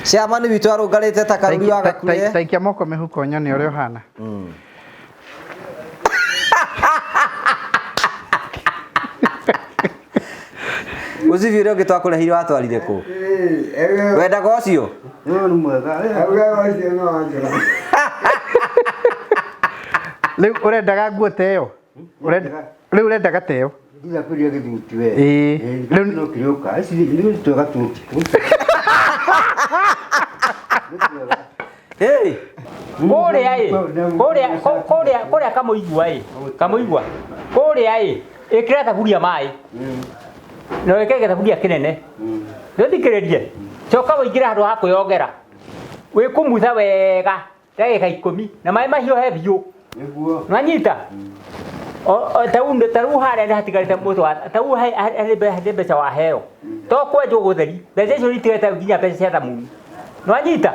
Chairman witũ arũngarĩte ta karũri wa gakuĩ. Taikia moko mĩhuko nyone ũrĩa ũhana. Mũcibi ũrĩa ũngĩ twakũrehire watwarire kũ? Wendaga ũcio? Ũyũ nĩ mwega. Ũcio no wanjũra. Rĩu ũrendaga nguo ta ĩyo? Rĩu ũrendaga ta ĩyo? Ndiga kũrĩa gĩthuti we. Ĩĩ. Rĩu no kĩrĩũka. Ici nĩ twega tu. Hey! Kũrĩa ĩ, kũrĩa kũrĩa kũrĩa kamũigua ĩ, kamũigua. Kũrĩa ĩ, ĩkĩra thaburia maĩ. Na wĩkĩre gĩthaburia kĩnene. Nĩũthikĩrĩrie. Coka wĩingĩre handũ ha kwĩyogera. Wĩkumutha wega ndagĩka 10 na maĩ mahiũhe biũ. Nĩguo. Nwanyita? Ta rĩu harĩa nĩ hatigarĩte mũtũ wa ta rĩu harĩ mbeca waheo. To kwenjwo gũtheri, mbeca icio itigarĩte nginya mbeca cia thamuni. Nwanyita?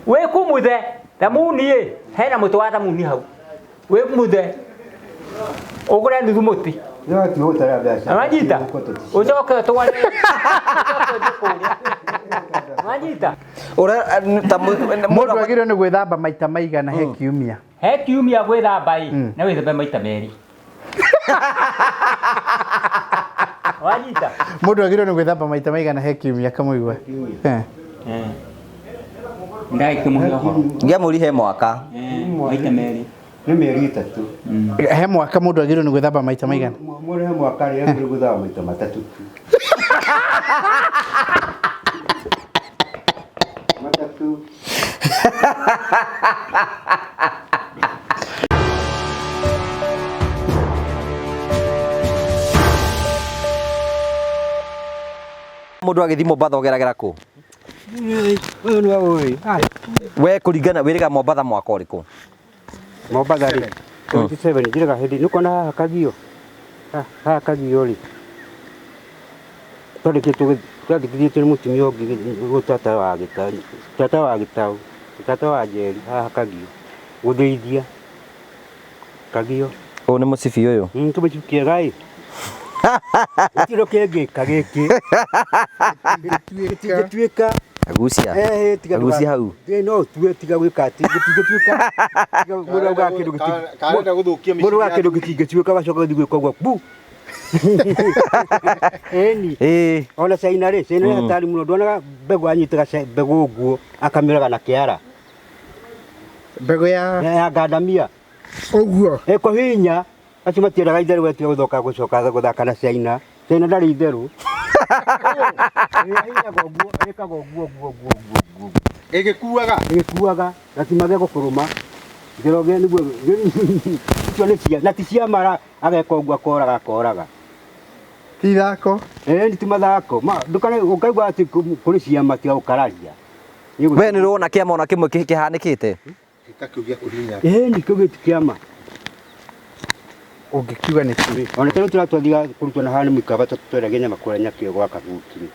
Wĩkumuthe thamuni ĩ, hena mũtĩ wa thamuni hau. Wĩkumuthe ũgũre nuthu mũtĩ. No ti gũtara mbeca. Nwanyita? Ũcoke ũtware ũcoke ũthiĩ kũrĩa. Nwanyita? Ũrĩa ta Mũndũ agĩrĩirwo nĩ gwĩthamba maita maigana he kiumia? He kiumia gwĩthamba ĩ, na wĩthambe maita merĩ. Wanyita? Mũndũ agĩrĩirwo nĩ gwĩthamba maita maigana he kiumia kamũigua? Eh. Ndagĩkĩmũhe ũhoro. Ngĩamũri he mwaka. Maita merĩ. Nĩ mĩeri 3. He mwaka mũndũ agĩrĩirwo nĩ gwĩthamba maita maigana? Mũndũ he mwaka rĩ agĩrĩirwo gwĩthamba maita matatũ tu. Matatũ. Mũndũ agĩthiĩ Mombatha ũgeragĩra kũ? Ũyũ nĩ ũyũ. We kũringana wĩrĩga Mombatha mwaka ũrĩkũ? Mombatha rĩ 27 njĩraga hĩndĩ nĩ kuona haha kagio haha kagio rĩ twandĩkĩtwo twandĩkithĩtio nĩ mũtumia ũngĩ gũ tata wa gĩtaũ tata wa gĩtaũ tata wa Njeri haha kagio gũthĩithia kagio. Ũyũ nĩ mũcibi ũyũ. Kĩmũcibi kĩega ĩ gũtirĩ kĩngĩka gĩkĩ gĩtingĩtuĩka. Agucia. Eh, tiga Agucia hau. Ĩ, no ũtue tiga gwĩka atĩ gĩtingĩtuĩka. Tiga mũndũ augaga kĩndũ gĩtingĩ- Karenda gũthũkia mũndũ augaga kĩndũ gĩtingĩtuĩka gacoka gũthiĩ gwĩka ũguo bu. Ĩni. Ĩĩ. Ona China rĩ, China nĩ hatari mũno. Nduonaga mbegũ anyitaga mbegũ ũguo akamĩũraga na kĩara. Mbegũ ya Ya ngandamia. Ũguo. Ĩ kũhinya. Acio matiendaga itherũ wetua gũthoka gũcoka gũthaka na China. China ndarĩ itherũ. Ĩhinyaga ũguo, ĩkaga ũguo ũguo ũguo ũguo ũguo. Ĩgĩkuaga. Ĩgĩkuaga na ti magego kũrũma. Njoroge nĩguo icio nĩ cia na ti cia mara ageka ũguo akoraga akoraga. Ti ithako. Ĩĩ ti mathako. Ma ndũkare ũkaigua atĩ kũrĩ ciama tiga gũkararia. We nĩ ũrona kĩama ona kĩmwe kĩhanĩkĩte? Ta kĩu gĩa kũhinya. Ĩĩ nĩ kĩu gĩti kĩama. Ũngĩkiuga nĩ kĩrĩ. Ona tondũ tũratwathiga kũrutwo na haha nĩ mũikamba twendagia nyama kũrĩa Nyakĩo gwa Kabuti.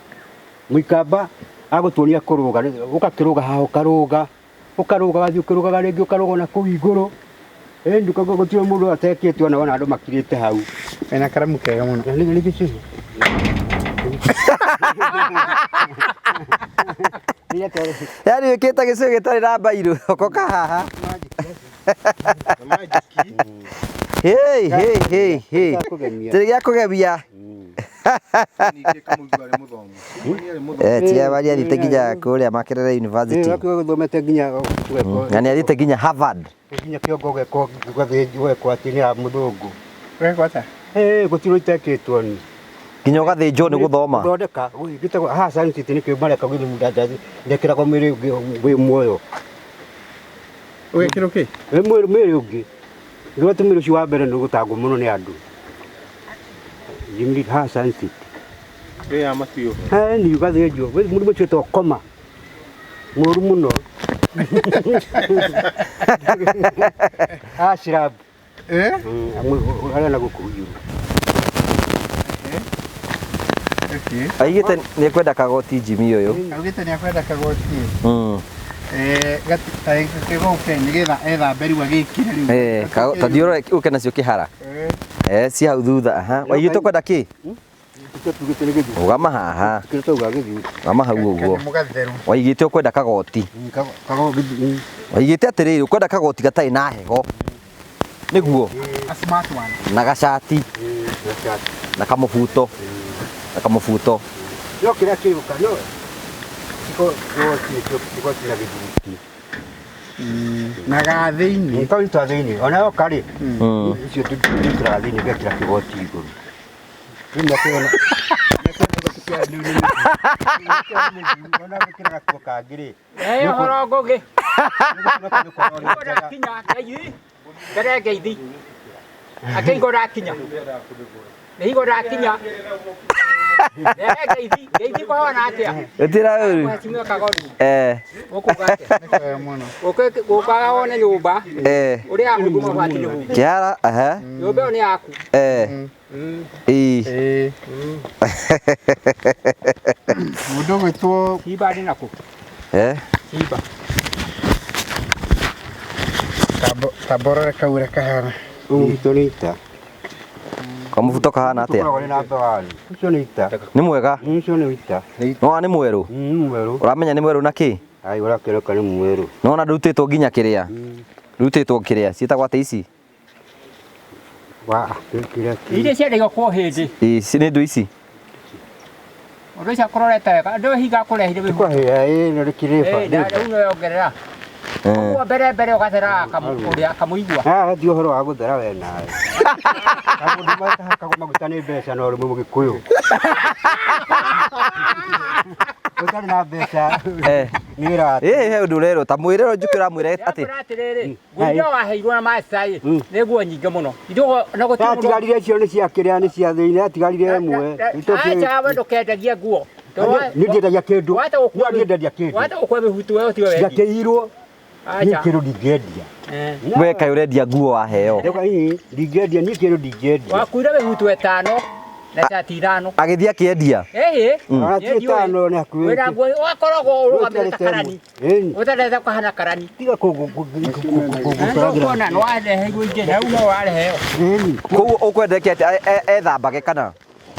Mũikamba agũtuonia kũrũga, ũgakĩrũga haha ũkarũga, ũkarũga ũgathiĩ ũkĩrũgaga rĩngĩ ũkarũga na kũu igũrũ. Ĩĩ nduka gũtirĩ mũndũ atekĩte ona wona andũ makirĩte hau. Wĩna karamu kega mũno. Na nĩ gĩcũhĩ. Yaani wĩkĩte gĩcũhĩ gĩtarĩ na mbairũ okoka haha. Hey, hey, hey, hey. Tĩrĩ gĩa kũgemia. Ningĩ kamũigua arĩ mũthomu. Nĩ arĩ mũthomu. Eh, tiga bari athiĩte nginya kũrĩa Makerere University. Gũthomete nginya Na nĩ athiĩte nginya Harvard. Nginya kĩongo ũgekwo ũgathĩnjwo ũgekwo atĩ nĩ ya mũthũngũ. Ũgekwo atĩa? Ĩĩ gũtirĩ itekĩtwo ni. Nginya ũgathĩnjwo nĩ gũthoma. Gũthondeka gĩtagwo haha Science City nĩkĩo mareka gũthunda ndekĩragwo mwĩrĩ ũngĩ wĩ muoyo. Ũgekĩrwo kĩ? Wĩ mwĩrĩ mwĩrĩ ũngĩ. Nĩguo atĩ mwĩrĩ ũcio wa mbere nĩ ũgũtangwo mũno nĩ andũ. Jimmy haha Science City. Ĩ ya matiũ. Ĩĩ ni ũgathĩnjwo. Mũrimũ ũcio wĩtagwo koma. Mũru mũno. Ashraf. Eh? Arĩa na gũkũ igũrũ. Okay. Aigĩte nĩ ekwenda kagoti Jimmy ũyũ. Augĩte nĩ akwenda kagoti. Mm. Eh, gati ta gĩgoke nĩgetha ethambe rĩu agĩkĩre rĩu. Eh, ta thiĩ ũrore ũke nacio kĩhara. Eh. Eh, ci hau thutha. Aha. Waigĩte ũkwenda kĩ? Kĩrĩa tugĩte nĩ gĩthuti. Rũgama haha. Kĩrĩa tauga gĩthuti. Rũgama hau ũguo. Kanyamũ gatheru. Waigĩte ũkwenda kagoti. Kago gĩthuti. Waigĩte atĩrĩrĩ ũkwenda kagoti gatarĩ na heho. Nĩguo. A smart one. Na gacati na kamũbuto. Na kamũbuto. No kĩrĩa kĩgũka no kĩgoti kĩgoti na gĩthuti. Na ga thĩinĩ. Kau twa thĩinĩ ona yoka rĩ icio twĩkĩraga thĩinĩ ngekĩra kĩgoti igũrũ. Rĩu nakĩona ona gwĩkĩra gakuo kangĩ rĩ Eh ũhoro ngũgĩ. Ndakinya ngeithi. Mbere ngeithi. Akĩigua ndakinya. Nĩigua ndakinya. Mbere ngeithi. Ngeithi kũhana atĩa? Gũtira ũru. Mheshimiwa Kagondu. Eh. Gũkũ atĩa? Nĩ kwega mũno. Gũkaga wone nyũmba. Eh. Ũrĩa ahundu mabati nĩ hundi. Kĩara aha. Nyũmba ĩyo nĩ yaku. Eh. Ĩĩ. Ĩĩ. Mũndũ ũgwĩtwo Simba nĩ nakũ? Eh. Simba. Tamborore kau ũrĩa kahana. Ũmũbuto nĩ ita. Kamũbuto kahana atĩa? Tũkoragwo nĩ namba wani. Ũcio nĩ ita. Nĩ mwega. Ũcio nĩ ita. Nĩwona nĩ mwerũ. Mwerũ. Ũramenya nĩ mwerũ na kĩ? Ai ũrakĩroka nĩ mwerũ. Nĩwona ndũrutĩtwo nginya kĩrĩa. Rutĩtwo kĩrĩa ciĩtagwo atĩa ici? Wa kĩrĩa kĩ. Iria ciendagio kwa hĩndĩ. Ĩĩ nĩ indo ici. Ũndũ ũcio akũrorete wega. Ndũ hinga akũrehire wĩ. Kwa hĩa ĩ no rĩkĩrĩba. Rĩu no yongerera. Ũguo mbere mbere ũgatheraga kamũkũrĩa kamũigua. Ah, ti ũhoro wa gũthera we nawe. Kamũndũ matahakagwo maguta nĩ mbeca na ũrĩmwe mũgĩkũyũ. Ũtarĩ na mbeca. Eh. Nĩ wĩra Ĩĩ he ũndũ ũrerwo ta mwĩre ũrĩa Njũkĩ ũramwĩra atĩ. Ndĩrakwĩra atĩrĩrĩ, nguo iria waheirwo na master ĩ, nĩ nguo nyingĩ mũno. Ithuĩ na gũtirĩ mũndũ- Atigarire icio nĩ cia kĩrĩa nĩ cia thĩinĩ atigarire ĩmwe. Acha we ndũkendagie nguo. Niĩ ndiendagia kĩndũ. Wata gũkua Niĩ ndiendagia kĩndũ. Wata gũkua mĩhutu wewe tiwe wendia. Ndakĩirwo. Niĩ Acha. kĩndũ ndingĩendia. We kaĩ ũrendia nguo waheo. Ndauga ĩĩ ndingĩendia niĩ kĩndũ ndingĩendia. Wakuire mĩhutu ĩtano na cati ithano. Agĩthiĩ akĩendia. Ĩhĩ. Ona ti ĩtano nĩ hakuhĩ. Wĩna nguo wakoragwo ũrũgamĩte ta karani. Ĩni. Ũtendete kũhana karani. Tiga kũgũtũragĩra. Kuona nĩ wareheirwo ingĩ na rĩu no wareheo. Ĩni. Koguo ũkwendeke atĩ ethambage kana?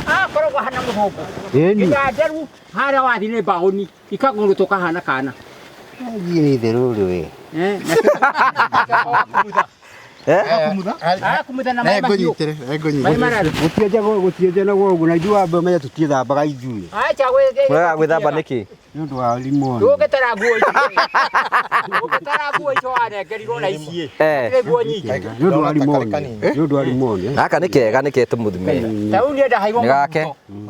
Akoragwo ahana mũthũngũ. Ĩni. Nginya nderu harĩa wathiĩ nĩ mbaũni ikagũrũtwo kahana kana. Thiĩ nĩ itherũ rĩ we. Eh? Arakumutha na maĩ mahiũ. Ngũnyitĩre, Maĩ ngũnyitĩre. mararu. Gũtienjagwo gũtienjanagwo ũguo na ithuĩ wambe ũmenye tũtiethambaga ithuĩ. Acha gwĩ Mũrega gwĩthamba nĩkĩ? Nĩ ũndũ wa limoni. Ũngĩtara nguo icio. Ũngĩtara nguo icio wanengerirwo na ici. Eh. Nĩ nguo nyingĩ. Nĩ ũndũ wa limoni. Nĩ ũndũ wa limoni. Gaka nĩ kega nĩ ke tũmũthime. Ta rĩu niĩ ndaheirwo Nĩ gake.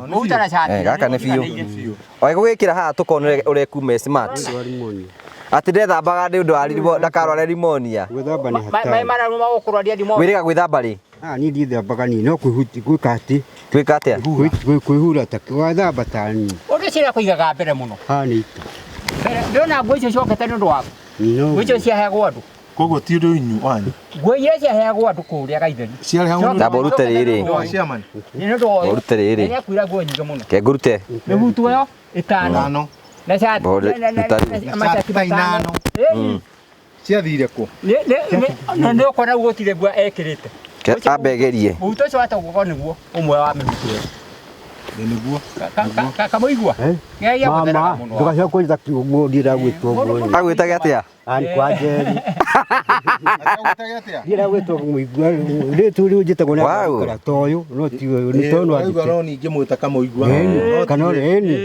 Mũhuto na cati. Eh, gaka nĩ biũ. Oe gũgĩkĩra haha tũkona ũrĩa kume smart. Nĩ ũndũ wa limoni. Atĩ ndethambaga nĩ ũndũ wa ndakarware pneumonia. Gwĩthamba nĩ Maĩ hatari. mararu magũkũrwaria ndimo. Wĩrĩga gwĩthamba rĩ? Ah, niĩ ndiethambaga niĩ no kwĩhuti gwĩka atĩ Gwĩka atĩa? kwĩhura ta wathamba ta niĩ. Ũndũ ũcio kũigaga mbere mũno. Haha nĩ ita. Mbere ndĩrona nguo icio ciokĩte nĩ ũndũ waku. No. Nguo icio ciaheagwo andũ. Koguo ti ũndũ inyu wanyu. Nguo iria ciaheagwo andũ kũrĩa gaitheri. Ciaheagwo nĩ Tamba ũrute rĩrĩ. ũndũ wa chairman. Nĩ ũndũ wa ũyũ. Ũrute rĩrĩ. Nĩ akuira nguo nyingĩ mũno. Ke ngũrute. Mĩhutu ĩyo ĩtano. Tano. Na cati. Mbore- ruta rĩu. Na macati Cati matano. ithano. Ĩĩ. Ciathire kũ? Nĩ ũkona gũtirĩ nguo ekĩrĩte. Ke ambe gerie. Mũhuto ũcio watagwo nĩguo ũmwe wa mĩhuto ĩyo. Nĩ nĩguo. Kamũigua. Geria gũtheraga Mama, mũno. ndũgacoke kũnjĩta kiugo ndienda gwĩtwo ũguo. Agwĩtage atĩa? Ah, nĩ kwa Njeri. Agwĩtage atĩa? Ndienda gwĩtwo mũigua. Rĩu rĩu njĩtagwo nĩ Wow. andũ ta ũyũ no ti ũyũ nĩ tondũ no Ũraigua anjĩte. no ningĩ mwĩta kamũigua. Ĩni, kana ĩni.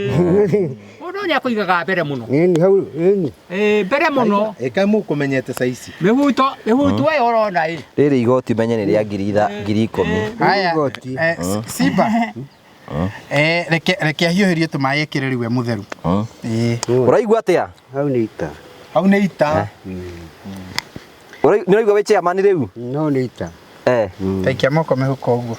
Mũndũ nĩ akũigaga mbere mũno. Ĩni hau ĩni. Ĩĩ mbere mũno. Ĩkaĩ mũkũmenyete ca ici. Mĩhuto mĩhuto ĩyo ũrona ĩ. Rĩrĩ igoti menye nĩ rĩa 10,000. Haya. Igoti. Simba. Reke reke ahiũhĩrie tũmaĩ ĩkĩre rĩu e mũtheru. Ĩĩ. Ũraigua atĩa? Hau nĩ ita. Hau nĩ ita. Nĩ ũraigua wĩ chairman rĩu? No nĩ ita. Eh. Taikia moko mĩhuko ũguo.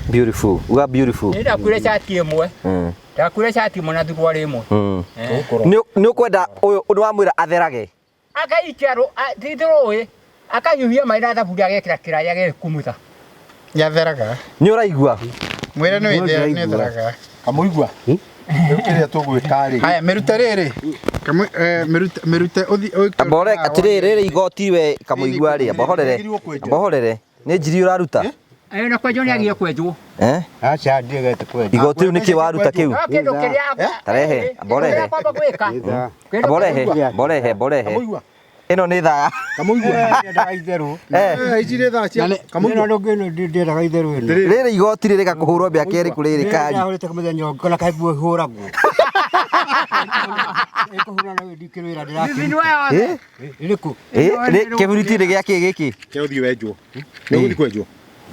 Beautiful. Uga beautiful. Nĩ ndakuire cati ĩmwe. Ndakuire cati ĩmwe na thuruarĩ ĩmwe. Nĩ ũkwenda ũyũ ũndũ wamwĩra atherage. Akaikia ti rũĩ. Akahiũhia maĩ na thaburia agekĩra kĩraĩ agĩkumutha. Yatheraga. Nĩ ũraigua? Mwĩre nĩ wĩtheraga. Kamũigua. Rĩu kĩrĩa tũgwĩka rĩ. Haya mĩrute rĩrĩ. Mĩrute mĩrute ũthi. Ambore atĩrĩrĩ rĩrĩ igoti we kamũigua rĩ amba horere. Amba horere. Nĩ njiri ũraruta? Ĩyo na kwenjwo nĩ agire kwenjwo. Eh? Aca ndigete kwenja. Igoti rĩu nĩkĩ waruta kĩu? No kĩndũ kĩrĩa Tarehe, mborehe. Kwamba gwĩka. Ithaa. Mborehe, mborehe, mborehe. Kamũigua. Ĩno nĩ thaa. Kamũigua. Ndiendaga itherũ. Eh. Eh, ici nĩ thaa cia Ĩno Kamũigua. ndũngĩ ndiendaga itherũ ĩno. Rĩrĩ igoti rĩrĩ gakũhũrwo mĩaka ĩrĩkũ rĩrĩ kari? Ndahũrĩte mũthenya ũngĩ ona kaĩ nguo ihũragwo. Ĩkũhũra na ndikĩrwĩra Thithino ndĩrakĩruta. yothe. Eh? Ĩrĩkũ? Eh, kĩburiti nĩ gĩa kĩ gĩkĩ? Ke ũthiĩ wenjwo. Nĩ ũgũthiĩ kwenjwo.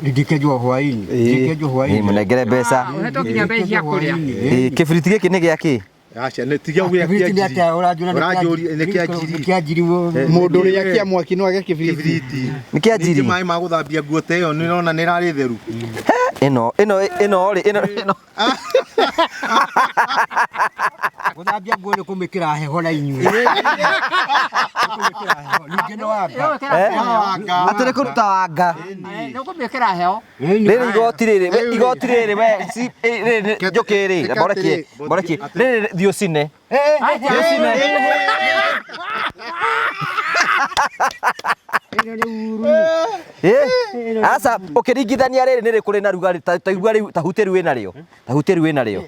Ndikĩenjwo hwaĩ-inĩ. Ndikĩenjwo Ĩ, hwaĩ-inĩ. mũnengere mbeca. Ũhetwo nginya mbeca cia kũrĩa. Ĩ, kĩburiti gĩkĩ nĩ gĩa kĩ? Aca nĩ tiga gĩa Kĩbiriti nĩ kĩa atĩa njiri. ũranjũra nĩ Ũranjũria nĩ kĩa njiri. Nĩ kĩa njiri. Mũndũ ũrĩa akia mwaki no age kĩbiriti. Kĩbiriti. Nĩ kĩa njiri? Ningĩ maĩ ma gũthambia nguo ta ĩyo nĩ ũrona nĩ ĩrarĩ theru. Ĩno ĩno ĩno rĩ ĩno ĩno Gũthambia nguo nĩ kũmĩkĩra heho na inyuĩ. Nĩ kũmĩkĩra heho. Ningĩ nĩ wanga. Eh? Atĩ nĩ kũruta wanga. Nĩ ũkũmĩkĩra heho. Rĩrĩ igoti rĩrĩ, we igoti rĩrĩ we rĩrĩ nĩ njũkĩ rĩ, mborekie, mborekie. Rĩrĩ thiĩ ũcine. Thiĩ ũcine. Eh? Aca ũkĩringithania rĩrĩ nĩ rĩkũ rĩna rugarĩ ta igua rĩu ta hutia rĩu wĩnarĩo. Ta hutia rĩu wĩnarĩo.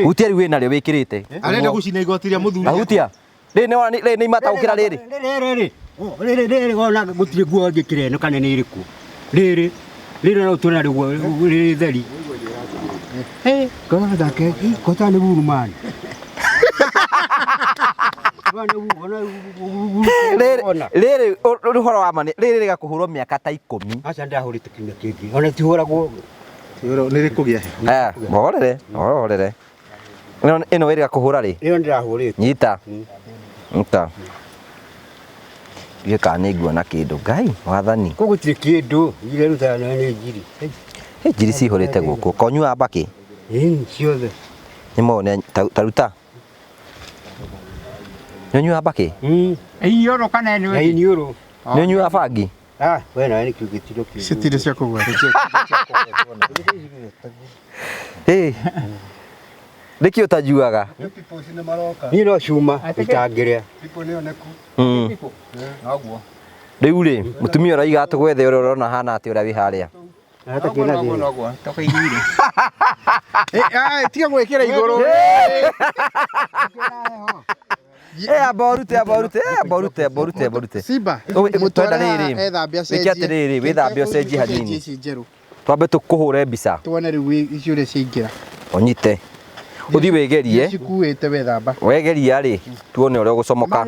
Hutia rĩu wĩnarĩo wĩkĩrĩte. Arenda gũcina igoti rĩa mũthuri. Ta hutia. Rĩrĩ nĩ wona rĩrĩ nĩ imata gũkĩra rĩrĩ. Rĩrĩ rĩrĩ rĩrĩ wona gũtirĩ nguo ngĩkĩra ĩno kana nĩ ĩrĩkũ. Rĩrĩ rĩrĩ no tũna rĩguo rĩrĩ theri. Eh, kona thake kota nĩ burumani. Rĩrĩ rĩrĩ ũhoro wa ma nĩ rĩrĩ rĩgakũhũrwo mĩaka ta 10. Aca ndahũrĩte kiumia kĩngĩ. Ona tihũragwo. Nĩ rĩkũgĩa heho. Aya, mũhorere, mũhorere. Ĩno ĩno ĩrĩ gakũhũra rĩ. Ĩyo ndĩrahũrĩte. Nyita. Nyita. Ndiũĩ kana nĩ nguona kĩndũ. Ngai, wathani. Kũu gũtirĩ kĩndũ. Irerutaga nĩ njiri. Hĩ, njiri cihũrĩte gũkũ. Konyua mbakĩ. Ĩĩ ciothe. Nĩ mone ta ruta. Nĩ ũnyuaga mbakĩ? Iniũrũ kana ĩno Na ĩngĩ? iniũrũ. Nĩ ũnyuaga bangi? Ah, we nawe nĩ kĩũngĩtiro kĩu. Citirĩ cia kũgweta. Ĩ. Nĩkĩ ũtanyuaga? Niĩ no cuma itangĩrĩa. Rĩu rĩ, mũtumia ũraiga atũgwethe ũrĩa ũrona hana atĩ ũrĩa wĩ harĩa. Hata kĩna Noguo thĩna. noguo tũkĩiguire. Tiga gwĩkĩra igũrũ. Eh, amba ũrute, amba ũrute, eh, amba ũrute, amba ũrute, amba ũrute. Simba, Twenda rĩrĩ, ethambe wĩke atĩrĩrĩ, wĩthambe ũcenjie hanini. ici njerũ. Twambe tũkũhũre mbica. Tuone rĩu ici ũrĩa ciaingĩra. Ũnyite. Ũthiĩ wĩgerie. Cikuĩte wethamba. Wegeria rĩ, tuone ũrĩa ũgũcomoka.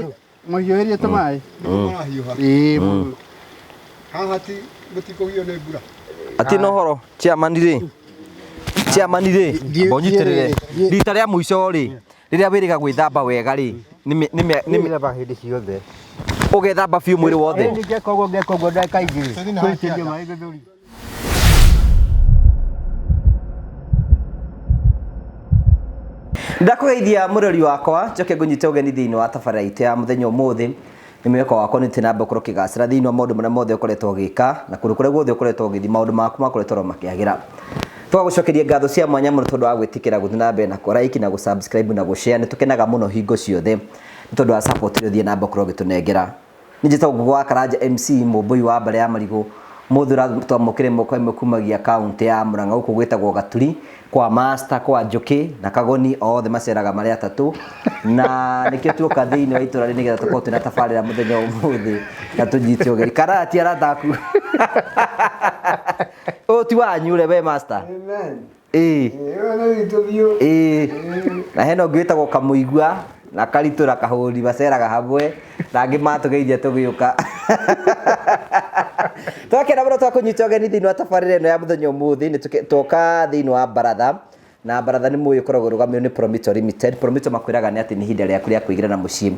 Mũhiũhĩrie tũmaĩ. Ĩĩ. Haha ti mũtikũgio nĩ mbura. Atĩ na ũhoro, chairman rĩ. Chairman rĩ, amba ũnyitĩrĩre. Rita rĩa mũico rĩ, rĩrĩa wĩrĩga gwĩthamba wega rĩ, nĩ Nĩ hĩndĩ ciothe. ũgethamba biũ mwĩrĩ wothe. Ngeka ũguo ngeka ũguo ndagĩka igĩrĩ. Kũitĩrĩria maĩ gĩthũri. Ndakũgeithia mũrori wakwa njoke ngũnyite ũgeni thĩinĩ wa tabarĩra itũ ya mũthenya ũmũthĩ nĩ mwĩhoko wakwa nĩ ũthiĩ na mbere gũkorwo ũkĩgacĩra thĩinĩ wa maũndũ marĩa mothe ũkoretwo ũgĩka na kũndũ kũrĩa guothe ũkoretwo ũgĩthiĩ maũndũ maku makoretwo oro makĩagĩra. Tũgagũcokeria ngatho cia mwanya mũno tondũ wa gwĩtĩkĩra gũthiĩ na mbere na kũ like na gũ subscribe na gũ share. Nĩ tũkenaga mũno hingo ciothe nĩ tondũ wa support ĩrĩa ũthiĩ na mbere gũkorwo ũgĩtũnengera. Nĩ njĩtagwo Ngũgũ wa Karanja MC mũmbũi wa mbare ya marigũ mũthĩ ũratwamũkĩra ĩmwe kwa ĩmwe kumagia kaunti ya Murang'a gũkũ gwĩtagwo Gaturi kwa Master kwa Njũkĩ na Kagoni othe maceraga marĩ atatũ na nĩkĩo tuoka thĩinĩ wa itũra rĩrĩ nĩgetha tũkorwo twĩna tabarĩra mũthenya wa ũmũthĩ na tũnyite ũgeni. Karati arata aku. Ũyũ ti wanyu ũrĩa we Master? Amen. Ĩĩ. Ĩyo nĩ witũ biũ. Ĩĩ. Na hena ũngĩ wĩtagwo Kamũigua na Karitũ na Kahũri maceraga hamwe na angĩ matũgeithia tũgĩũka. Twakena mũno twakũnyita ũgeni thĩinĩ wa tabarĩra ĩno ya mũthenya ũmũthĩ nĩ tuoka thĩinĩ wa baratha na baratha nĩ mũĩ ũkoragwo ũrũgamĩrĩirwo nĩ Promito Limited. Promito makwĩraga nĩ atĩ nĩ ihinda rĩaku rĩa kũigĩra na mũciĩ.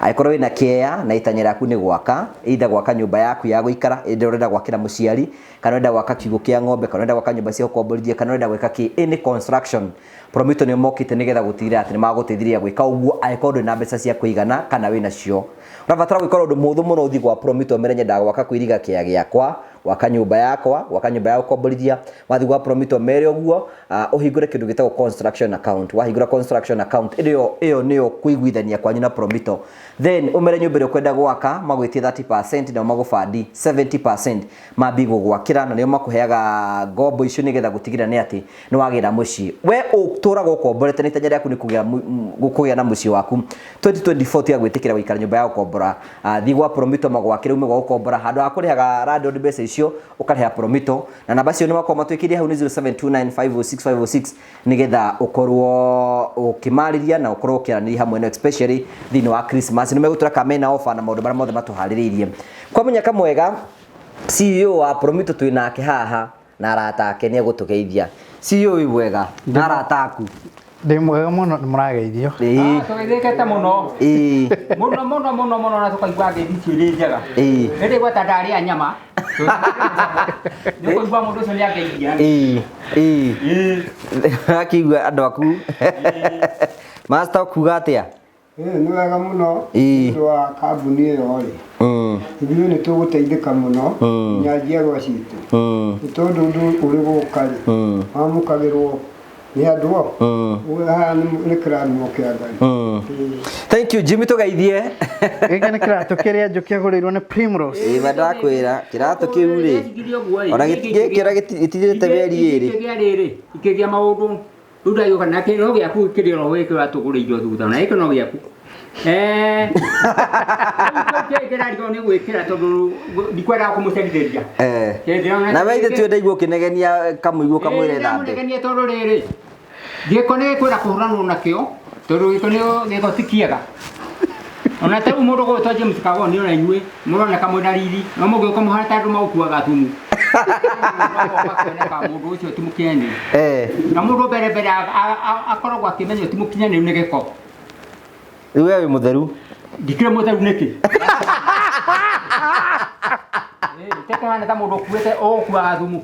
Angĩkorwo wĩna kĩea na itanya rĩaku nĩ gwaka, either gwaka nyũmba yaku ya gũikara, either ũrenda gwakĩra mũciari, kana ũrenda gwaka kiugũ kĩa ng'ombe, kana ũrenda gwaka nyũmba cia gũkomborithia, kana ũrenda gwĩka kĩ, any construction. Promito nĩo mokĩte nĩgetha gũtigĩrĩra atĩ nĩ magũteithĩrĩria gwĩka ũguo angĩkorwo ndũrĩ na mbeca cia kũigana kana wĩna cio. Ũrabatara gwĩka ũndũ mũhũthũ mũno ũthiĩ gwa Promito ũmere nyendaga gwaka kũiriga kĩea gĩakwa, Gwaka nyũmba yakwa, gwaka nyũmba ya gũkomborithia. Wathiĩ gwa Promito mere ũguo, ũhingũre kĩndũ gĩtagwo construction account. Wahingũra construction account ĩyo, ĩyo nĩyo kũiguithania kwanyu na Promito, then ũmere nyũmba ĩrĩa ũkwenda gwaka, magwĩtie 30% nao magũbandi 70% mambi gũgwakĩra, na nĩo makũheaga ngombo icio nĩgetha gũtigĩrĩra nĩ atĩ nĩ wagĩra mũciĩ. We ũtũraga ũkomborete na itanya rĩaku nĩ kũgĩa na mũciĩ waku 2024, tiga gwĩtĩkĩra gũikara nyũmba ya gũkombora. Thiĩ gwa Promito magwakĩre ume gwa gũkombora. Handũ ha kũrĩhaga landlord mbeca icio, ũkarĩha Promito, na namba cio nĩ makorwo matwĩkĩrie hau nĩ 0729506506, nĩgetha ũkorwo ũkĩmarĩria na ũkorwo ũkĩaranĩria hamwe no especially thĩinĩ wa Christmas nĩ megũtũra kana mena offer na maũndũ marĩa mothe matũharĩrĩirie. Kwa mũnyaka mwega, CEO wa Promito twĩ nake haha na arata ake, nĩ egũtũgeithia. CEO, wĩ mwega na arata aku? Ndĩ mwega mũno, nĩ mũrageithio. Tũgeithĩkĩte mũno mũno mũno mũno mũno, na tũkaigua ngeithi icio irĩ njega. Nĩ gweta ndarĩa nyama, nĩ kũigua mũndũ ũcio nĩ angeithia. Ĩĩ ĩĩ, akĩigua andũ aku. Master, kuga atĩa? Ĩĩ, nĩ wega mũno. Nĩ ũndũ wa kambuni ĩyo rĩ, ithuĩ nĩ tũgũteithĩka mũno nginya njiarwa citũ, nĩ tondũ ũndũ ũrĩ gũka rĩ, wamũkagĩrwo nĩ andũ o. Haha nĩ kĩrathimo kĩa Ngai. Ĩĩ. Thank you. Jimmy, tũgeithie. Gĩkĩ nĩ kĩratũ kĩrĩa Njũkĩ agũrĩirwo nĩ Primrose. Ĩĩ, ma ndakwĩra kĩratũ kĩu rĩ, ona gĩkĩ ona gĩtirĩte mĩeri 2. Ikĩgĩa rĩrĩ, ikĩgĩa maũndũ rĩu ndagĩũka na kĩ no gĩaku kĩrĩa oro gĩkĩ ũratũgũrĩirio thutha, na gĩkĩ no gĩaku. Rĩu kĩrarigwo nĩ gwĩkĩra tondũ ndikwendaga kũmũcerithĩria. Na we ithe twenda igua ũkĩnegenia kamũiguo kamwĩre thambe. Ndĩramũnegenia tondũ rĩrĩ, gĩko nĩ gĩkwenda kũhũranwo nakĩo, tondũ gĩko nĩ gĩko ti kĩega. Ona ta rĩu mũndũ gwĩtwo James Kagoni, ona inyuĩ mũroneka mwĩna riri, no mũngĩũka mũhana ta andũ magũkuaga thumu. Ũgakĩoneka mũndũ ũcio ti mũkinyanĩru. Na mũndũ mbere mbere akoragwo akĩmenywo ti mũkinyanĩru nĩ gĩko. Rĩu we wĩ mũtheru? Ndikĩrĩ mũtheru nĩkĩ? Tekũhana ta mũndũ ũkuĩte ũgũkuaga thumu.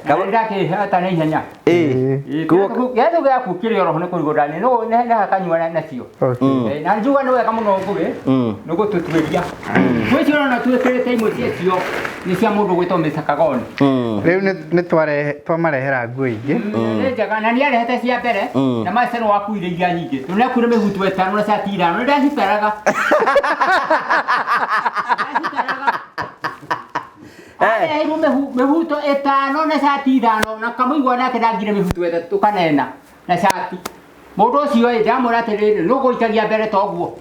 Na nĩndakĩhata na ihenya. Kĩratũ gĩaku kĩrĩ oroho nĩ kũrigwo ndani no nĩ hakanyua nacio. Na njuga nĩ wega mũno Ngũgĩ nĩ gũtũtuĩria. Gwĩcio ũrona twĩkĩrĩte imwe ciacio nĩ cia mũndũ gwĩtwo Mr. Kagoni. Rĩu nĩ twamarehera nguo ingĩ. Nĩ njega na nĩ arehete cia mbere, na mace nĩ wakuire iria nyingĩ, tondũ nĩ akuire mĩhutu 5 na cati 5, nĩ ndacitaraga. Areheirwo mĩhuto 5 na cati 5, na kamũigua nake ndangire mĩhuto 3 kana 4 na cati. Mũndũ ũcio ĩ, ndamwĩra atĩrĩrĩ, nũ gũikagia mbere ta ũguo.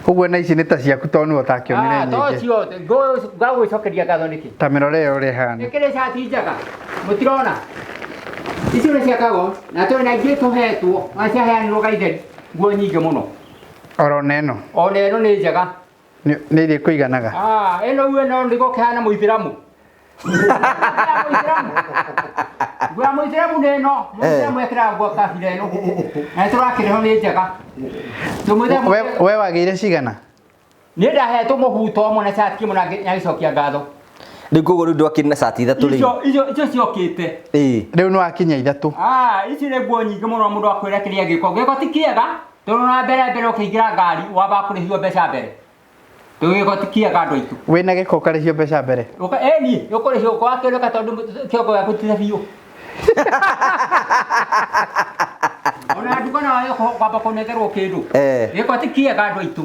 Ũguo na ici nĩ ta ciaku tondũ nĩwe ũtakĩonire to nyingĩ. Ũcio ngagwĩcokeria ngatho nĩkĩ? Ta mĩrore ĩyo ũrĩa ĩhana. Nĩkĩrĩ cati njega, mũtirona icio nĩ cia Kago, na tũrĩ na ingĩ tũhetwo na ciaheanirwo gaitheri, nguo nyingĩ mũno. Oro na ĩno. Ona ĩno nĩ njega. Nĩ irĩ kũiganaga. Ah, ĩno uwe no nĩguo kĩhana mũithĩramu. Nguo ya mũithĩramu nĩ ĩno, mũithĩramu ekĩraga nguo kabira ĩno, na nĩ tũrakĩrĩho, nĩ njega. Tũmũithĩramu. We wagĩire cigana? Niĩ ndahetwo mũhuto ũmwe na cati ĩmwe na ngĩcokia ngatho. Rĩu koguo rĩu ndwakĩrĩ na cati 3 rĩu. Icio ciokĩte. Rĩu nĩ wakinya 3. Ah, ici nĩ nguo nyingĩ mũno mũndũ akwĩra kĩrĩa gĩko. Gĩko ti kĩega, tondũ na mbere mbere ũkĩingĩra ngari wambaga kũrĩhio mbeca mbere. Tondũ gĩko ti kĩega, andũ aitũ. Wĩna gĩko ũkarĩhio mbeca mbere? Ĩni, ũkũrĩhio wakĩoneka tondũ kĩongo gĩaku ti biũ. Ona nduka nayo kwamba kũnengerwo kĩndũ. Gĩko ti kĩega, andũ aitũ.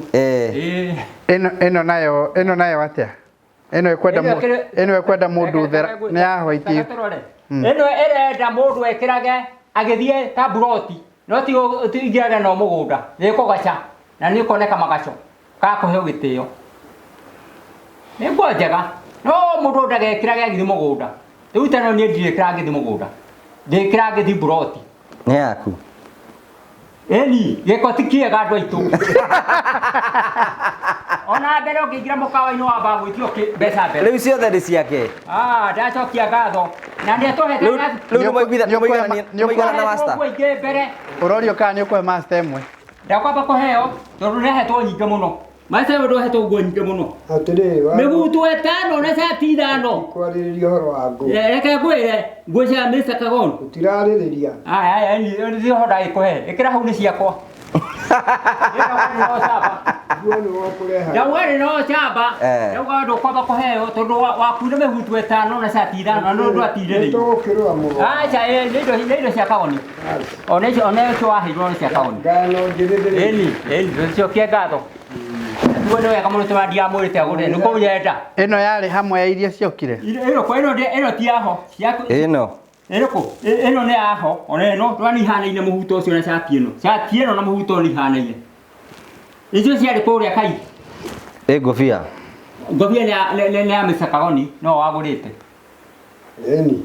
Ĩno nayo atĩa? Ĩno ĩkwenda ĩno ĩkwenda mũndũ thera, nĩ ya white. Ĩno ĩrenda mũndũ ekĩrage agĩthiĩ ta mburoti, no ti ingĩraga no mũgũnda nĩ kũgaca na nĩ ũkoneka magaco ka kũheo gĩtĩo. Nĩ nguo njega, no mũndũ ndagekĩrage agĩthiĩ mũgũnda. Rĩu teno niĩ ndirĩkĩraga ngĩthiĩ mũgũnda, ndĩkĩraga ngĩthiĩ mburoti. Nĩ yaku. Ĩni, gĩko ti kĩega, andũ aitũ. Ona mbere ũngĩingĩra mũkawa-inĩ wambaga gwĩtio mbeca mbere. Rĩu ciothe nĩ ciake. Ah, ndacokia ngatho na nĩ atũhete. Rĩu nĩ mũigana na master. Nguo ingĩ mbere. Ũrorio kana nĩ ũkũhe master ĩmwe? Ndakwamba kũheo tondũ nĩhetwo nyingĩ mũno. Master ũyũ ndũhetwo nguo nyingĩ mũno. Atĩrĩrĩ, Mĩbuto 5 na cati 5. Kwarĩrĩria ũhoro wa nguo. Reke ngwĩre nguo cia Mr. Kagon. Tũtirarĩrĩria. Aya aya, nĩ ũhoro ndagĩkũhe, ĩkĩra hau, nĩ ciakwa. Nguo nĩ wokũreha. Ndauga rĩ no camba. Ndauga ndũkwamba kũheo tondũ wakuire mĩhutu ĩtano na cati ithano na nĩ ndwatirĩrĩire. Nĩtũgũkĩrũa mũno. Aca ĩ nĩ indo nĩ indo cia kagoni. Ona icio ona icio waheirwo nĩ cia kagoni. Ngano njĩthĩ ndĩrĩ. Ĩni ĩni tũcokie ngatho. Tuo nĩ wega mũno tũrandiamũrĩte agũre nĩ kũu yenda. Ĩno yarĩ hamwe ya iria ciokire. Ĩno kwa ĩno ĩno ti yaho. Ciaku Ĩno. Ĩrĩkũ? Ĩno nĩ yaho ona ĩno ndũra nĩ ihanaine mũhuto ũcio na cati ĩno. Cati ĩno na mũhuto nĩ ihanaine. Icio ciarĩ kũrĩa kai. Ĩ ngũbia. Ngobia nĩ ya Mr. Kagoni no wagũrĩte. Ĩni.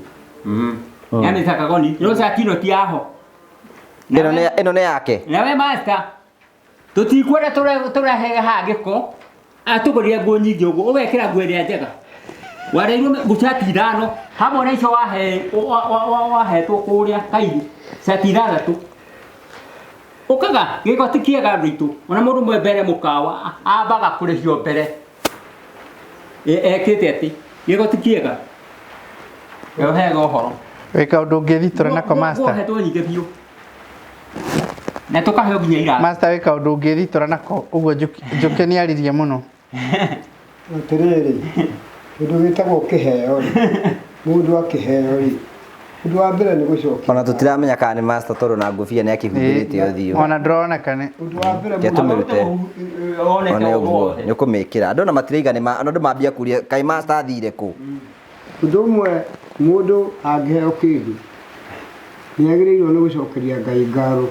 Ya Mr. Kagoni no cati ĩno ti yaho. Ĩno nĩ ĩno nĩ yake. Nawe master tũtikwenda tũrehe haha gĩko atũgũrire nguo nyingĩ ũguo ũgekĩra nguo ĩrĩa njega wareirwo cati ithano hamwe na icio wahetwo kũrĩa kairi cati ithathatũ ũkaga gĩko ti kĩega andũ aitũ ona mũndũ ũmwe mbere mũkawa ambaga kũrĩhio mbere ekĩte atĩ gĩko ti kĩega hega ũhoro Wĩ kaũndũ ũngĩthitora nako master. Nguo nyingĩ biũ na tũkaheo nginya iratũ. Master wĩ kaũndũ ũngĩthitora nako ũguo Njũkĩ nĩ aririe mũno. Atĩrĩrĩ, kĩndũ gĩtagwo kĩheo rĩ, mũndũ akĩheo rĩ, ũndũ wa mbere nĩ gũcokia. Ona tũtiramenya kana nĩ master tondũ na ngũbia nĩ akĩhumbĩrĩte ũthiũ. Ona ndũroneka nĩ. Ũndũ wa mbere Reke tũmĩrute. Onete One ũguo ũguo. nĩ ũkũmĩkĩra. Andũ ona matiraiga nĩ ma andũ mambia kũria kaĩ master athire kũ. Ũndũ ũmwe mũndũ angĩheo kĩndũ nĩ agĩrĩirwo nĩ gũcokeria Ngai ngatho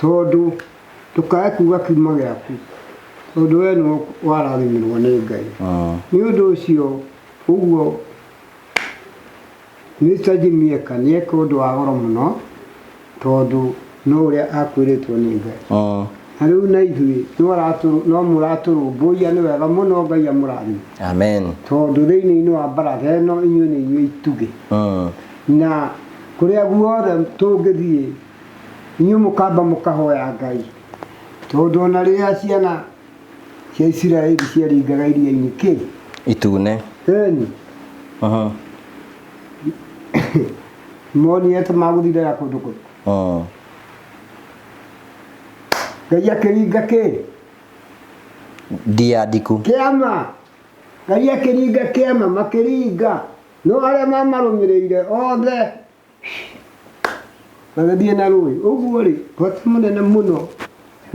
tondũ ndũkae kuga kiuma gĩaku tondũ we nĩwe warathimirwo nĩ Ngai. Nĩ ũndũ ũcio ũguo Mr. Jimmy eka nĩ eka ũndũ wa goro mũno tondũ no ũrĩa akwĩrĩtwo nĩ Ngai. Na rĩu na ithuĩ no mũratũrũmbũiya nĩ wega mũno Ngai amũrathime. Amen. Tondũ thĩinĩ-inĩ wa baratha ĩno inyuĩ nĩ inyuĩ itugĩ. Na kũrĩa guothe tũngĩthiĩ inyuĩ mũkamba mũkahoya Ngai tondũ ona rĩrĩa ciana cia Isiraeli ciaringaga iria-inĩ kĩ Itune. Ĩni. Monire ta magũthirĩra kũndũ kũrĩkũ. Ngai akĩringa kĩ? Ndia ndiku. Kĩama. Ngai akĩringa kĩama makĩringa no arĩa mamarũmĩrĩire othe magĩthiĩ na rũĩ. Ũguo rĩ bata mũnene mũno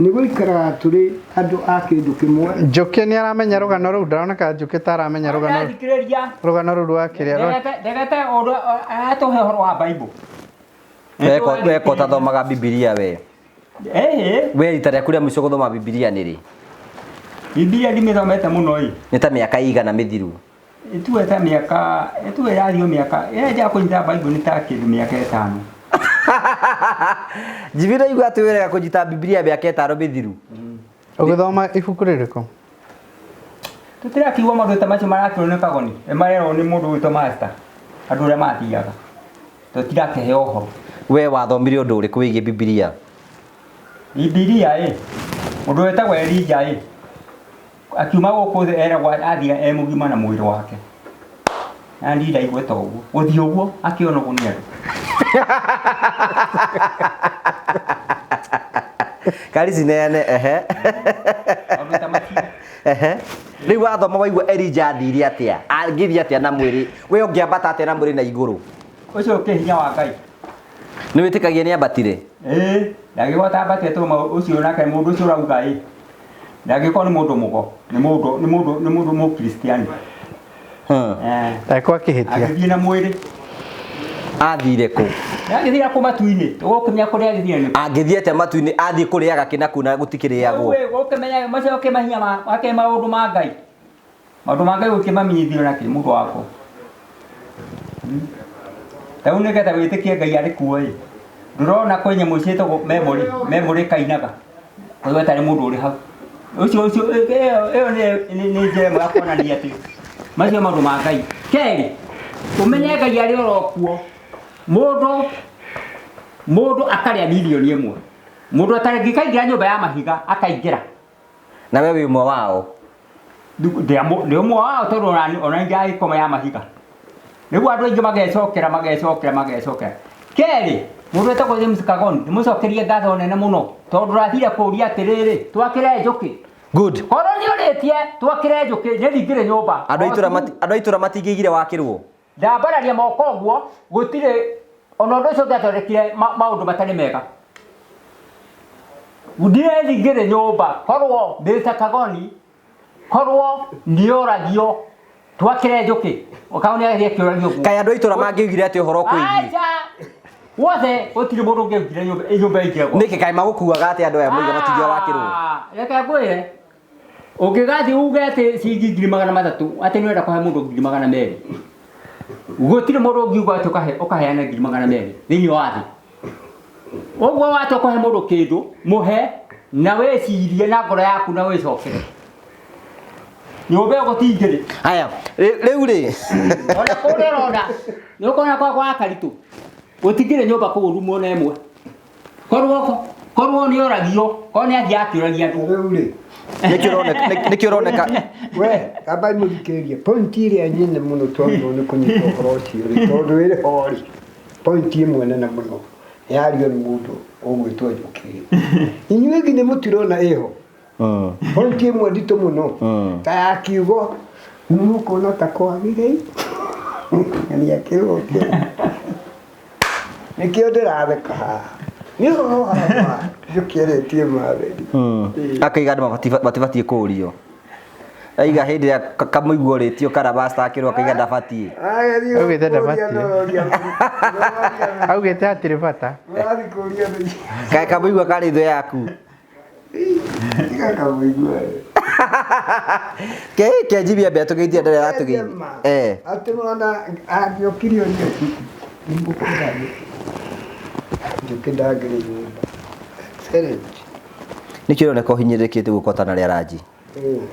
nĩ gũikaraga tũrĩ andũ a kĩndũ kĩmwe. Njũkĩ nĩ aramenya rũgano rũu ndaroneka Njũkĩ ta aramenya rũgano rũu. Thikĩrĩria. Rũgano rũu rwa kĩrĩa. Ndegete ũndũ atũhe ũhoro wa Bible. We ko tathomaga Bibilia we. We rita rĩaku rĩa mũico gũthoma Bibilia nĩ rĩ? Bibilia ndimĩthomete mũno ĩ. Nĩ ta mĩaka igana mĩthiru. Ĩtuwe ta mĩaka, ĩtuwe ĩrathiĩ mĩaka, ĩrĩa kũnyita Bible nĩ ta kĩndũ mĩaka ĩtano. Jimmy ndaigua atĩ wĩrega kũnyita Bibilia mĩaka ĩtano mĩthiru. Ũgĩthoma ibuku rĩrĩkũ? Tũtirakiuga maũndũ ta macio marakĩrwo nĩ Kagoni. Marerwo nĩ mũndũ wĩtwo master. Andũ arĩa mathiaga. Tũtirakĩheo ũhoro. We wathomire ũndũ ũrĩkũ wĩgiĩ Bibilia? Bibilia ĩ mũndũ wĩtagwo Elijah ĩ akiuma gũkũ thĩ eragwo athire e mũgima na mwĩrĩ wake. Na niĩ ndaigua ta ũguo. Gũthiĩ ũguo akĩonagwo nĩ andũ. Kari cineane ehe. Maũndũ ta macio. Ehe. Rĩu wathoma waigua Elijah athire atĩa? Angĩthiĩ atĩa na mwĩrĩ? We ũngĩambata atĩa na mwĩrĩ na igũrũ? Ũcio ũkĩ hinya wa Ngai. Nĩ wĩtĩkagia nĩ ambatire? Ĩĩ, ndangĩkorwo atambatire tondũ ũcio nake mũndũ ũcio ũrauga ĩ ndangĩkorwo nĩ mũndũ mũgo, nĩ mũndũ nĩ mũndũ nĩ mũndũ mũkristiani. Ndagĩkorwo akĩhĩtia. Agĩthiĩ na mwĩrĩ. Athire kũ? Agĩthiĩ kũ matu-inĩ? Ũgũkĩmenya kũrĩa agĩthiĩ nĩ kũ? Angĩthiĩ atĩa matu-inĩ? Athiĩ kũrĩaga kĩ na kuna gũtikĩrĩagwo? Ũgũkĩmenya macio ũkĩmahinya ma wake maũndũ ma Ngai. Maũndũ ma Ngai ũkĩmamenyithio na kĩ mũndũ wakwa. Ta rĩu nĩgetha wĩtĩkie Ngai arĩ kuo ĩ ndũrona kwĩ nyamũ ciĩtagwo memory, memory kainaga. Ũguo tarĩ mũndũ ũrĩ hau. Ũcio ũcio ĩyo nĩ njĩra ĩmwe ya kuonania atĩ macio maũndũ ma Ngai. Kerĩ, ũmenye Ngai arĩ oro kuo. Mũndũ mũndũ akarĩa milioni ĩmwe. Mũndũ atarĩngĩkaingĩra nyũmba ya mahiga akaingĩra. Na we wĩ ũmwe wao? Ndĩ ũmwe wao tondũ ona ndagĩkoma ya mahiga. Nĩguo andũ aingĩ magecokera magecokera magecokera. Kerĩ, mũndũ wĩtagwo James Kagoni nĩmũcokerie ngatho nene mũno tondũ ũrathire kũũria atĩrĩrĩ twakĩre njũkĩ. Good. Korwo nĩ ũrĩtie twakĩre njũkĩ nĩ ndingĩrĩ nyũmba. Andũ a itũra matingĩigire wakĩrwo. Ndambararia moko ũguo gũtirĩ ona ũndũ ũcio ũngĩathondekire maũndũ matarĩ mega. Ndirethingĩrĩ nyũmba korwo Mr. Kagoni korwo nĩoragio twakĩre njũkĩ ũkaona nĩ akĩũragio ũguo. Kaĩ andũ a itũra mangĩugire atĩ ũhoro ũkwĩgiĩ? Aca wothe gũtirĩ mũndũ ũngĩaugire nyũmba ĩngĩagwa. Nĩkĩ kaĩ magũkuaga atĩ andũ aya moiga matingiuga wakĩrwo? Reke ngwĩre ũngĩgathiĩ uge atĩ ciringi 300,000 atĩ nĩũrenda kũhe mũndũ 200,000 gũtirĩ mũndũ ũngiuga atĩ ũkaheana 200,000 thĩinĩ wa thĩ. Ũguo watua kũhe mũndũ kĩndũ mũhe na wĩcirie na ngoro yaku na wĩcokere. Nyũmba ĩyo gũtingĩrĩ. Aya, rĩu rĩ ona kũrĩa ũrona nĩ ũkona kwa gwa Karitũ gũtingĩrĩ nyũmba kũu rumu ona ĩmwe. Korwo nĩ oragio, korwo nĩ athiĩ akĩũragia andũ. Rĩu rĩ nĩkĩo ũroneka we amba mũthikĩrĩrie point ĩrĩa nyene mũno twagĩrĩirwo nĩ kũnyita ũhoro ũcio rĩ tondũ ĩrĩ ho rĩ point ĩmwe nene mũno yario nĩ mũndũ ũgwĩtwo Njũkĩ. Inyuĩ nginya mũtirona ĩho. Point ĩmwe nditũ mũno ta ya kiugo nĩmũkuona ta kwagĩrĩire nĩ akĩrwo kĩu nĩkĩo ndĩratheka haha nĩ ũhoro wa Njũkĩ ĩrĩtie matheri. Akaiga andũ matibatiĩ kũũrio. Aiga hĩndĩ ĩrĩa kamũigua ũrĩtio karabasta akĩrwo akaiga ndabatiĩ. Augĩte ndabatiĩ. Augĩte hatirĩ bata. Kaĩ kamũigua karĩ thũ yaku. Tiga kamũigua. Ke njibia mbĩa tũgeithie ndĩrĩa aratũgeithia. Atĩ mwana angĩokire ũrio nĩmũkũra Njũkĩ ndangĩrĩ nyũmba. Excellent. Nĩkĩo ũroneka ũhinyĩrĩrĩkĩte guoko ũtanarĩa ranji.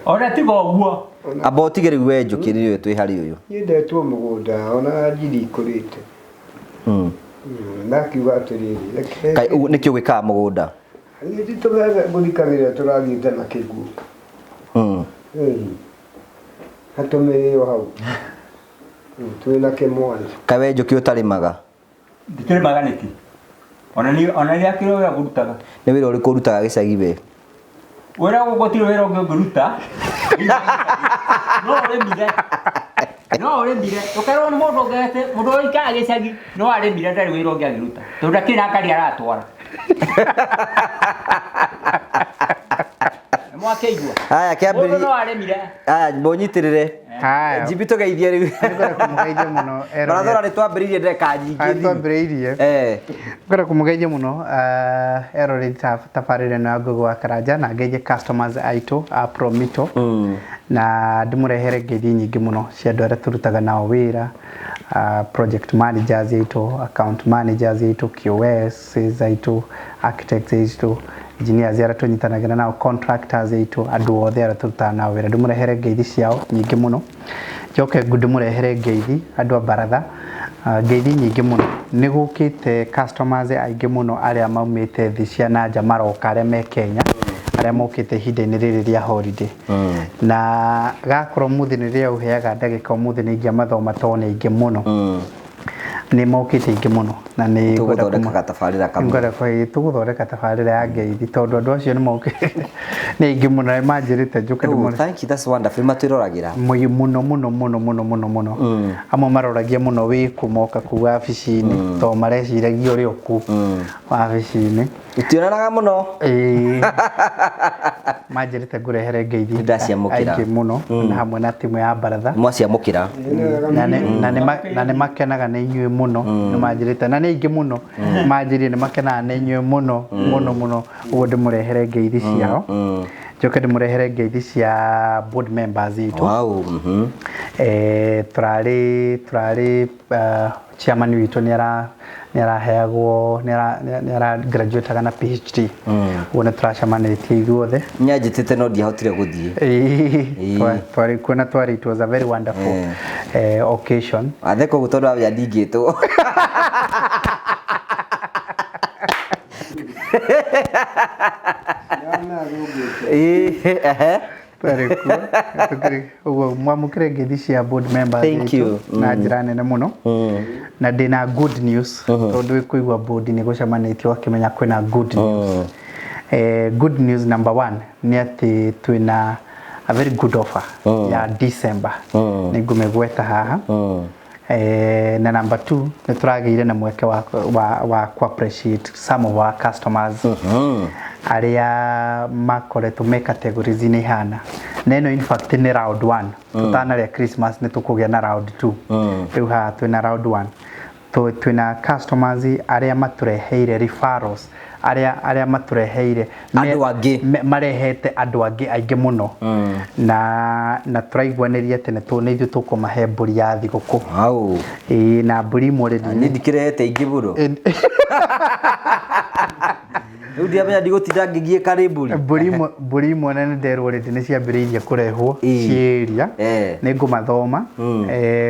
Ona tiga ũguo. Amba ũtige rĩu we Njũkĩ nĩwe twĩ harĩ ũyũ. Niĩ ndetwo mũgũnda ona njiri ikũrĩte. Ndakiuga atĩrĩrĩ. Kaĩ nĩkĩo gwĩkaga mũgũnda? Niĩ ti tũmeme ngũthikagĩrĩra tũrathiĩte na kĩguũ. Atũmĩrĩo hau. Twĩna kĩmwana. Kaĩ we Njũkĩ ũtarĩmaga? Ndikĩrĩmaga nĩkĩ? Ona nĩ akĩrĩ wĩra ngũrutaga. Nĩ wĩra ũrĩkũ ũrutaga gĩcagi we? Wĩra gũtirĩ wĩra ũngĩ ũngĩruta. No ũrĩmire. No ũrĩmire. Ũkerwo nĩ mũndũ ũngĩ atĩ mũndũ ũikaraga gĩcagi no arĩmire ndarĩ wĩra ũngĩ angĩruta. Tondũ ndakĩrĩ na ngari aratwara. Mwakĩigua. Haya kĩambĩrĩria. Mũndũ no arĩmire. Haya mũnyitĩrĩre. Njimbi tũgeithie rĩu. Nĩngwenda kũmũgeithia mũno. Barathora nĩ twambĩrĩirie ndagĩka nyingĩ. Twambĩrĩirie. Ngwenda kũmũgeithia mũno eroreri tabarĩra ĩno ya Ngũgĩ wa Karanja na ngeithie customers aitũ a Promito na ndĩmũrehere ngeithi nyingĩ mũno cia andũ arĩa tũrutaga nao wĩra, project managers aitũ, account managers aitũ, QS aitũ, architects aitũ, engineers arĩa tũnyitanagĩra nao, contractors aitũ, andũ othe arĩa tũrutaga nao wĩra. Ndĩmũrehere ngeithi ciao nyingĩ mũno. Njoke ndĩmũrehere ngeithi andũ a baratha, ngeithi nyingĩ mũno. Nĩ gũkĩte customers aingĩ mũno arĩa maumĩte thĩ cia na nja maroka arĩa me Kenya, arĩa mokĩte ihinda-inĩ rĩrĩ rĩa holiday. Na gakorwo mũthĩ nĩ rĩrĩa ũheaga ndagĩka ũmũthĩ nĩ ingĩamathoma tondũ nĩ aingĩ mũno. Nĩ mokĩte aingĩ mũno na nĩ tũgũthondeka tabarĩra kamwe. Ngwenda tũgũthondeka tabarĩra ya ngeithi tondũ andũ acio nĩ mokĩte nĩ aingĩ mũno na manjĩrĩte njũke ndĩmone. Thank you, that's wonderful. Matwĩroragĩra mũno mũno mũno mũno mũno mũno. Amwe maroragia mũno wĩkũ moka kuu wabici-inĩ tondũ mareciragia ũrĩ o kuu wabici-inĩ. Tũtionanaga mũno. Manjĩrĩte ngũrehere ngeithi Nĩndaciamũkĩra. aingĩ mũno na hamwe na timu ya baratha. Mwaciamũkĩra. Na nĩ makenaga nĩ inyuĩ mũno nĩ manjĩrĩte na nĩ aingĩ mũno manjĩrire nĩ makenaga nĩ inyuĩ mũno mũno mũno ũguo ndĩmũrehere ngeithi ciao. Njoke ndĩmũrehere ngeithi cia board members itũ. Wow. Tũrarĩ chairman witũ nĩ araheagwo nĩ ara graduateaga na PhD. Ũguo nĩ tũracemanĩtie ithuothe. Nyanjĩtĩte no ndiahotire gũthiĩ. Twarĩ kuo na twarĩ, it was a very wonderful occasion. Atheka ũguo tondũ wamenya ndingĩtwo. Twarĩ kuo. Ũguo mwamũkĩre ngeithi cia board members Thank you. na njĩra nene mũno. Na ndĩna good news tondũ wĩ kũigua board nĩ gũcemanĩtio ũgakĩmenya kwĩna good news. Good news number one nĩ atĩ twĩna a very good offer ya December, nĩ ngũmĩgweta haha. Na number two, nĩ tũragĩire na mweke wa ku appreciate some of our customers arĩa makoretwo me categories-inĩ ihana na ĩno. In fact, nĩ round one. Tũtanarĩa Christmas nĩ tũkũgĩa na round two. Rĩu haha twĩna round one. Twĩna customers arĩa matũreheire referrals, arĩa matũreheire Andũ angĩ. Marehete andũ angĩ aingĩ mũno, na tũraiguanĩria atĩ nĩ ithuĩ tũkũmahe mbũri ya thigũkũ. Hau. Ĩĩ, na mbũri imwe already Niĩ ndikĩrehete ingĩ mũno. Rĩu ndiamenya ndigũtinda ngĩgiĩka nĩ mbũri. Mbũri imwe na nĩ nderwo already nĩ ciambĩrĩirie kũrehwo ciĩ area. Nĩ ngũmathoma.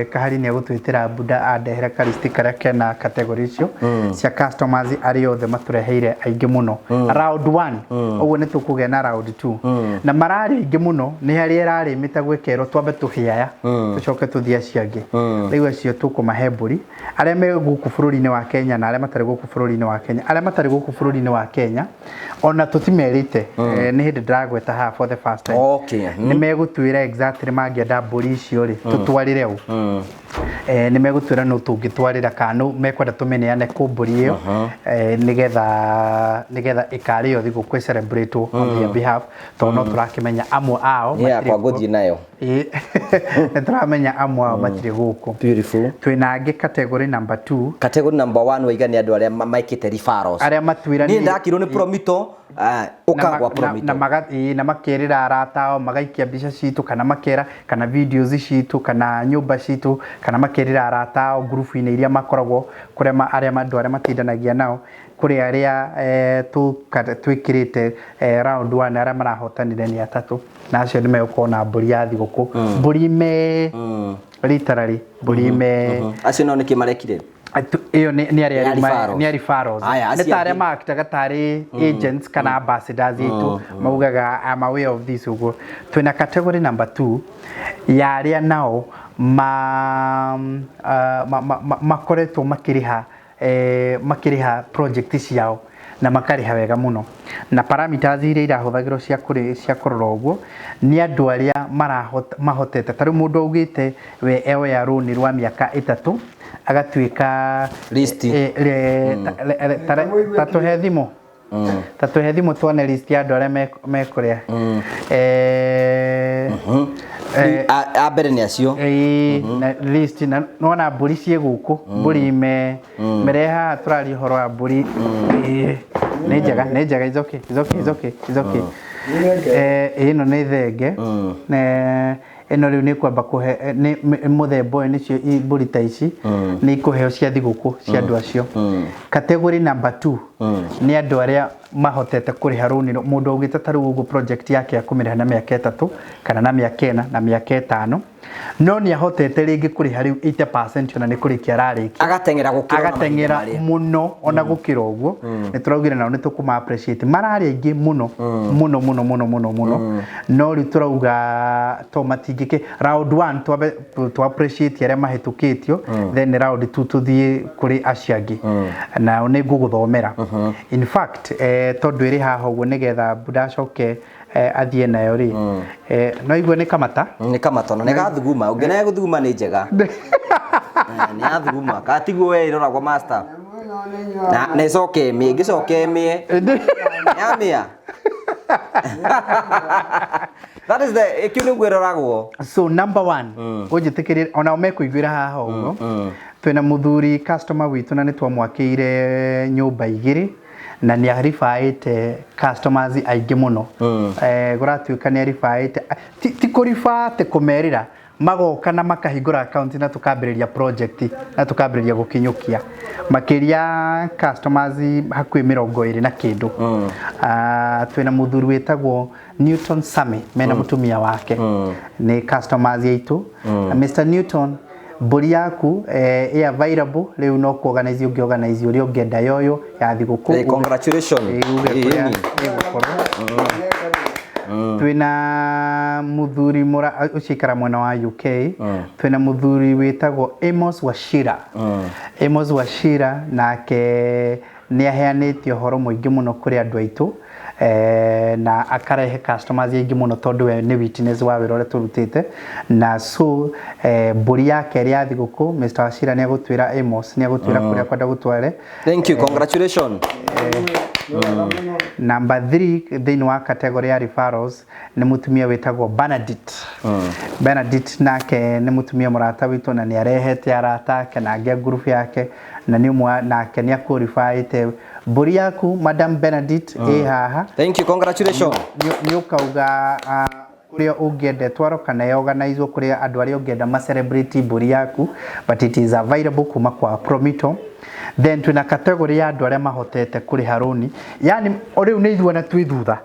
Kahari nĩ egũtwĩtĩra buda andehere kalisti karĩa kena category icio cia customers arĩa othe matũreheire aingĩ mũno round one. Ũguo nĩ tũkũgĩa na round two, na mararĩ aingĩ mũno. Nĩ harĩa ĩrarĩ mĩtagwo ĩkerwo twambe tũhĩe aya, tũcoke tũthiĩ acio angĩ. Rĩu acio tũkũmahe mbũri, arĩa me gũkũ bũrũri-inĩ wa Kenya na arĩa matarĩ gũkũ bũrũri-inĩ wa Kenya. Arĩa matarĩ gũkũ bũrũri-inĩ wa Kenya ona tũtimerĩte. Nĩ hĩndĩ ndĩragweta haha for the first time. Nĩ megũtwĩra exactly mangĩenda mbũri icio rĩ, tũtwarĩre ũ. Nĩ megũtwĩra nũ tũngĩtwarĩra kana nũ mekwenda tũmĩneane kũ mbũri ĩyo, nĩgetha ĩkarĩo thigũkũ ĩcelebrate on their behalf, tondũ no tũrakĩmenya amwe ao Nĩ yakwa matirĩ kuo. Ngũthiĩ nayo. Ĩĩ. Nĩ tũramenya amwe ao matirĩ gũkũ. Beautiful. Twĩna angĩ category number two. Category number one waiga nĩ andũ arĩa maikĩte referrals. Arĩa matwĩra Niĩ ndakirwo nĩ Promito, ũka gwa Promito. Ĩĩ, na makerĩra arata ao, magaikia mbica citũ kana makera kana videos citũ kana nyũmba citũ, kana makerĩra arata ao ngurubu-inĩ iria makoragwo kũrĩa arĩa andũ arĩa matindanagia nao. Kũrĩ arĩa twĩkĩrĩte round one, arĩa marahotanire nĩ atatũ, na acio nĩ megũkorwo na mbũri ya thigũkũ, mbũri me literally mbũri me. Acio nao nĩkĩ marekire? Ĩyo nĩ arĩa Nĩ rĩu referrals. Nĩ referrals. Aya, Nĩ acio ta arĩa angĩ. maaktaga tarĩ agents kana ambassadors itũ, maugaga, "I'm aware of this." Ũguo twĩna category number two ya arĩa nao makoretwo makĩrĩha project ciao na makarĩha wega mũno, na parameters iria irahũthagĩrwo cia kũrora ũguo nĩ andũ arĩa mahotete. Ta rĩu mũndũ augĩte we eoya rũni rwa mĩaka 3 agatuĩka List. Ta tũhe thimũ, ta tũhe thimũ tuone list ya andũ arĩa mekũrĩa. A mbere nĩ acio. Ĩĩ, na list na nona mbũri ciĩ gũkũ, mbũri me mere haha tũraria ũhoro wa mbũri. Ĩĩ, nĩ njega, nĩ njega. It's okay, it's okay, it's okay, it's okay. Ĩno nĩ thenge. Na ĩno rĩu nĩ kwamba kũhe nĩ mũthemba ũyũ nĩcio mbũri ta ici nĩ ikũheo cia thigũkũ cia andũ acio. Category number two nĩ andũ arĩa mahotete kũrĩha rũni. Mũndũ augĩte ta rĩu ũguo project yake akũmĩrĩha na mĩaka 3 kana na mĩaka 4 na mĩaka 5, no nĩ ahotete rĩngĩ kũrĩha rĩu 80% ona nĩ kũrĩkia ararĩkia. Agateng'era gũkĩra ona mahinda Agateng'era marĩa. Mũno ona gũkĩra ũguo. Nĩ tũraugire nao nĩ tũkũma appreciate. Mararĩ aingĩ mũno mũno mũno mũno mũno mũno, no rĩu tũrauga to matingĩke round one, twambe tu appreciate arĩa mahĩtũkĩtio, then round two tũthiĩ kũrĩ acio angĩ. Nao nĩ ngũgũthomera, in fact, tondũ ĩrĩ haha ũguo nĩgetha ndacoke athiĩ nayo rĩ. No igue nĩ kamata. Nĩ kamata na nĩ gathuguma, ũngĩona gũthuguma nĩ njega. Nĩ yathuguma katiguo we ĩroragwo master na ĩcoke ĩmĩe, ĩngĩcoka ĩmĩe yamĩa. That is the kĩu nĩguo ĩroragwo. So number one, ũnjĩtĩkĩrie onao mekũiguĩra haha ũguo. Twĩna mũthuri customer witũ na nĩ twamwakĩire nyũmba igĩrĩ na nĩ aribaĩte customers aingĩ mũno. Kũratuĩka nĩ aribaĩte, ti kũribaa atĩ kũmerĩra, magoka na makahingũra account na tukambĩrĩria project na tukambĩrĩria gũkinyũkia makĩria customers hakuhĩ 20 na kĩndũ. Ah, twĩna mũthuri wĩtagwo Newton Sami mena mũtumia wake, nĩ customers aitũ. Mr Newton, mbũri yaku ĩ available rĩu, no ku organize ũngĩ organize ũrĩa ũngĩenda yoyo ya thigũkũ. Congratulations. Uge kũrĩa Ĩni. ĩgũkorwo. Twĩna mũthuri mũra ũcio ikara mwena wa UK. Twĩna mũthuri wĩtagwo Amos Wachira. Amos Wachira nake nĩ aheanĩte ũhoro mũingĩ mũno kũrĩ andũ aitũ. Na akarehe customers aingĩ mũno tondũ we nĩ witness wa wĩra ũrĩa tũrutĩte. Na so mbũri ya kerĩ ya thigũkũ, Mr. Wachira nĩ agũtwĩra, Amos nĩ agũtwĩra kũrĩa kwenda gũtware. Thank you, congratulations. Number 3 thĩinĩ wa category ya referrals nĩ mũtumia wĩtagwo Bernadette. Bernadette nake nĩ mũtumia mũrata witũ na nĩ arehete arata ake na angĩ a group yake, na nĩ ũmwe nake nĩ aqualifyĩte. Mbũri yaku, Madam Bernadette, ĩ haha. Thank you, congratulations. Nĩ ũkauga kũrĩa ũngĩenda ĩtwarwo kana ĩorganizwo kũrĩa andũ arĩa ũngĩenda ma celebrate mbũri yaku, but it is available kuma kwa Promito. Then twĩna category ya andũ arĩa mahotete kũrĩha rũni, yani o rĩu nĩ ithuĩ ona twĩ thutha,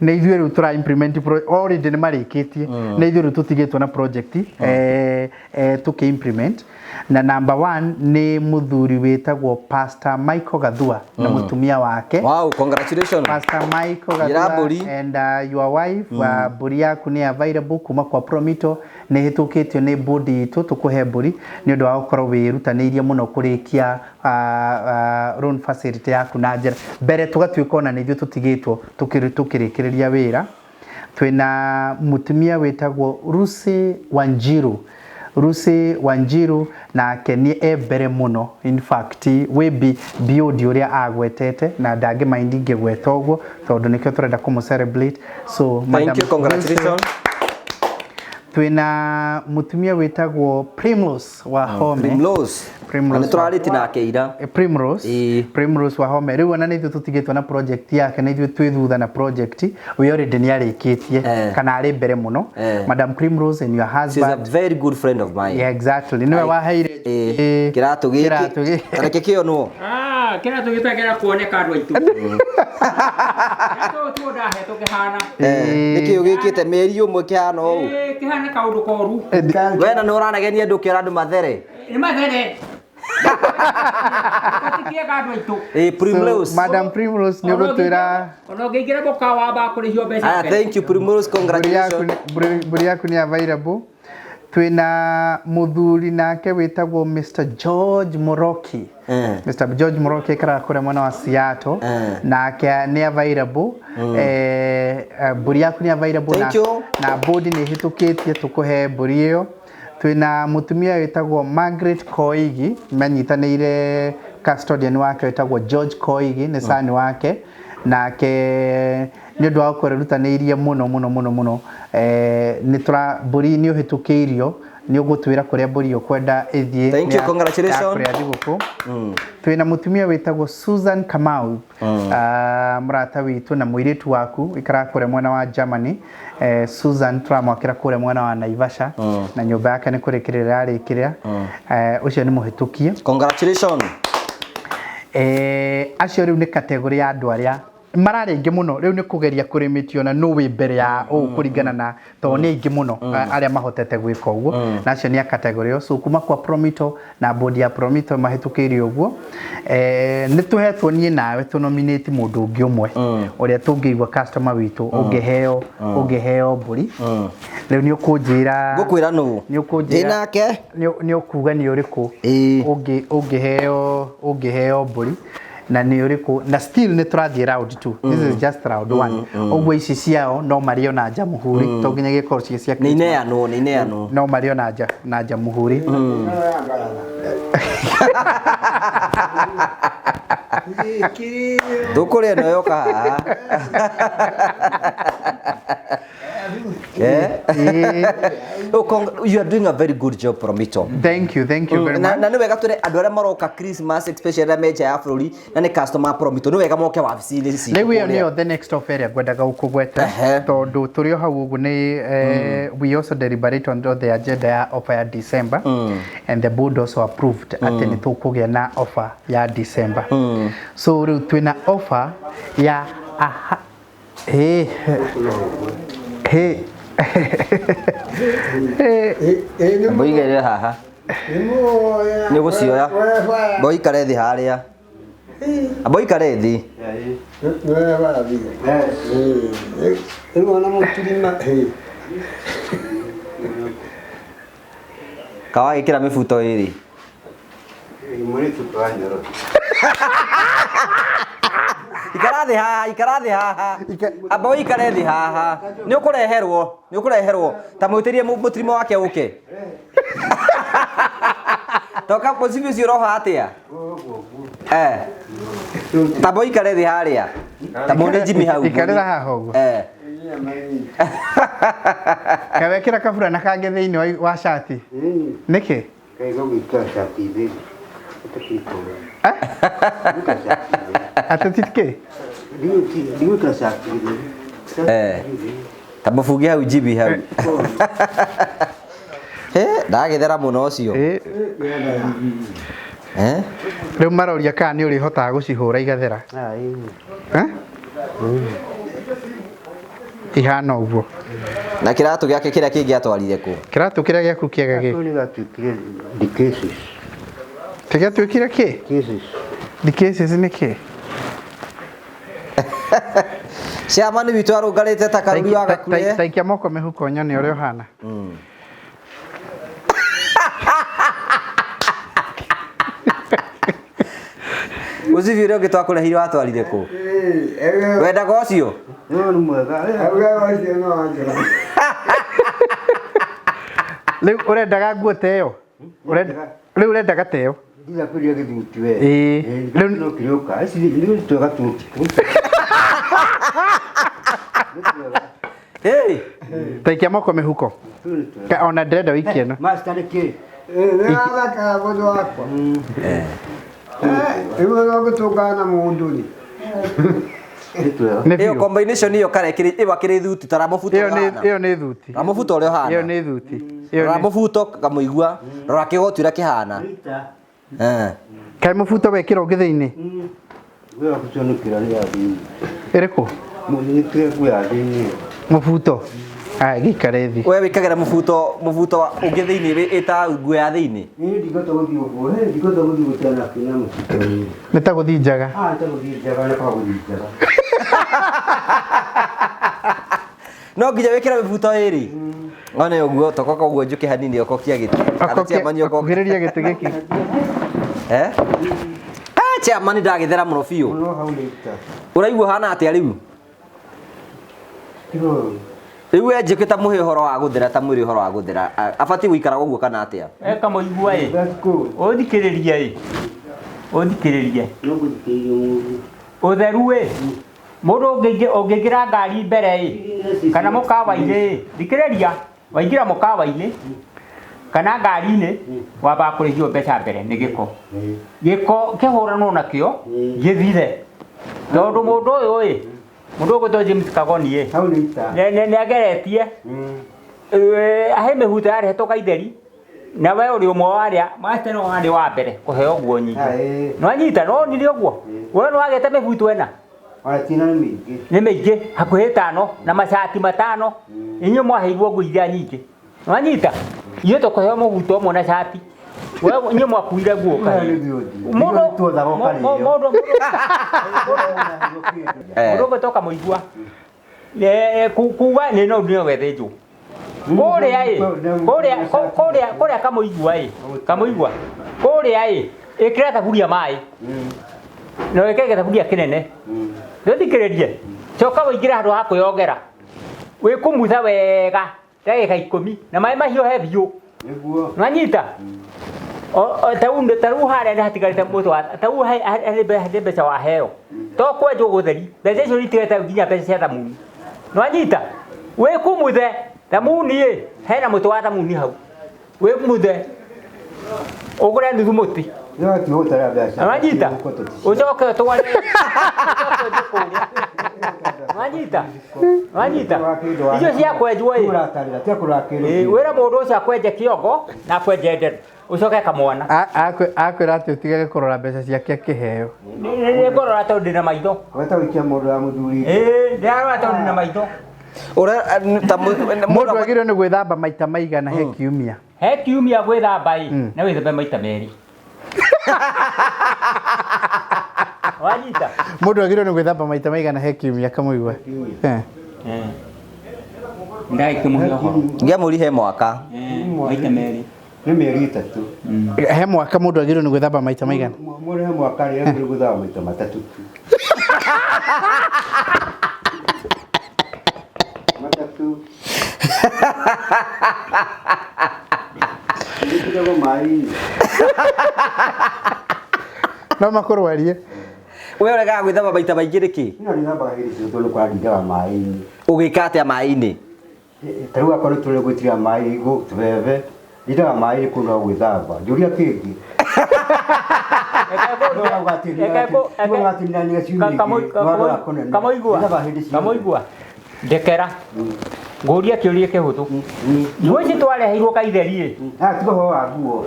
nĩ ithuĩ rĩu tũra implement already nĩ marĩkĩtie, nĩ ithuĩ rĩu tũtigĩtwo na project tũkĩ implement. Na number 1 nĩ mũthuri wĩtagwo Pastor Michael Gathua na mũtumia wake. Wow, congratulations. Pastor Michael Gira Gathua mbũri. and your wife, mbũri yaku nĩ available kuma kwa Promito, nĩ ĩhĩtũkĩtio nĩ board itũ, tũkũhe mbũri nĩ ũndũ wa gũkorwo wĩrutanĩirie mũno kũrĩkia loan facility yaku na njĩra mbere tũgatuĩka ona nĩ ithuĩ tũtigĩtwo tũkĩrĩkĩrĩria wĩra. Twĩna mũtumia wĩtagwo Lucy Wanjiru. Lucy Wanjiru nake nĩ e mbere mũno, in fact wĩ beyond ũrĩa agwetete, na ndangĩmind ingĩgweta ũguo tondũ nĩkĩo tũrenda kũmũ celebrate. So, Thank Madam you, congratulations. Lucy, twĩna mũtumia wĩtagwo Primrose Wahome. Primrose. Primrose. Na nĩ tũrarĩtie nake ira. Primrose. Primrose Wahome. Rĩu ona nĩ ithuĩ tũtigĩtwo na project yake, nĩ ithuĩ twĩ thutha na project. We already nĩ arĩkĩtie kana arĩ mbere mũno. Madam Primrose and your She's a husband. very good friend of mine. Yeah, exactly. Nĩwe waheire Kĩratũ gĩkĩ. Kĩratũ gĩkĩ. Reke kĩonwo. Kĩratũ gĩtagĩra kuoneka andũ aitũ. Kĩratũ tuo ndahetwo kĩhana. Nĩkĩ ũgĩkĩte mĩeri ũmwe kĩhana ũũ? Kĩhana kaũndũ koru. We na nĩ ũranegenia andũ ũkĩra andũ mathere. Nĩ mathere. Gũtikĩega andũ aitũ. Primrose. So, Madam Primrose, nĩ ũgũtwĩra. Ona ũngĩingĩra mũkawa wamba kũrĩhio mbeca mbere. Thank you, Primrose, congratulations. Mbũri yaku nĩ available. Twĩna mũthuri nake wĩtagwo Mr. George Moroki. Mr. George Moroki aikaraga kũrĩa mwena wa Seattle. Nake nĩ available. Mbũri yaku nĩ available. Thank you. Na board nĩ ĩhĩtũkĩtie tũkũhe mbũri ĩyo. Twĩna mũtumia wĩtagwo Margaret Koigi, manyitanĩire custodian wake wĩtagwo George Koigi, nĩ son wake. Nake nĩ ũndũ wa gũkorwo erutanĩirie mũno mũno mũno mũno. Nĩ tũra mbũri nĩ ũhĩtũkĩirio, nĩ ũgũtwĩra kũrĩa mbũri ũkwenda ĩthiĩ. Thank you, congratulations. Ya kũrĩa thigũkũ. Twĩna mũtumia wĩtagwo Susan Kamau, mũrata witũ na mũirĩtu waku, ikaraga kũrĩa mwena wa Germany. Susan tũramwakĩra kũrĩa mwena wa Naivasha, na nyũmba yake nĩ kũrĩkĩrĩra arĩkĩrĩra. Ũcio nĩ mũhĩtũkie. Congratulations. Acio rĩu nĩ category ya andũ arĩa mararĩ aingĩ mũno. Rĩu nĩ kũgeria kũrĩmĩtio na nũ wĩ mbere ya ũũ kũringana na tondũ nĩ aingĩ mũno arĩa mahotete gwĩka ũguo, na acio nĩ a category ĩyo. So kuma kwa Promito na board ya Promito mahĩtũkĩire ũguo. Nĩ tũhetwo niĩ nawe tũ nominate mũndũ ũngĩ ũmwe ũrĩa tũngĩigua customer witũ ũngĩheo mbũri. Rĩu nĩ ũkũnjĩra, Ngũkwĩra nũ? Nĩ ũkũnjĩra. Ndĩ nake. Nĩ ũkuga nĩ ũrĩkũ ũngĩheo mbũri na nĩ ũrĩkũ, na still nĩ tũrathiĩ round 2. This is just round 1. Ũguo ici ciao no marĩo na njamuhuri, to nginya gĩkorwo ciĩ cia Nĩ Christmas. ineanwo, nĩ ineanwo. No marĩo na njamuhuri. Tũkũrĩa ĩno yoka haha. Oh, you are doing a very good job, Promito. Thank you, thank you very much. Na nĩ wega twĩre andũ arĩa maroka Christmas, especially arĩa me nja ya bũrũri na nĩ customer Promito, nĩ wega moke wabici-inĩ citũ Rĩu ĩyo kũrĩa. nĩyo the next of area ngwendaga gũkũgweta, tondũ tũrĩ o hau ũguo nĩ, we also deliberate on the agenda ya offer ya December, and the board also approved atĩ nĩ tũkũgĩa na offer ya December. So rĩu twĩna offer ya aha, hey, hey. Mboigĩrĩre haha. Nĩ ũgũcioya. Mboikare thĩ harĩa. Mboikare thĩ. Kawagĩkĩra mĩbuto ĩrĩ. Ikara thĩ haha, ikara thĩ haha. Amba ũikare thĩ haha. Nĩ ũkũreherwo, nĩ ũkũreherwo. Ta mwĩtĩrie mũtirimo wake ũke. Toka mũcibi ũcio ũroha atĩa? Eh. Tamba ũikare thĩ harĩa. Ta muone Jimmy hau. Ikarĩra haha ũguo. Eh. Kawekĩra kaburana kangĩ thĩinĩ wa cati. Nĩkĩ? Kaiga gwĩkĩra cati theri. Ũtakĩkũra. Eh? Atĩ ti kĩ? Ndigwĩkĩra cati theri. Eh. Ta mũbunge hau Jimmy hau. Eh, ndagĩthera mũno ũcio. Eh, Eh? Rĩu maroria kana nĩ ũrĩhotaga gũcihũra igathera. Eh? Ihana ũguo. Na kĩratũ gĩake kĩrĩa kĩngĩ atwarire kũ? Kĩratũ kĩrĩa gĩaku kĩega gĩkĩ. Nĩ gatuĩkire the cases. Kĩgĩatuĩkire kĩ? Cases. The cases nĩ kĩ? Chairman witũ arũngarĩte ta karuri wa gakure. Taikia moko mĩhuko nyone ũrĩa ũhana. Mũcibi ũrĩa ũngĩ twakũrehire watwarire kũ? Wendaga ũcio? No nĩ mwega. Ũcio no wanjũra. Rĩu ũrendaga nguo ta ĩyo? Rĩu ũrendaga ta ĩyo? Ndirakũria gĩthuti we. Ĩĩ. Rĩu no kĩrĩũka. Ici nĩ twega tu. Hey! Taikia moko mĩhuko. Ona ndĩrenda wĩikie ĩno. Master nĩ kĩ? Nĩ wathakara mũndũ wakwa. Rĩu no gũtũngana na mũndũ rĩ. Nĩ twega. Nĩ Ĩyo biũ. combination ĩyo karekĩrĩ ĩyo akĩrĩ thuti ta ramũbuto Ĩyo ũrĩa nĩ ũhana. ĩyo nĩ thuti. Ramũbuto ũrĩa ũhana. Ĩyo nĩ thuti. Ĩyo Rora nĩ mũbuto kamũigua, rora kĩgoti ũrĩa kĩhana. Eh. Kaĩ mũbuto wekĩra ũngĩ thĩinĩ? We wakuconokera nĩ ya thĩinĩ. Ĩrĩkũ? Nĩkĩra nguo ya thĩinĩ. Mũbuto. Aya gĩikare thĩ. We wĩkagĩra mũbuto mũbuto ũngĩ thĩinĩ ĩta nguo ya thĩinĩ. Niĩ ndingĩhota gũthiĩ ũguo. Hĩ, ndingĩhota gũthiĩ gũtena kĩna mũbuto. Nĩ ta gũthiĩ njaga. Ah, nĩ ta gũthiĩ njaga, nĩ kaba gũthiĩ njaga. No nginya wĩkĩre mĩbuto ĩrĩ. One ũguo tokoka ũguo njũke hanini okokia gĩtĩ. Kana chairman okokia. Kuhĩrĩria gĩtĩ gĩkĩ. Eh? Ah, chairman ndagĩthera mũno biũ. Mũno hau nĩ ita. Ũraigua hana atĩa rĩu? Tigo. Rĩu we njũke ta mũhe ũhoro wa gũthera ta mwĩre ũhoro wa gũthera. Abatiĩ gũikara ũguo kana atĩa? Eka mũigua ĩ. That's cool. Ũthikĩrĩrie ĩ. Ũthikĩrĩrie. No gũthikĩrĩria mũndũ. Ũtheru ĩ. Mũndũ ũngĩingĩra ngari mbere ĩ kana mũkawa-inĩ ĩ, thikĩrĩria, waingĩra mũkawa-inĩ kana ngari-inĩ wambaga kũrĩhio mbeca mbere nĩ gĩko. Gĩko kĩhũranwo nakĩo gĩthire. Tondũ mũndũ ũyũ ĩ, mũndũ ũgwĩtwo James Kagoni ĩ, Hau nĩ ita. nĩ ageretie ahe mĩhuto yarehetwo Kaitheri na we ũrĩ ũmwe wa arĩa master no warĩ wa mbere kũheo nguo nyingĩ. Nĩwanyita no wonire ũguo? We nĩwagĩte mĩbuto ĩna? Ona tina nĩ mĩingĩ. Nĩ mĩingĩ hakuhĩ ĩtano na macati matano. Inyuĩ mwaheirwo nguo iria nyingĩ. Nĩwanyita? Ithuĩ tũkũheo mũbuto ũmwe na cati. We inyuĩ mwakuire nguo kahĩĩ. Mũndũ mũndũ mũndũ ũgĩtoka mũigua. Kuga nĩ no nĩwe wethĩnjwo. Kũrĩa ĩ, kũrĩa kũrĩa kũrĩa kamũigua ĩ, kamũigua. Kũrĩa ĩ, ĩkĩra thaburia maĩ. Na wĩkĩre gĩthaburia kĩnene. Ndũthikĩrĩrie. Coka wĩingĩre handũ ha kwĩyogera. Wĩkumutha wega ndagĩka 10 na maĩ mahiũhe biũ. Nĩguo. Nĩwanyita? Ta rĩu harĩa nĩ hatigarĩte mũtũ wa ta rĩu harĩ mbeca waheo. To kwenjwo gũtheri, mbeca icio itigarĩte nginya mbeca cia thamuni. Nĩwanyita? Wĩkumuthe thamuni ĩ, hena mũtĩ wa thamuni hau. Wĩkumuthe ũgũre nuthu mũtĩ. No ti gũtara mbeca. Nĩwanyita? Ũcoke ũtware ũcoke ũthiĩ kũrĩa. Nĩwanyita? Nĩwanyita? Icio cia kwenjwo ĩ. Kũratarĩra, tia kũrakĩrĩria. Wĩra mũndũ ũcio akwenje kĩongo na akwenje nderu. Ũcoke kamwana. Akwĩra atĩ ũtigage kũrora mbeca ciake akĩheo. Nĩ ngũrora tondũ ndĩna maitho. Weta gũikia mũndũ wa mũthuri. Ĩĩ, ndĩrarora tondũ ndĩna maitho. Mũndũ agĩrĩirwo nĩ gwĩthamba maita maigana he kiumia? He kiumia gwĩthamba ĩ, na wĩthambe maita merĩ. Wanyita? Mũndũ agĩrĩirwo nĩ gwĩthamba maita maigana he kiumia kamũigua? Ndagĩkĩmũhe ũhoro. Ngĩamũri he mwaka. Maita merĩ. Nĩ mĩeri 3. He mwaka mũndũ agĩrĩirwo nĩ gwĩthamba maita maigana? Mũndũ he mwaka rĩ agĩrĩirwo gwĩthamba maita 3 tu. Matatu. Nĩkĩragwo maĩ-inĩ. No makũrwarie. We ũregaga gwĩthamba maita maingĩ nĩkĩ? Ĩno nĩthambaga hĩndĩ ciothe tondũ kũrandindaga maĩ-inĩ. Ũgĩka atĩa maĩ-inĩ? Ta rĩu akorwo nĩtũrĩ gwĩtĩra maĩ tũbebe, ndindaga maĩ-inĩ kũu no gwĩthamba. Njũria kĩngĩ. Kamoigua kamoigua ndekera ngũrie kĩũria kĩhũthũ nguo ici twareheirwo kaitheri Tiga ũhoro wa nguo.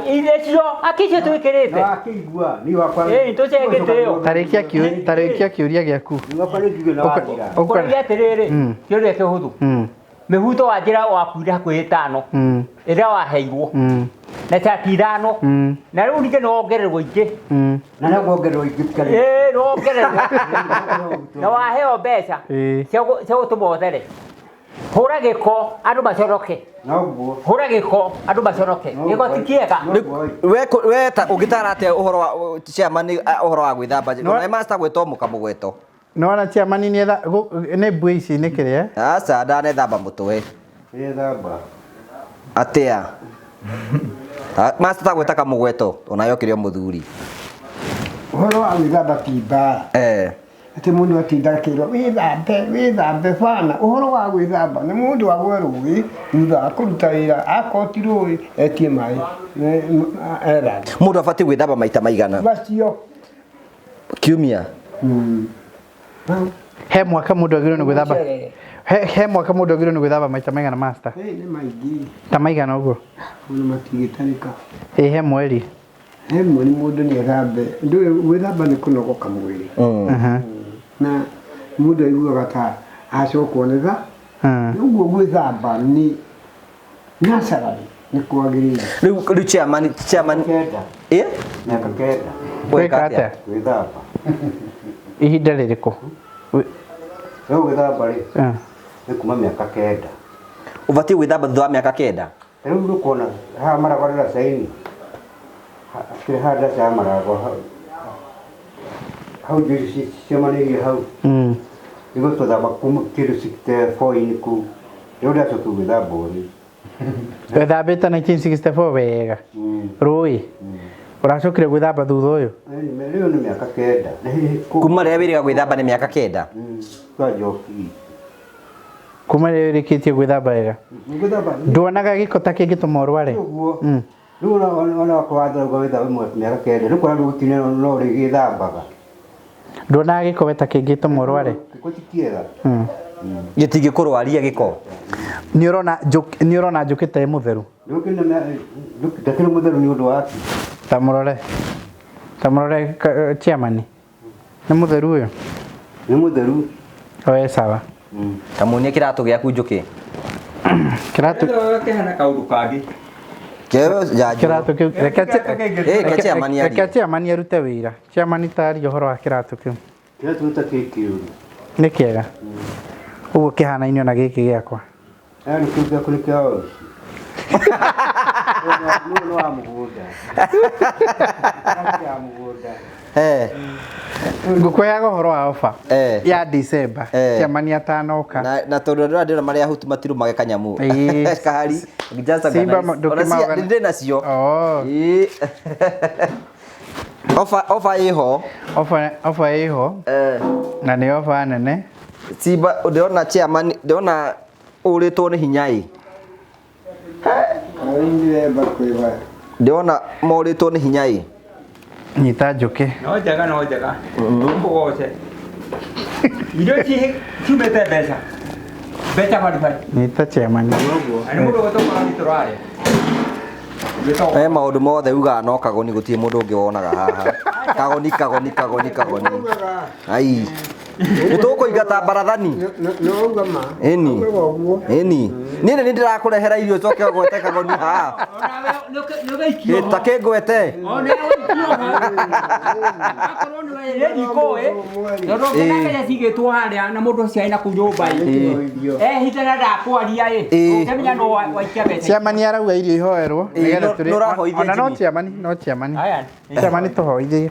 ĩ icio akicio twĩkĩrĩte. Akĩigua niĩ wakwa. Ĩĩ, tũcengete ĩyo. Tarĩkia kĩũria gĩaku. Niĩ wakwa nĩ njuge na wathira. Kũrĩa atĩrĩrĩ, kĩũria kĩhũthũ, mĩhuto wa njĩra wakuire hakuhĩ ĩtano ĩrĩa waheirwo na cati ithano na rĩu ningĩ nĩwongererwo ingĩ. Na no kuongererwo ingĩ tiga rĩu. Ĩĩ, nĩwongererwo na waheo mbeca cia gũtũma ũthere. Hũra gĩko andũ maconoke. Noguo. Hũra gĩko andũ maconoke, gĩko ti kĩega. We we ta ũngĩtara atĩa ũhoro wa chairman, ũhoro wa gwĩthamba? Ona master gwĩtwo mũkamũgweto. Nĩwona chairman nĩ mbue ici nĩ kĩrĩa? Aca, ndanethamba mũtwe. Nĩthamba. Atĩa? Master ta gwĩta kamũgweto onawe ũkĩrĩ o mũthuri. Ũhoro wa gwĩthamba ti mbara. Atĩ mũndũ atinda akĩrwo wĩthambe wĩthambe, bana. Ũhoro wa gwĩthamba nĩ mũndũ agwe rũĩ thutha wa kũruta wĩra, akorwo ti rũĩ etie maĩ ethambe. Mũndũ abatiĩ gwĩthamba maita maigana? Macio. Kiumia? He mwaka mũndũ agĩrĩirwo nĩ gwĩthamba he mwaka mũndũ agĩrĩirwo nĩ gwĩthamba maita maigana, master? Nĩ maingĩ. Ta maigana ũguo? Ona matingĩtarĩka. Ĩ he mweri? He mweri mũndũ nĩ ethambe. Ndũĩ gwĩthamba nĩ kũnogoka mwĩrĩ na mũndũ aiguaga ta acokwo nĩ tha. Ũguo gwĩthamba nĩ naturally nĩ kwagĩrĩire. Rĩu chairman Kenda. Ĩ? Mĩaka 9. Gwĩka atĩa? Gwĩthamba. Ihinda rĩrĩkũ? Rĩu gwĩthamba rĩ, nĩ kuma mĩaka 9. Ũbatiĩ gwĩthamba thutha wa mĩaka 9? Rĩu ndũkuona haha maragwa ndaraca-inĩ, kĩrĩa haha ndaraca ya maragwa hau hau njuĩrĩ ciamanĩirie hau, nĩguo twathamba kuma kĩndũ 64-inĩ kũu. Rĩu ndacokia gwĩthamba o rĩu. Wethambĩte 1964 wega rũĩ, ũracokire gwĩthamba thutha ũyũ? Rĩu nĩ mĩaka 9. Na hihi Kuma rĩrĩa wĩrĩga gwĩthamba nĩ mĩaka 9? Twanjoki. Kuma rĩrĩa ũrĩkĩtie gwĩthamba wega? Gwĩthamba. Nduonaga gĩko ta kĩngĩtũma ũrware? Ũguo. Rĩu ona wakorwo wathera wĩthamba mĩaka 9, rĩu kũrĩa rũcinĩ no ũrĩgĩthambaga. Nduonaga gĩko we ta kĩngĩtũma ũrware? Gĩko ti kĩega. Gĩtingĩkũrwaria gĩko. Nĩ ũrona njũkĩ ta ĩ mũtheru? Ndakĩrĩ mũtheru nĩ ũndũ wake. Ta mũrore, ta mũrore chairman, nĩ mũtheru ũyũ? Nĩ mũtheru. Oe sawa. Kamuonie kĩratũ gĩaku, njũkĩ. Kĩratũ. Kĩhana kaũndũ kangĩ. Kĩratũ kĩu reke Ĩ, ke chairman arie. Reke chairman arute wĩra. Chairman, taria ũhoro wa kĩratũ kĩu. Kĩratũ ta kĩ kĩũru. Nĩ kĩega ũguo kĩhanaine na gĩkĩ gĩakwa. Aya nĩ kĩu gĩaku nĩ kĩa obici. Ũyũ nĩ wa mũgũnda. Kĩratũ ya mũgũnda. Ngũkũheaga ũhoro wa ofa ya December chairman atanoka. Na tondũ andũ ndĩrona marĩa ahutu matirũmage kanyamu. Kahari just Simba organize. ndũkĩmaorganize. Ona ndĩ nacio. Ĩĩ. Ofa ĩho. Ofa ĩho na nĩ ofa nene. Simba ndĩrona chairman, ndĩrona ũrĩtwo nĩ hinya ĩ. Rĩu ndĩremba kwĩba. Ndĩrona morĩtwo nĩ hinya ĩ. Nyita njũkĩ. No njega, no njega, ũkũgoce irio ici ciumĩte mbeca mbeca baribari. Nyita chairman. Na nĩ mũndũ gwĩtwo Mũrani tũrarĩa. Eh, maũndũ mothe ugaga no kagoni, gũtirĩ mũndũ ũngĩ wonaga haha. Kagoni, kagoni, kagoni, kagoni. Ai. Nĩ tũkũingata barathani. No uga ma. Ĩni. Ugaga ũguo. Ĩni. Niĩ nĩ ndĩrakũrehera irio coke ũgwete kagoni haha. Nĩ Ĩ, ta kĩngwete. Akorwo nĩ we riko ĩ, tondũ ũngĩona cigĩtwo harĩa na mũndũ ũcio aina kũu nyũmba ĩ ehithe na ndakwaria ĩ, ũngĩmenya no waikia mbeca. Chairman arauga irio ihoerwo nĩgetha Nĩ ũrahoithia ona no Jimmy? chairman, no chairman. Aya. Chairman, tũhoithie.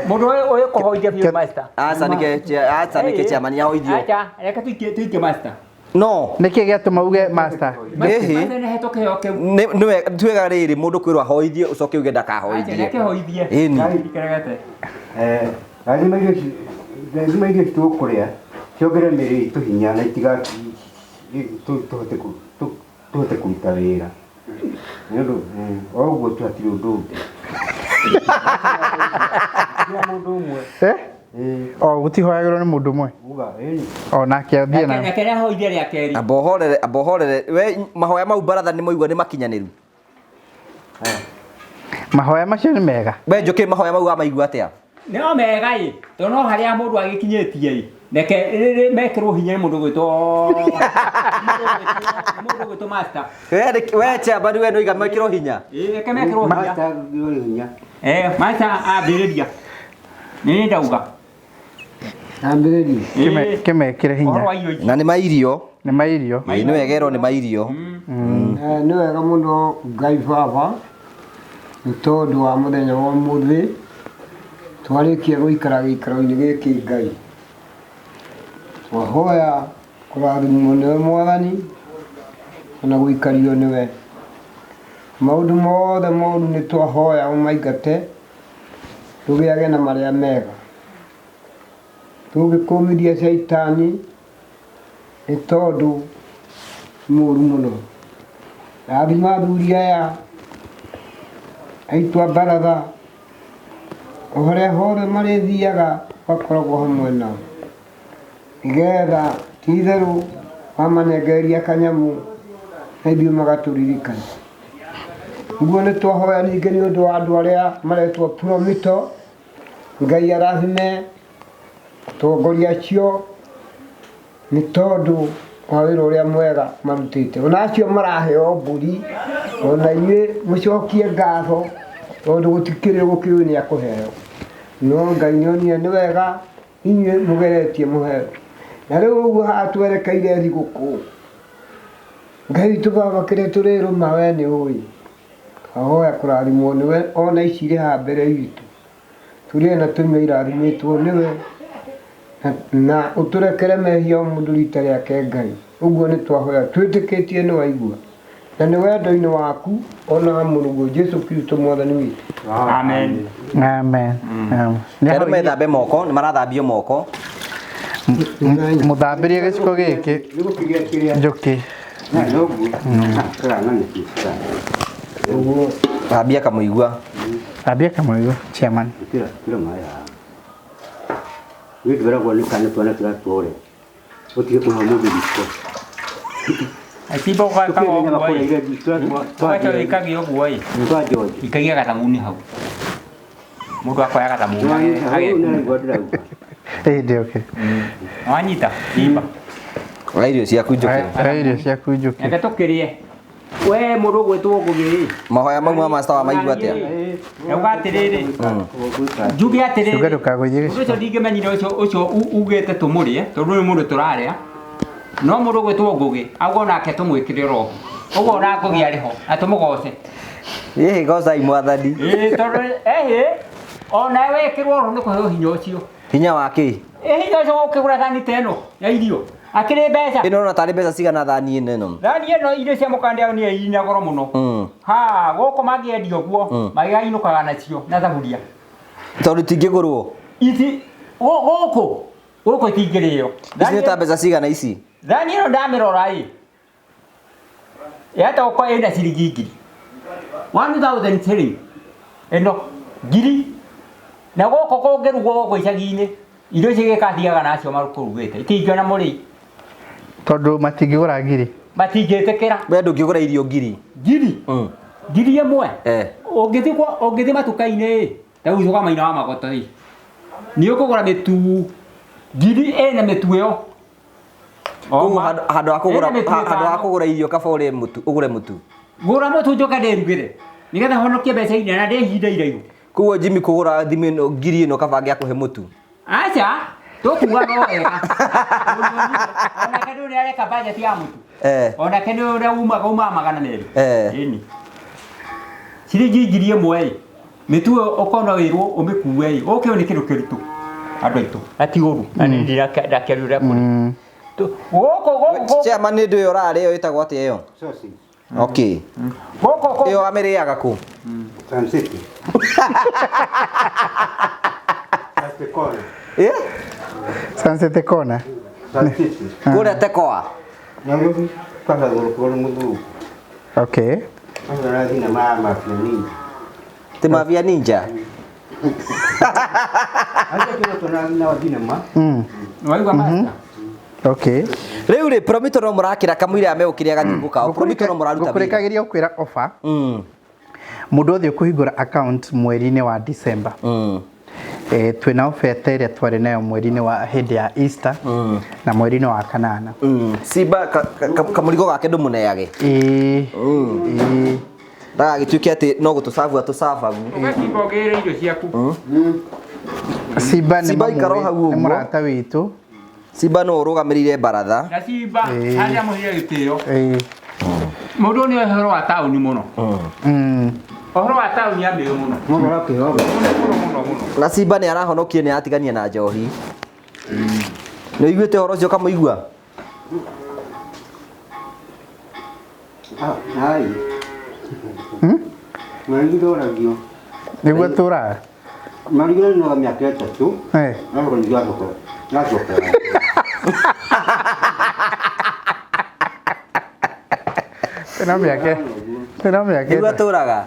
Mũndũ ũyũ ũyũ kũhoithia biũ master. Aca nĩke aca nĩke chairman ahoithio. Acha, reke tuikie tuikie master. No. Nĩkĩ gĩatũma uge master? Ĩhĩ. Master nĩ hetwo kĩheo kĩu. Nĩ nĩ twega rĩrĩ mũndũ kwĩrwo ahoithie ũcoke uge Acha, ndakahoithie. reke hoithie. Ĩni. Ikeregete. Lazima irio ici lazima irio ici tũkũrĩa ciongerere mĩĩrĩ itũ hinya na itiga tũhote tũhote kũruta wĩra nĩ ũndũ o ũguo tu hatirĩ ũndũ ũngĩ Kila mũndũ ũmwe. Eh? O gũtihoyagĩrwo nĩ mũndũ ũmwe. Uga ĩni. O nake athiĩ na Reke nĩ ahoithie rĩa kerĩ. Amba ũhorere, amba ũhorere. We mahoya mau baratha nĩ maigua nĩ makinyanĩru. Mahoya macio nĩ mega. We Njũkĩ mahoya mau wamaigua atĩa? No mega ĩ, tondũ no harĩa mũndũ agĩkinyĩtie ĩ, reke rĩrĩ mekĩrwo hinya nĩ mũndũ gwĩtwo mũndũ gwĩtwo master. We we chairman we nĩoiga mekĩrwo hinya. Ĩ, reke mekĩrwo hinya. Master nĩ hinya. Eh, master ambĩrĩria. Nĩ niĩ ndauga. Ambĩrĩrie. Kĩme kĩmekĩre Ũhoro hinya. wa irio ici. Na nĩ mairio. Nĩ mairio. Ĩ nĩ wegerwo nĩ mairio. Nĩ wega mũno Ngai baba nĩ tondũ wa mũthenya wa ũmũthĩ twarĩkia gũikara gĩikaro-inĩ gĩkĩ Ngai twahoya kũrathimwo nĩwe Mwathani ona gũikario nĩwe maũndũ mothe moru nĩ twahoya ũmaingate tũgĩage na marĩa mega tũngĩkũmithia caitani nĩ tondũ mũru mũno rathima athuri aya aitũ a baratha o harĩa hothe marĩthiaga ũgakoragwo hamwe nao nĩgetha ti itherũ wamanengereria kanyamũ na ithuĩ magatũririkana niguo nĩ twahoya ningĩ nĩ ũndũ wa andũ arĩa maretwo Promito Ngai arathime atongoria acio nĩ tondũ wa wĩra ũrĩa mwega marutĩte ona acio maraheo mbũri ona inyuĩ mũcokie ngatho tondũ gũtikĩrĩ gũkĩũĩ nĩ akũheo no Ngai nĩonire nĩ wega inyuĩ mũgeretie mũheo na rĩu ũguo haha twerekeire thigũkũ Ngai witũ baba kĩrĩa tũrĩrũma we nĩ ũĩ twahoya kũrathimwo nĩwe ona ici irĩ haha mbere itũ tũrĩe na tũnyue irathimĩtwo nĩwe na ũtũrekere mehia o mũndũ rita rĩake Ngai ũguo nĩ twahoya twĩtĩkĩtie nĩ waigua na nĩ wendo-inĩ waku ona wa mũrũguo Jesu Kristo mwathani witũ. Amen. Amen. Amen. Andũ methambe moko, nĩ marathambio moko. Mũthambĩrie gĩciko gĩkĩ Nĩ gũkĩgĩa kĩrĩa. Njũkĩ. Na noguo. Kĩrang'ani Ũguo Thambia kamũigua. Thambia kamũigua chairman. Kira kira maĩ haha. Nĩ ndwĩragwo nĩ kana twana tũratwore. Ũtige kũhe mũndũ gĩko. Akimba ũgakaga ũguo ĩ. Ũgacoka wĩkagia ũguo ĩ. Twa George. Ikagia gathamuni hau. Mũndũ akoya gathamuni Nĩwaigua ndĩrauga. Ĩĩ ndĩ okay. Wanyita imba. Oya irio ciaku Njũkĩ. Oya irio ciaku Njũkĩ. Reke tũkĩrĩe. We mũndũ ũgwĩtwo Ngũgĩ ĩ. Mahoya mau ma master wa maigua atĩa? Ndauga atĩrĩrĩ. Njuge atĩrĩrĩ. Njuge ndũkagũithie Ũndũ ũcio ndingĩmenyire ũcio ũcio ugĩte tũmũrĩe tondũ nĩ mũndũ tũrarĩa. No mũndũ ũgwĩtwo Ngũgĩ auga onake tũmwĩkĩre roho. Ũguo ona Ngũgĩ arĩ ho na tũmũgoce. Ĩhĩ gocai mwathani. Ĩĩ tondũ ĩhĩ ona wekĩrwo roho nĩ kũheo hinya ũcio. Hinya wa kĩ? Ĩ hinya ũcio ũkĩgũra thani ta ĩno ya irio. Akĩrĩ mbeca. Ĩno ũrona tarĩ mbeca cigana thani ĩno ĩno? Thani ĩno irio cia mũkande nĩ ina goro mũno. Ha gũkũ mangĩendia ũguo magĩgainũkaga nacio na thaburia. Tondũ itingĩgũrwo. Ici gũkũ gũkũ itingĩrĩo. Ici nĩ ta mbeca cigana ici? Thani ĩno ndamĩrora ĩ. Yahota gũkorwo ĩna ciringi ngiri. 1000 shilling. Ĩno ngiri. Na gũkũ kũngĩrugwo gũkũ icagi-inĩ irio ici gĩkathiaga nacio marũkũrugĩte itingĩona mũrĩi. Tondũ matingĩgũra ngiri. Matingĩtĩkĩra. We ndũngĩgũra irio ngiri. Ngiri? Ngiri ĩmwe? Ũngĩthiĩ kwa ũngĩthiĩ matuka-inĩ ĩ, ta rĩu kwa Maina wa Magoto ĩ, nĩ ũkũgũra mĩtu ngiri ĩna mĩtu ĩyo. Koguo handũ ha kũgũra handũ ha kũgũra irio kaba ũrĩe mũtu, ũgũre mũtu. Gũra mũtu njoke ndĩrugĩre nĩgetha honokie mbeca iria na ndĩ ihinda iraihu. Koguo Jimmy kũgũra thimũ ĩno ngiri ĩno kaba angĩakũhe mũtu. Aca, tũkuga no wega. Onake nĩ ũrĩa areka budget ya mũtu. Onake nĩ ũrĩa umaga umaga magana merĩ. Ĩni. Ciringi ngiri ĩmwe ĩ. Mĩtu ĩyo ũkona wĩrwo ũmĩkue ĩ, ũkĩũĩ nĩ kĩndũ kĩritũ andũ aitũ na ti ũru na nĩ ndakĩaria ũrĩa kũrĩ. Gũkũ gũkũ Chairman nĩ ndũ ĩyo ũrarĩa ĩyo ĩtagwo atĩa ĩyo? Sausage. Okay. Gũkũ gũkũ Ĩyo amĩrĩaga kũ? Sun City. That's the corner. Eh? Sunset Corner. Sun City. Kũrĩa Tekoa. Nairobi kwanza gũkorwo nĩ mũthungu. Okay. Kwanza ũrathiĩ na maya mafia ninja. Ti mafia ninja. Acha kile tunathi na thinema. Waigua master? Okay. Rĩu rĩ Promito no mũrakĩra kamũira megũkĩrĩa ganyũngũ kao. Promito no mũraruta wĩra. Ngũkũrĩkagĩria gũkwĩra offer. Mũndũ othe ũkũhingũra account mweri-inĩ wa December. Twĩna offer ta ĩrĩa twarĩ nayo mweri-inĩ wa hĩndĩ ya Easter na mweri-inĩ wa kanana. Simba kamũrigo gake ndũmũneage. Ĩĩ. Ĩĩ. Ndagagĩtuĩke atĩ no gũtũcabu atũcabagu. Ũgatimba ũgĩre irio ciaku. Simba nĩ Simba ikara o hau nĩ ũguo. mũrata witũ. Simba no ũrũgamĩrĩire baratha. Na Simba harĩa mũhire gĩtĩo. Ĩĩ. Mũndũ nĩ ũhoro wa taũni mũno. Ũhoro wa taũni amĩũĩ mũno. Mũndũ arakĩhoga. Mũno mũno mũno. Na Simba nĩ arahonokie nĩ atigania na njohi. Nĩ ũiguĩte ũhoro ũcio ũkamũigua? Ah, hai. Marigiro ragio. Nĩguo tũraga. Marigiro nĩ mĩaka ĩtatũ. Eh. No nĩ acoka. Acoka. Twĩna mĩaka. Twĩna mĩaka. Nĩguo atũraga.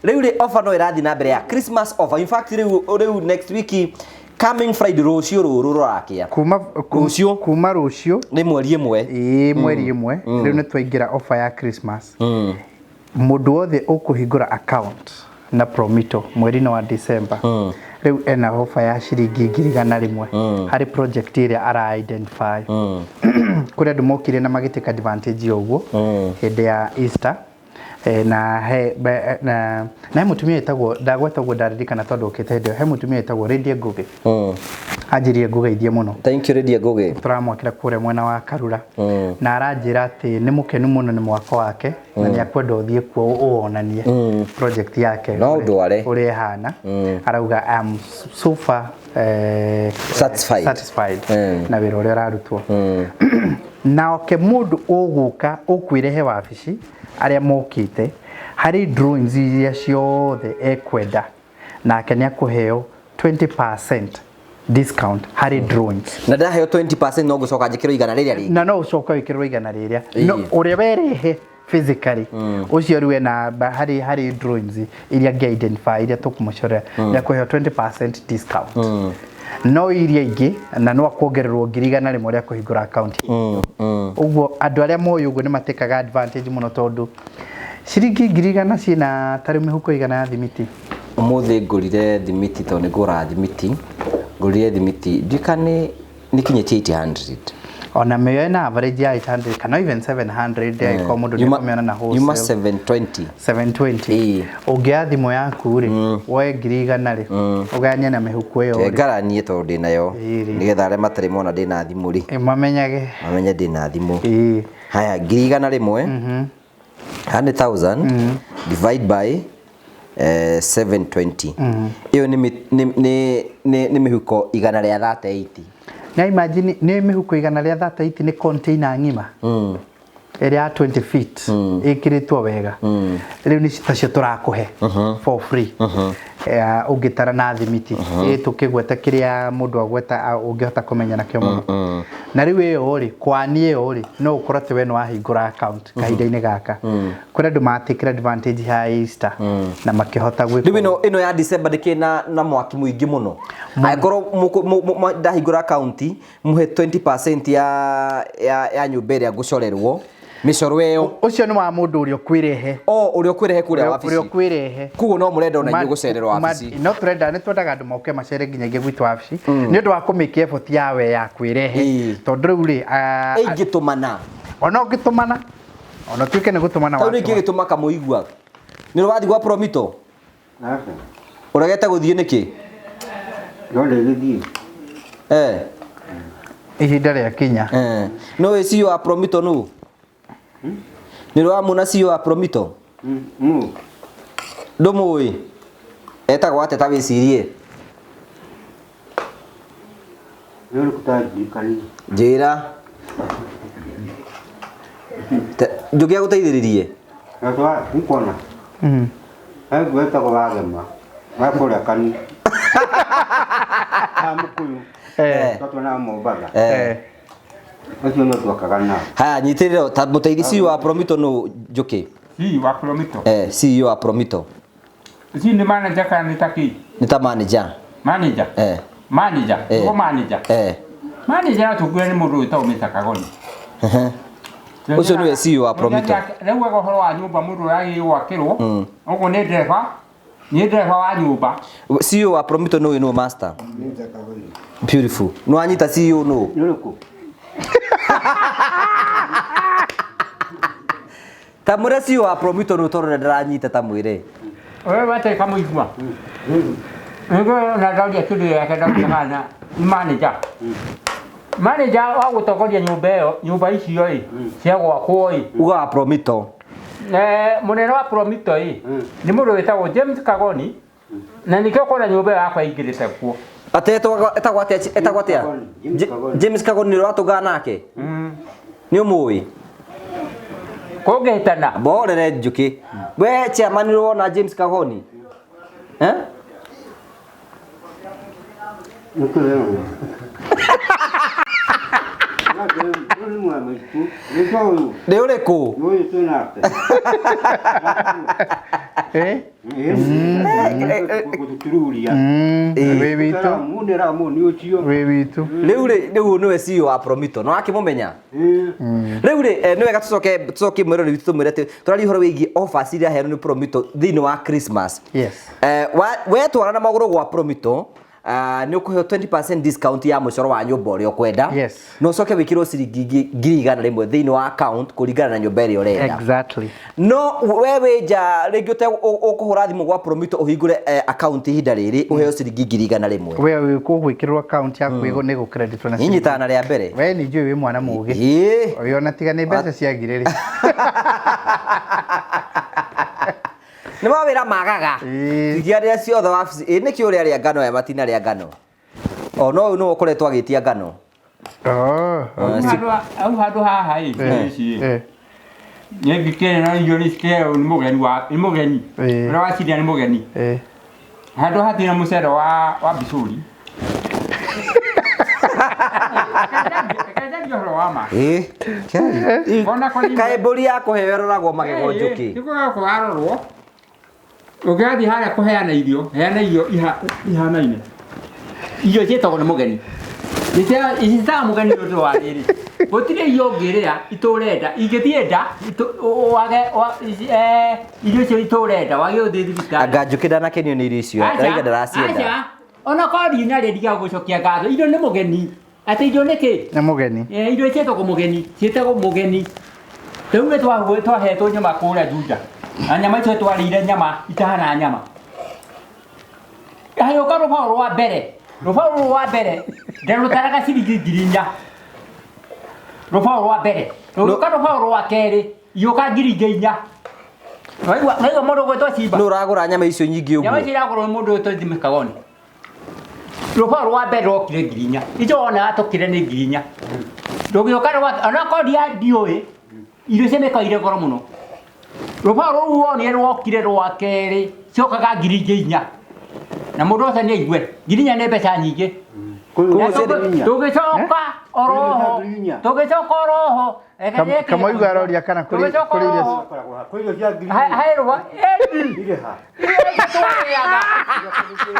Rĩu rĩ offer no ĩrathiĩ na mbere ya Christmas offer. In fact rĩu next week coming Friday rũciũ rũrũ rũrakĩa. Kuma Rũciũ. Kuma rũciũ. Nĩ mweri ĩmwe. Ĩĩ mweri ĩmwe. Rĩu nĩ twaingĩra offer ya Christmas. Mũndũ wothe ũkũhingũra account na Promito mweri-inĩ wa December. Rĩu ena offer ya ciringi 100,000 harĩ project ĩrĩa ara identify. Kũrĩ andũ mokire na magĩtake advantage ya ũguo hĩndĩ ya Easter. Na he na he mũtumia wĩtagwo ndagweta ũguo ndaririkana tondũ okĩte hĩndĩ ĩyo, he mũtumia wĩtagwo Lydia Ngugi. Anjĩrire ngũgeithie mũno. Thank you Lydia Ngugi. Tũramwakĩra kũrĩa mwena wa Karura. Na aranjĩra atĩ nĩ mũkenu mũno nĩ mwako wake na nĩ akwenda ũthiĩ kuo ũwonanie project yake No ũndware. ũrĩa ĩhana. Arauga I am so far Satisfied. satisfied na wĩra ũrĩa ũrarutwo. Nake mũndũ ũgũka ũkwĩrehe wabici arĩa mokĩte harĩ drawings iria ciothe ekwenda nake nĩ akũheo 20% discount harĩ drawings. Na ndaheo 20% no ngũcoka njĩkĩrwo igana rĩrĩa rĩngĩ. Na no ũcoke wĩkĩrwo igana rĩrĩa. No ũrĩa werehe physically ũcio rĩu ena harĩ drawings iria angĩ identify iria tũkũmũcorera nĩ akũheo 20% discount. No iria ingĩ na no akuongererwo 100,000 rĩa kũhingũra account. Ũguo andũ arĩa moĩ ũguo nĩ matĩkaga advantage mũno tondũ ciringi 100,000 ciĩna tarĩ mĩhuko 100 ya thimiti. Ũmũthĩ ngũrire thimiti tondũ nĩ ngũraga thimiti. Ngũrire thimiti ndiũĩ kana nĩ kinyĩtie 800. Ona mĩoe na average ya 800 kana even 700 angĩkorwo mũndũ nĩekũmĩona na Yuma wholesale. 720. 720. Ĩĩ. Ũngĩoya thimũ yaku rĩ, woe 100,000 rĩ, ũgayanie na mĩhuko ĩyo rĩ. Ngaranie tondũ ndĩnayo Ĩĩ. nĩgetha arĩa matarĩ mona ndĩna thimũ rĩ Mamenyage. mamenye ndĩna thimũ. Ĩĩ. Haya 100,000 100,000 divide by 720. Ĩyo nĩ mĩhuko 138. Na imagine nĩ mĩhuko 138 nĩ container ng'ima. Ĩrĩa ya 20 feet ĩkĩrĩtwo wega. Rĩu nĩ tacio tũrakũhe for free. Ũngĩtara na thimiti. Ĩ tũkĩgweta kĩrĩa mũndũ agweta ũngĩhota kũmenya nakĩo mũno. Na rĩu ĩyo rĩ, kwani ĩyo rĩ, no ũkorwo atĩ we nĩ wahingũra account kahinda-inĩ gaka. Kũrĩ andũ matĩkĩra advantage ya Easter na makĩhota gwĩka. Rĩu ĩno ya December ndĩkĩrĩ na mwaki mũingĩ mũno. Angĩkorwo ndahingũra account mũhe 20% ya nyũmba ĩrĩa ngũcorerwo mĩcoro ĩyo. Ũcio nĩ wa mũndũ ũrĩa ũkwĩrehe. O ũrĩa ũkwĩrehe kũrĩa wabici. Ũrĩa ũkwĩrehe. Koguo no mũrenda ona inyuĩ gũcererwo wabici. No tũrenda, nĩ twendaga andũ moke macere nginyagia gwitũ wabici. Nĩ ũndũ wa kũmĩkia effort ya we ya kwĩrehe. Tondũ rĩu rĩ, Ĩngĩtũmana. Ona ũngĩtũmana. Ona ũtuĩke nĩ gũtũmana Tondũ ningĩ gĩtũma kamũigua. Nĩ ũrathiĩ gwa Promito? Aca. Ũregete gũthiĩ nĩkĩ? No ndĩgĩthiĩ. Ihinda rĩa kinya. No wĩ CEO wa Promito nũ? Nĩ ũramũona CEO wa Promito? Nũ? Ndũmũĩ? Etagwo atĩa ta wĩcirie? Nĩ ũrĩkũ ũtandirikania? Njĩra. Njũkĩ agũteithĩrĩrie. Gatwa nikuona. He wetagwo Wagema. Wa kũrĩa kani. Ha Mũkũyũ. Twatwanaga Mombatha. Ũcio nĩ twakaga nao. Haya nyitĩrĩra ta mũteithia CEO wa Promito nũ Njũkĩ. CEO wa Promito. CEO wa Promito. CEO nĩ manager kana nĩ ta kĩ? Nĩ ta manager. Manager? Manager. Nĩguo manager. Manager no tũkuwe nĩ mũndũ wĩtagwo Mr. Kagoni. Ũcio nĩwe CEO wa Promito. Rĩu aga ũhoro wa nyũmba mũndũ ũragĩrĩirwo gwakĩrwo. Ũguo nĩ ndereba. Nĩ ndereba wa nyũmba. CEO wa Promito nũ nũ master? Beautiful. Nĩ wanyita CEO nũ? Nĩ ũrĩkũ? Ta mwĩre CEO wa Promito nũ tondũ ndĩranyita ta mwĩre. Wewe wate kamũigua. Nĩguo na ndauria kĩndũ gĩake ndauria kana nĩ manager. Manager wa gũtongoria nyũmba ĩyo, nyũmba icio ĩ, cia gwakwo ĩ. Uga wa Promito. Mũnene wa Promito ĩ, nĩ mũndũ wĩtagwo James Kagoni, na nĩkĩo kũona nyũmba ĩyo yakwa ĩingĩrĩte kuo. Ate etagwo atĩa etagwo atĩa? James Kagoni nĩ ũratũngana nake? Nĩ ũmũĩ? Kũngĩhĩtana. Mborere Njũkĩ. We chairman nĩ wona James Kagoni? Nĩ ũrĩkũ? Wĩ witũ. Rĩu rĩ rĩu nĩwe CEO wa Promito. No akĩmũmenya? Rĩu rĩ nĩ wega tũcoke tũcokie mwĩrore witũ tũmwĩre atĩ tũraria ũhoro wĩgiĩ offers iria heanwo nĩ Promito thĩinĩ wa Christmas. Yes. Wetwara na magũrũ gwa Promito nĩ ũkũheo 20% discount ya mũcoro wa nyũmba ũrĩa ũkwenda. Yes. Na ũcoke wĩkĩrwo ciringi 100,000 thĩinĩ wa account kũringana na nyũmba ĩrĩa ũrenda. Exactly. No we wĩ nja rĩngĩ ũkũhũra thimũ gwa Promito ũhingũre account ihinda rĩrĩ ũheo ciringi 100,000. We wĩ kũgwĩkĩrwo account yaku nĩ gũcreditwo na ciringi. Inyitana rĩa mbere. We nĩ njũĩ wĩ mwana mũgĩ. Ũyũ ona tiga nĩ mbeca ciagire rĩ. Nĩ mawĩra magaga. Tigia arĩa ciothe wabici. Ĩ nĩkĩ ũrĩa arĩa ngano aya matina rĩa ngano? O no ũyũ nĩwe ũkoretwo agĩtia ngano. Hau handũ haha ĩ, ici ĩ. Nĩ na irio nĩ cikĩheo nĩ mũgeni wa nĩ mũgeni. Ũrĩa waciria nĩ mũgeni. Handũ hatirĩ na mũcere wa bicũri. Reke ũhoro wa ma. Kaĩ mbũri ya kũheo ĩroragwo magego Njũkĩ. Nĩ kũrorwo warorwo. Ũngĩrathiĩ harĩa kũheana irio, heana irio ihanaine. Irio ciĩtagwo nĩ mũgeni. Icitaga mũgeni nĩ ũndũ wa rĩrĩ. Gũtirĩ irio ũngĩrĩa itũrenda, ingĩthiĩ nda wage irio icio itũrenda wage gũthiĩ thibitarĩ. Anga Njũkĩ ndanakenio nĩ irio icio, ndĩraiga ndaracienda. Ona korwo ndinarĩa ndigaga gũcokia ngatho, irio nĩ mũgeni. Atĩ irio nĩ kĩ? Nĩ mũgeni. Irio ciĩtagwo mũgeni, ciĩtagwo mũgeni. Rĩu nĩ twahetwo nyama kũrĩa Juja. Na nyama icio twarĩire nyama itahana nyama. Hagĩũka rũbaũ rwa mbere. Rũbaũ rũrũ rwa mbere ndarũtaraga ciringi 4,000. Rũbaũ rwa mbere. Rũgĩũka rũbaũ rwa kerĩ igĩũka 4,000. Waigua mũndũ ũgwĩtwo Simba. Nũ ũragũra nyama icio nyingĩ ũguo? Nyama icio iragũrwo nĩ mũndũ ũgwĩtwo Jimmy Kagoni. Rũbaũ rwa mbere rwokire 4,000. Icio wona atũkire nĩ 4,000. Rũgĩũka rwa ona korwo ndiũĩ irio cia mĩkaire goro mũno. Rũbaũ rũu wonire rwokire rwa kerĩ ciokaga 4,000. Na mũndũ ũcio nĩ aigue 4,000 nĩ mbeca nyingĩ. Tũgĩcoka oroho tũgĩcoka oroho Kamũigua aroria kana kũrĩ irio hairũa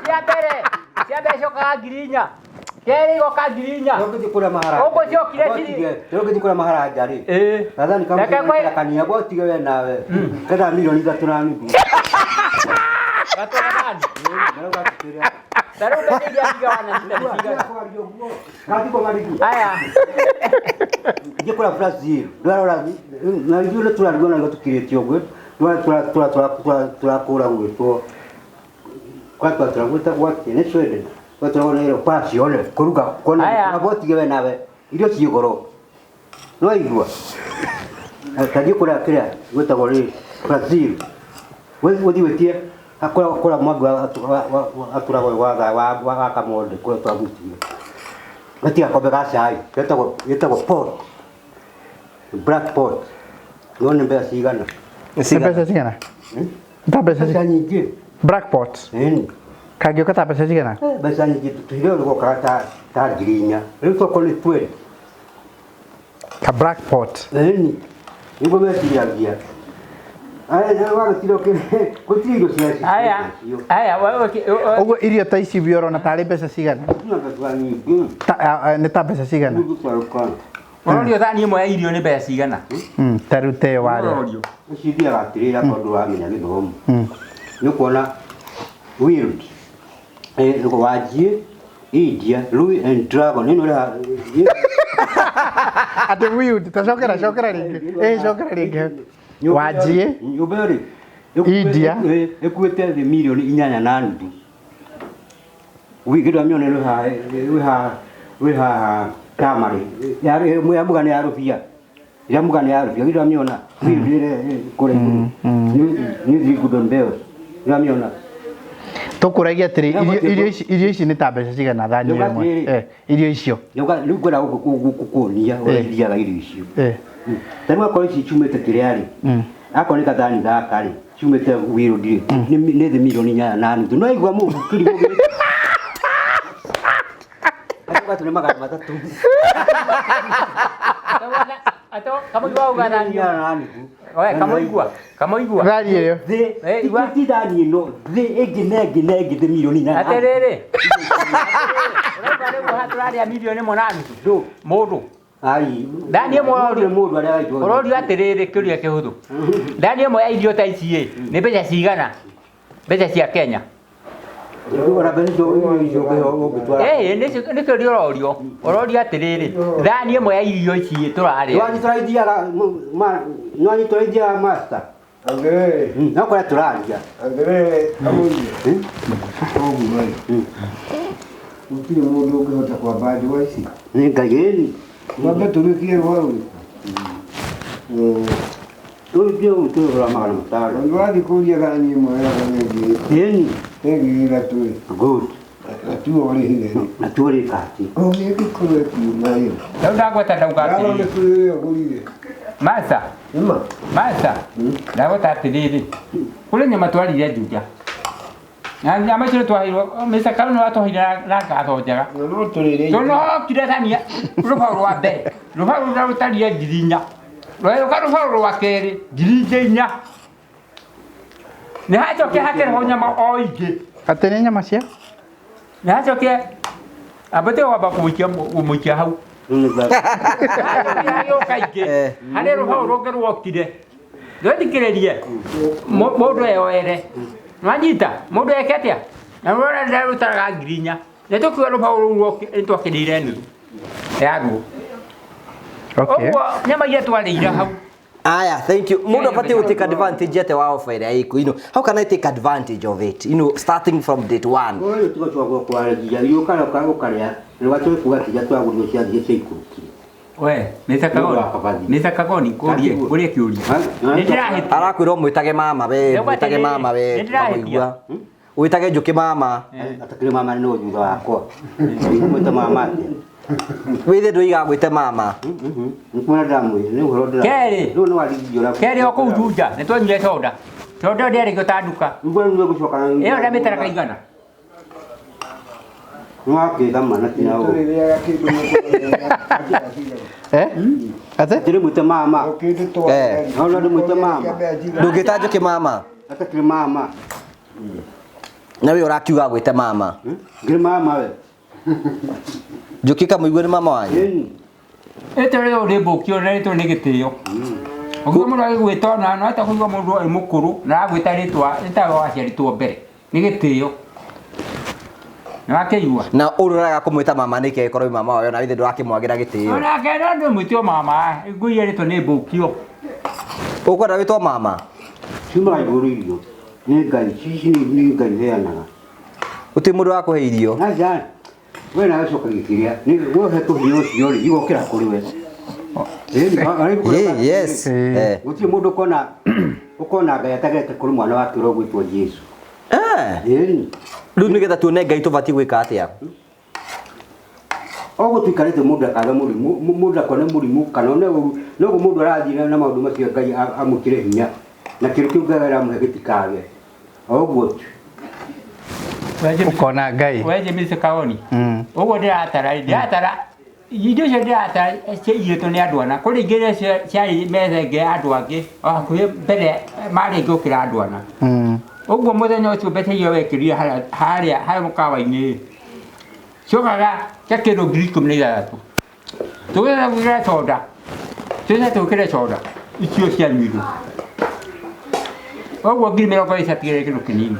cia mbere cia mbere ciokaga 4,000 kerĩ igoka 4,000 ũguo ciokire Ũngĩthiĩ kũrĩa maharaja rĩ gathani kamũkania gwatige we nawe ketha 3.5 milioni. Ta rĩu mbeca iria cigawana cigana? Aya. Thiĩ kũrĩa Brazil ndwarora na ithuĩ nĩ tũrarigwo na nĩguo tũkirĩte ũguo tũrakũra gwĩtwo gwatwatũra gwĩtagwo atĩa nĩ Sweden gwatũragwo na ĩro pasione kũruga kuona na gwatige we nawe irio ciĩ goro no igua ta thiĩ kũrĩa kĩrĩa gwĩtagwo rĩ Brazil gũthiĩ wĩtie Kũrĩa mwangi atũragwo wa Kamonde kũrĩa twamũtigire. Gatia gakombe ga cai getagwo pot. Black pot. No nĩ mbeca cigana? Nĩ mbeca cigana? Ta mbeca Mbeca cigana? nyingĩ. Blackpot. Ĩni. Kangĩũka ta mbeca cigana? Mbeca nyingĩ tũhire rũgokaga ta 4,000. Rĩu tokorwo nĩ 20. Ka blackpot. Ĩni. Nĩguo meciragia. Aya wagĩtira gũtirĩ irio cia Aya, aya, Ũguo irio ta ici we ũrona tarĩ mbeca cigana? Mbeca nyingĩ. Nĩ ta mbeca cigana? Ũrorio thani ĩmwe ya irio nĩ mbeca cigana? Ta rĩu ta ĩyo warĩa. Ũrorio. Ũcithiaga atĩrĩra tondũ wamenya gĩthomo. Nĩ ũkuona wild wanjie India Louis and Dragon ĩno ĩrĩa Atĩ wild, ta cokera cokera rĩngĩ. Ĩ cokera rĩngĩ. Wanjie nyũmba ĩyo rĩ India. ĩkuĩte thĩ mirioni 8.5. Wigĩrwa mĩone rwĩ haha Kamarĩ ya mũgane ya rũbia ya mũgane ya rũbia gĩrwa mĩona kũrĩa igũrũ nĩ three good bells gĩrwa mĩona. Tũkũragia atĩrĩ irio ici nĩ ta mbeca cigana thani ĩmwe? Irio icio. Rĩu ngwenda gũkuonia ũrĩa ithiaga irio icio. Ta rĩu akorwo ici ciumĩte kĩrĩa rĩ, akorwo nĩ gathani gaka rĩ, ciumĩte Wild rĩ, nĩ thĩ mirioni 8.5. No igua mũndũ kĩrimũ gĩkĩ. Nĩ 300. Kamuigua uga thani ĩyo. Oe kamuigua. Kamuigua. Thani ĩyo. Thĩ ti thani ĩno, thĩ ĩngĩ na ĩngĩ na ĩngĩ thĩ mirioni 8. Atĩrĩrĩ. Ũrauga rĩu haha tũrarĩa mirioni 8.5. Mũndũ. Ai. Thani ĩmwe ũrorio mũndũ arĩa aitwo. Ũrorio atĩrĩrĩ kĩũria kĩhũthũ. Thani ĩmwe ya irio ta ici ĩ, nĩ mbeca cigana? Mbeca cia Kenya. Nĩ kĩũria ũrorio. Ũrorio atĩrĩrĩ, thani ĩmwe ya irio ici tũrarĩa. Nĩwanyitwo ithiaga master. Atĩrĩrĩ. No kũrĩa tũraria. Atĩrĩrĩ, Kamuiria. Ũguo ĩ. Gũtirĩ mũndũ ũngĩhota kwamba njũa ici. Nĩ Ngai ĩni. Twambe tũrĩkie rũa rũrĩkũ? Rũrĩkie tũrĩgũra 500. Tondũ wathiĩ kũria thani ĩmwe wega nĩ ngiri. Ĩni. Nĩ 3,000 ĩ. Good. Na tiwe ũrĩhire rĩ. Na tiwe ũrĩkati. Ũngĩgĩkorwo ĩkiuma ĩ. Rĩu ndagweta ndauga Ndarona atĩrĩrĩ. kũrĩ ũrĩa ũgũrire. Masa. Nĩma. Masa. Ndagweta atĩrĩrĩ. Kũrĩ nyama twarire Juja. Na nyama icio twaheirwo, Mr. Karũ nĩ watũheire na ngatho njega. No tũrĩrĩ. Tũnokire thania rũbaũ rwa mbere. Rũbaũ rũrĩa rũtarire 4,000. Rwegũka rũbaũ rwa kerĩ 4,000. Nĩ hacoke hakĩrĩhwo nyama o ingĩ. Atĩ nĩ nyama cia? Nĩ hacoke ambate wamba kũmũikia hau. Hagĩũka ingĩ. Harĩ rũbaũ rũngĩ ruokire. Ndũthikĩrĩrie. Mũndũ eyoere. Nwanyita mũndũ eke atĩa? Na rũrĩa rũtaraga 4,000. Nĩ tũkiuga rũbaũ rũu nĩ twakĩrĩire nuthu yaruo. Ũguo nyama iria twarĩire hau. Aya, thank you. Mundu abatie gũ take advantage ate wa offer ĩrĩa ĩku. You know, how can I take advantage of it? You know, starting from date one. Ũyũ tiga twagwo kwaragia, yũkara ũkarĩa, nĩ watũĩ kuga tiga twagũrwo cia thiĩ cia ikũrũkire. We, Mr. Kagoni. Mr. Kagoni, ngũrie kĩũria. Nĩ ndĩrahĩtia. Arakwĩra ũmwĩtage mama we, mwĩtage mama we, kamũigua. Wĩtage Njũkĩ mama. Atakĩrĩ mama nĩ thutha wakwa. Mwĩte mama atĩa? Wĩthĩ ndũiga gwĩte mama. Nĩkuona ndamwĩra, nĩ ũhoro ndĩra. Kerĩ. Rĩu nĩ warigio Kerĩ o kũu Juja, nĩ twanyuire soda. Soda ĩyo ndĩarĩ ta nduka. Ĩyo ndamĩtara kaigana. Nĩwakĩgama na tina ũũ. Tũrĩrĩaga kĩndũ Eh? Atĩ? Ndĩrĩ mama. Kĩndũ twarĩa. No no ndĩmwĩte mama. Ndũngĩta Njũkĩ mama. Atakĩrĩ mama. Na we ũrakiuga gwĩte mama. Ngĩrĩ mama we. Njũkĩ kamũigua nĩ mama wanyu. Ĩtũ rĩu nĩ mbũkio na rĩtwa nĩ gĩtĩo. Ũguo mũndũ agĩgwĩta ona no ata kũigua mũndũ arĩ mũkũrũ na agwĩta rĩtwa rĩtagwo waciarĩtwo mbere. Nĩ gĩtĩo. Nĩ wakĩigua? Na ũroraga kũmwĩta mama nĩkĩ ĩkorwo mama wayo na ithe ndũrakĩmwagĩra gĩtĩo. Onake no ndĩmwĩtio mama, ngũiya rĩtwa nĩ mbũkio. Ũkwenda wĩtwo mama? Ciumaga igũrũ irio. Nĩ Ngai, ici nĩ Ngai ũheanaga. Gũtirĩ mũndũ wa kũhe irio. Aca. We nawe coka gĩkĩrĩa. Nĩ we ũhetwo hinya ũcio rĩ, igokĩra kũrĩ we. Yes. Gũtirĩ mũndũ ũkona Ngai atagete kũrĩ mwana wake ũrĩa ũgwĩtwo Jesũ. Ĩni. Rĩu nĩgetha tuone Ngai tũbatiĩ gwĩka atĩa? Oguo tuikarĩte mũndũ akaga mũrimũ, mũndũ akone mũrimũ kana one ũru, noguo mũndũ arathiĩ na maũndũ macio Ngai amwĩkĩre hinya na kĩndũ kĩu Ngai aramũhe gĩtikage. Oguo tu. Ũkona Ngai. We James Kaoni. Ũguo ndĩratara ndĩratara indo icio ndĩratara ciaiyĩtwo nĩ andũ ana kũrĩ ingĩ iria ciarĩ metha ĩngĩ ya andũ angĩ o hakuhĩ mbere marĩ aingĩ gũkĩra andũ ana. Ũguo mũthenya ũcio mbeca iria wekĩrire harĩa harĩa mũkawa-inĩ ciokaga ta kĩndũ 16,000. Tũgĩthiĩ gwĩkĩra soda, tũgĩthiĩ twĩkĩre soda icio cianyuirwo. Ũguo 20,000 ciatigĩrĩre kĩndũ kĩnini.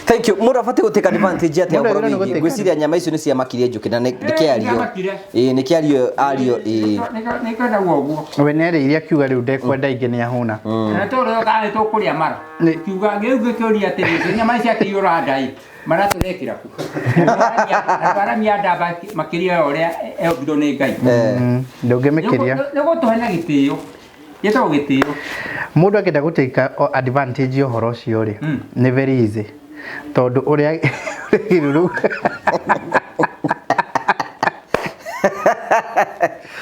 Thank you. Mũndũ abatiĩ gũ take advantage atĩa Mũndũ ũhoro agĩrĩirwo nĩ wĩgiĩ gũtake ngwĩciria nyama icio nĩ ciamakirie njũkĩ na nĩkĩario. Nĩciamakire. Ĩĩ nĩkĩario ario ĩĩ. Nĩkwendagwo ũguo. We nĩarĩire akiuga rĩu ndekwenda ingĩ nĩahũna. Na tũrĩ kana tũkũrĩa mara. Kiuga gĩu gĩkĩũria atĩrĩ, nyama ici akĩiyũra nda ĩ, mara tũrekĩra kũ? Na twaramia nda makĩria ya ũrĩa yombirwo nĩ Ngai. Ndũngĩmĩkĩria. Nĩ gũtũhe na gĩtĩo. Gĩtagwo gĩtĩo. Mũndũ angĩenda gũ take advantage ya ũhoro ũcio rĩ, nĩ very easy. Tondũ ũrĩa rĩu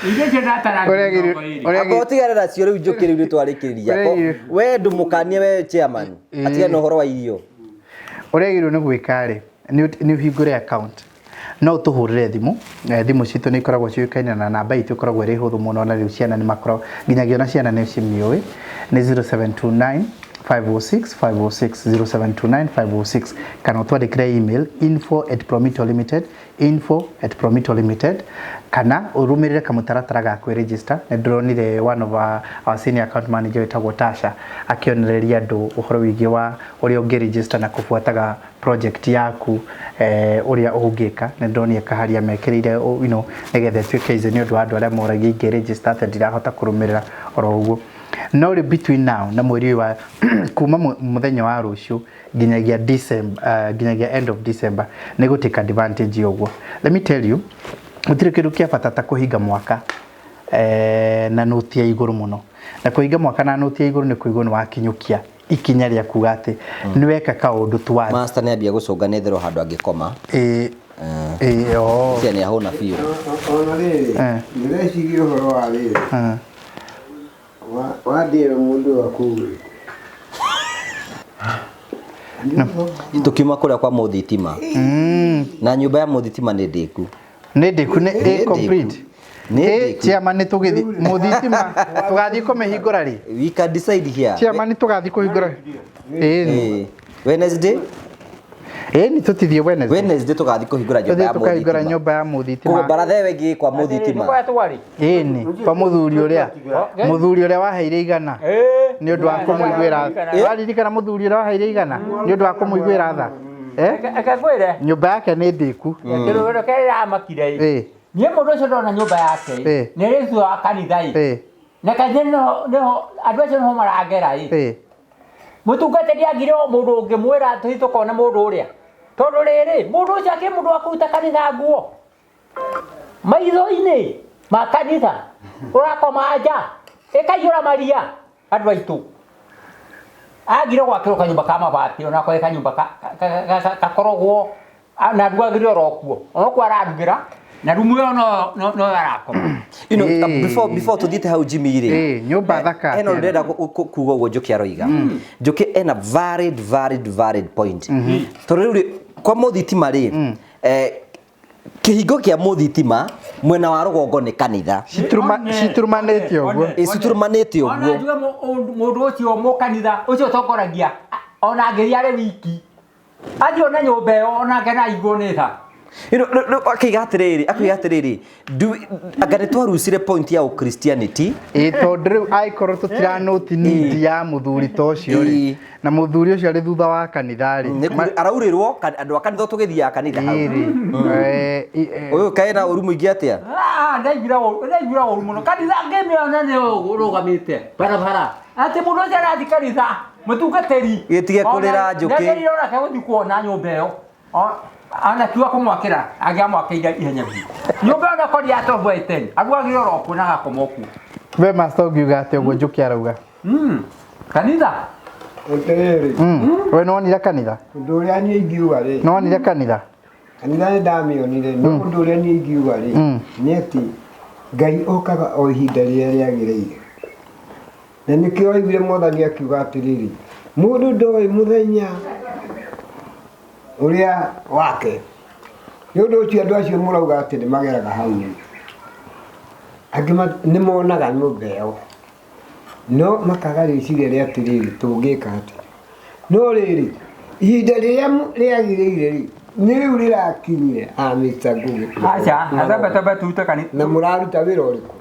Irio icio ndatara 20,000. Amba ũtigane nacio rĩu njũkĩ rĩu nĩtwarĩkĩrĩria. We ndũmũkanie we chairman. Atigane na ũhoro wa irio. Ũrĩa agĩrĩirwo nĩ gwĩka rĩ, nĩ ũhingũre account. No ũtũhũrĩre thimũ, thimũ citũ nĩ ikoragwo ciũĩkaine na namba itũ ĩkoragwo ĩrĩ hũthũ mũno na rĩu ciana nĩ makoragwo, nginyagia ona ciana nĩ cimĩũĩ, nĩ 0729 506 506 0729 506 kana ũtwandĩkĩre email info@promitolimited info@promitolimited kana ũrũmĩrĩre kamũtaratara ga kwĩregister. Nĩ ndĩronire one of our senior account manager wĩtagwo Tasha akĩonereria andũ ũhoro wĩgiĩ wa ũrĩa ũngĩregister na kũbuataga project yaku ũrĩa ũngĩka. Nĩ ndĩronire kaharia mekĩrĩire you know, nĩgetha ĩtuĩke easy nĩ ũndũ wa andũ arĩa moragia ingĩregister atĩa ndirahota kũrũmĩrĩra oro ũguo. No rĩu between now na mweri ũyũ wa kuma mũthenya wa rũciũ nginyagia December, nginyagia end of December nĩ gũ take advantage ũguo. Let me tell you, gũtirĩ kĩndũ kĩa bata ta kũhinga mwaka na nũti ya igũrũ mũno. Na kũhinga mwaka na nũti ya igũrũ nĩ kũigua nĩ wakinyũkia ikinya rĩa kuga atĩ nĩ weka kaũndũ towards. Master nĩ ambia gũcũnga nĩ therũ handũ angĩkoma. Ĩĩ, oo. Cia nĩ ahũna biũ. Ona rĩrĩ, ndĩreciria ũhoro wa rĩrĩ. Wandĩra mũndũ wa kũu. Tũkiuma kũrĩa kwa mũthitima. Na nyũmba ya mũthitima nĩ ndĩku. Nĩ ndĩku, nĩ ĩ complete. Nĩ Ĩ ndĩku. chairman nĩ tũgĩthiĩ mũthitima tũgathiĩ kũmĩhingũra rĩ? We can decide here. Chairman nĩ tũgathiĩ kũhingũra. Ĩ. Wednesday? Ĩ nĩ tũtithiĩ Wednesday. Wednesday tũgathiĩ kũhingũra nyũmba ya Tũthiĩ tũkahingũra mũthitima. nyũmba ya mũthitima. Koguo baratha ĩyo ĩngĩ kwa mũthitima. Ĩ nĩ kwa mũthuri ũrĩa. Mũthuri ũrĩa waheire igana. Nĩ ũndũ wa kũmũiguĩra tha. Waririkana mũthuri ũrĩa waheire igana? Nĩ ũndũ wa kũmũiguĩra tha. Reke ngwĩre. Nyũmba yake nĩ ndĩku. Kĩndũ kĩrĩa ĩramakire ĩ. Niĩ mũndũ ũcio ndona nyũmba yake ĩ. Nĩ ĩrĩ thutha wa kanitha ĩ. Na kanitha nĩho andũ acio nĩho marangera ĩ. Mũtungatĩri agire o mũndũ ũngĩmwĩra tũthiĩ tũkone mũndũ ũrĩa. Tondũ rĩrĩ, mũndũ ũcio akĩrĩ mũndũ wa kũruta kanitha nguo. Maitho-inĩ ma kanitha ũrakoma nja ĩkaiyũra maria andũ aitũ. Agire gwakĩrwo kanyũmba ka mabati onako kanyũmba gakoragwo na arugagĩra oro kuo onokuo ararugĩra na rumu ĩyo no arakoma. You know, before tũthiĩte hau Jimmy rĩ, nyũmba thaka eno ndĩrenda kuga ũguo Njũkĩ aroiga. Njũkĩ ena valid valid valid point. Tondũ rĩu rĩ, kwa mũthitima rĩ, kĩhingo kĩa mũthitima mwena wa rũgongo nĩ kanitha. Citurumanĩte ũguo. Ĩ, citurumanĩte ũguo. Ona njuge mũndũ ũcio mũkanitha ũcio ũtongoragia ona angĩthiĩ arĩ wiki athiĩ ona nyũmba ĩyo onake no aiguo nĩ tha. You know, no, akiuga atĩrĩrĩ, akiuga atĩrĩrĩ, anga nĩ twarucire point ya Christianity. Ĩ, tondũ rĩu angĩkorwo tũtiranũti need ya mũthuri ta ũcio rĩ, na mũthuri ũcio arĩ thutha wa kanitha rĩ. Nĩ araurĩrwo andũ a kanitha tũgĩthiaga kanitha hau. Ũyũ kaĩ na ũru mũingĩ atĩa? Ndaiguire ũru mũno. Kanitha ngĩmĩona nĩ ũrũgamĩte barabara. Atĩ mũndũ ũcio arathiĩ kanitha, mũtungatĩri. Gĩtige kũrĩra njũkĩ. Nĩagĩrĩire onake gũthiĩ kuona nyũmba ĩyo. Ona kiuga kũmwakĩra, angĩamwakĩire ihenya biũ. Nyũmba ĩyo onakorwo ya 12 by 10, arugagĩra oro kuo na agakoma o kuo. We master ũngiuga atĩa ũguo Njũkĩ arauga? Kanitha. Atĩrĩrĩ, We nĩwonire kanitha? Ũndũ ũrĩa niĩ ingiuga rĩ, Nĩwonire kanitha? Kanitha nĩ ndamĩonire, no ũndũ ũrĩa niĩ ingiuga rĩ, nĩ atĩ Ngai okaga o ihinda rĩrĩa rĩagĩrĩire. Na nĩkĩo waiguire Mwathani akiuga atĩrĩrĩ, mũndũ ndoĩ mũthenya ũrĩa wake. Nĩ ũndũ ũcio andũ acio mũrauga atĩ nĩ mageraga hau rĩ, angĩ nĩ monaga nyũmba ĩyo, no makaga rĩciria rĩa atĩrĩrĩ, tũngĩka atĩa? No rĩrĩ, ihinda rĩrĩa rĩagĩrĩire rĩ, nĩ rĩu rĩrakinyire a Mr. Ngugi. Aca, atambe tambe tute kanitha. Na mũraruta wĩra ũrĩkũ?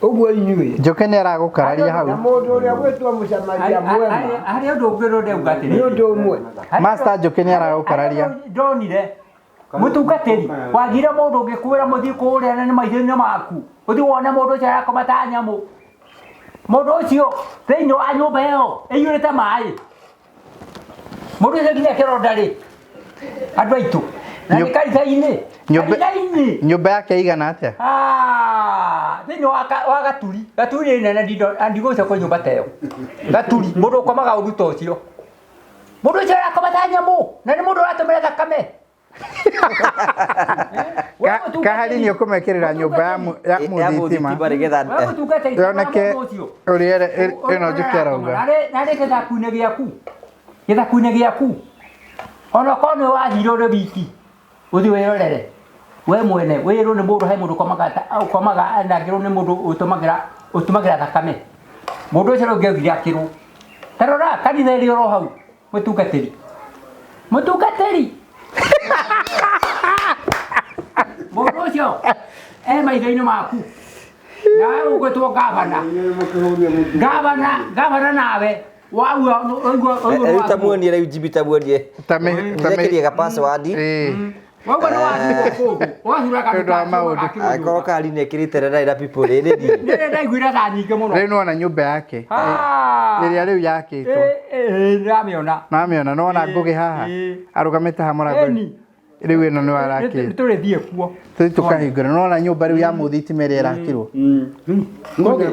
Ũguo inyuĩ. Njoke nĩ aragũkararia hau. Na mũndũ ũrĩa gwĩtwo mũcamaria mwema. Harĩ ũndũ ũngĩ ũrĩa ndauga atĩrĩrĩ. Nĩ ũndũ ũmwe. Master Njoke nĩ aragũkararia. Ndonire mũtungatĩri wagire mũndũ ũngĩkwĩra mũthiĩ kũrĩa na nĩ maitho-inĩ maku, ũthiĩ wone mũndũ ũcio arakoma ta nyamũ. Mũndũ ũcio thĩinĩ wa nyũmba ĩyo ĩiyũrĩte maĩ. Mũndũ ũcio nginya kĩro ndarĩ. Andũ aitũ. Na nĩ kanitha-inĩ. Kanitha-inĩ. Nyũmba yake igana atĩa? Thĩinĩ wa Gaturi. Gaturi nĩ nene ndigũcoka nyũmba ta ĩyo. Gaturi, mũndũ ũkomaga ũru ta ũcio. Mũndũ ũcio arakoma ta nyamũ, na nĩ mũndũ ũratũmĩra thakame. Kahari nĩ ũkũmekĩrĩra nyũmba ya mũthitima yoneke ũrĩa ĩno Njũkĩ arauga. Narĩ gĩthaku-inĩ gĩaku, gĩthaku-inĩ gĩaku, ona okorwo nĩ wathire ũrĩ wiki, ũthiĩ wĩrorere we mwene, wĩrwo nĩ mũndũ, he mũndũ ũkomaga na angĩrwo nĩ mũndũ ũtũmagĩra thakame. Mũndũ ũcio ndũngĩaugire akĩrwo. Ta rora kanitha ĩrĩa ĩro hau, mũtungatĩri. Mũtungatĩri. Mũndũ ũcio e maitho-inĩ maku. Nawe ũgwĩtwo gavana. Gavana, gavana nawe. Waua, ũigua Rĩu ta muonie, rĩu Jimmy ta muonie. Nĩekĩrie ga password. Waigua nĩ wathurwo kũndũ. Wathura Nĩ ũndũ wa maũndũ. Angĩkorwo Kahari nĩekĩrĩte rĩrĩa na people rĩrĩ niĩ. Nĩ ndaiguire tha nyingĩ mũno. Rĩu nĩwona nyũmba yake. Ĩrĩa rĩu yakĩtwo. Ndĩramĩona. Nĩwamĩona, nĩwona Ngũgĩ haha. Arũgamĩte haha mũrango-inĩ. Rĩu ĩno nĩyo arakĩte. Tũrĩthiĩ kuo. Tũthiĩ tũkahingũre. Nĩwona nyũmba rĩu ya mũthitima ĩrĩa ĩrakirwo. Ngũgĩ.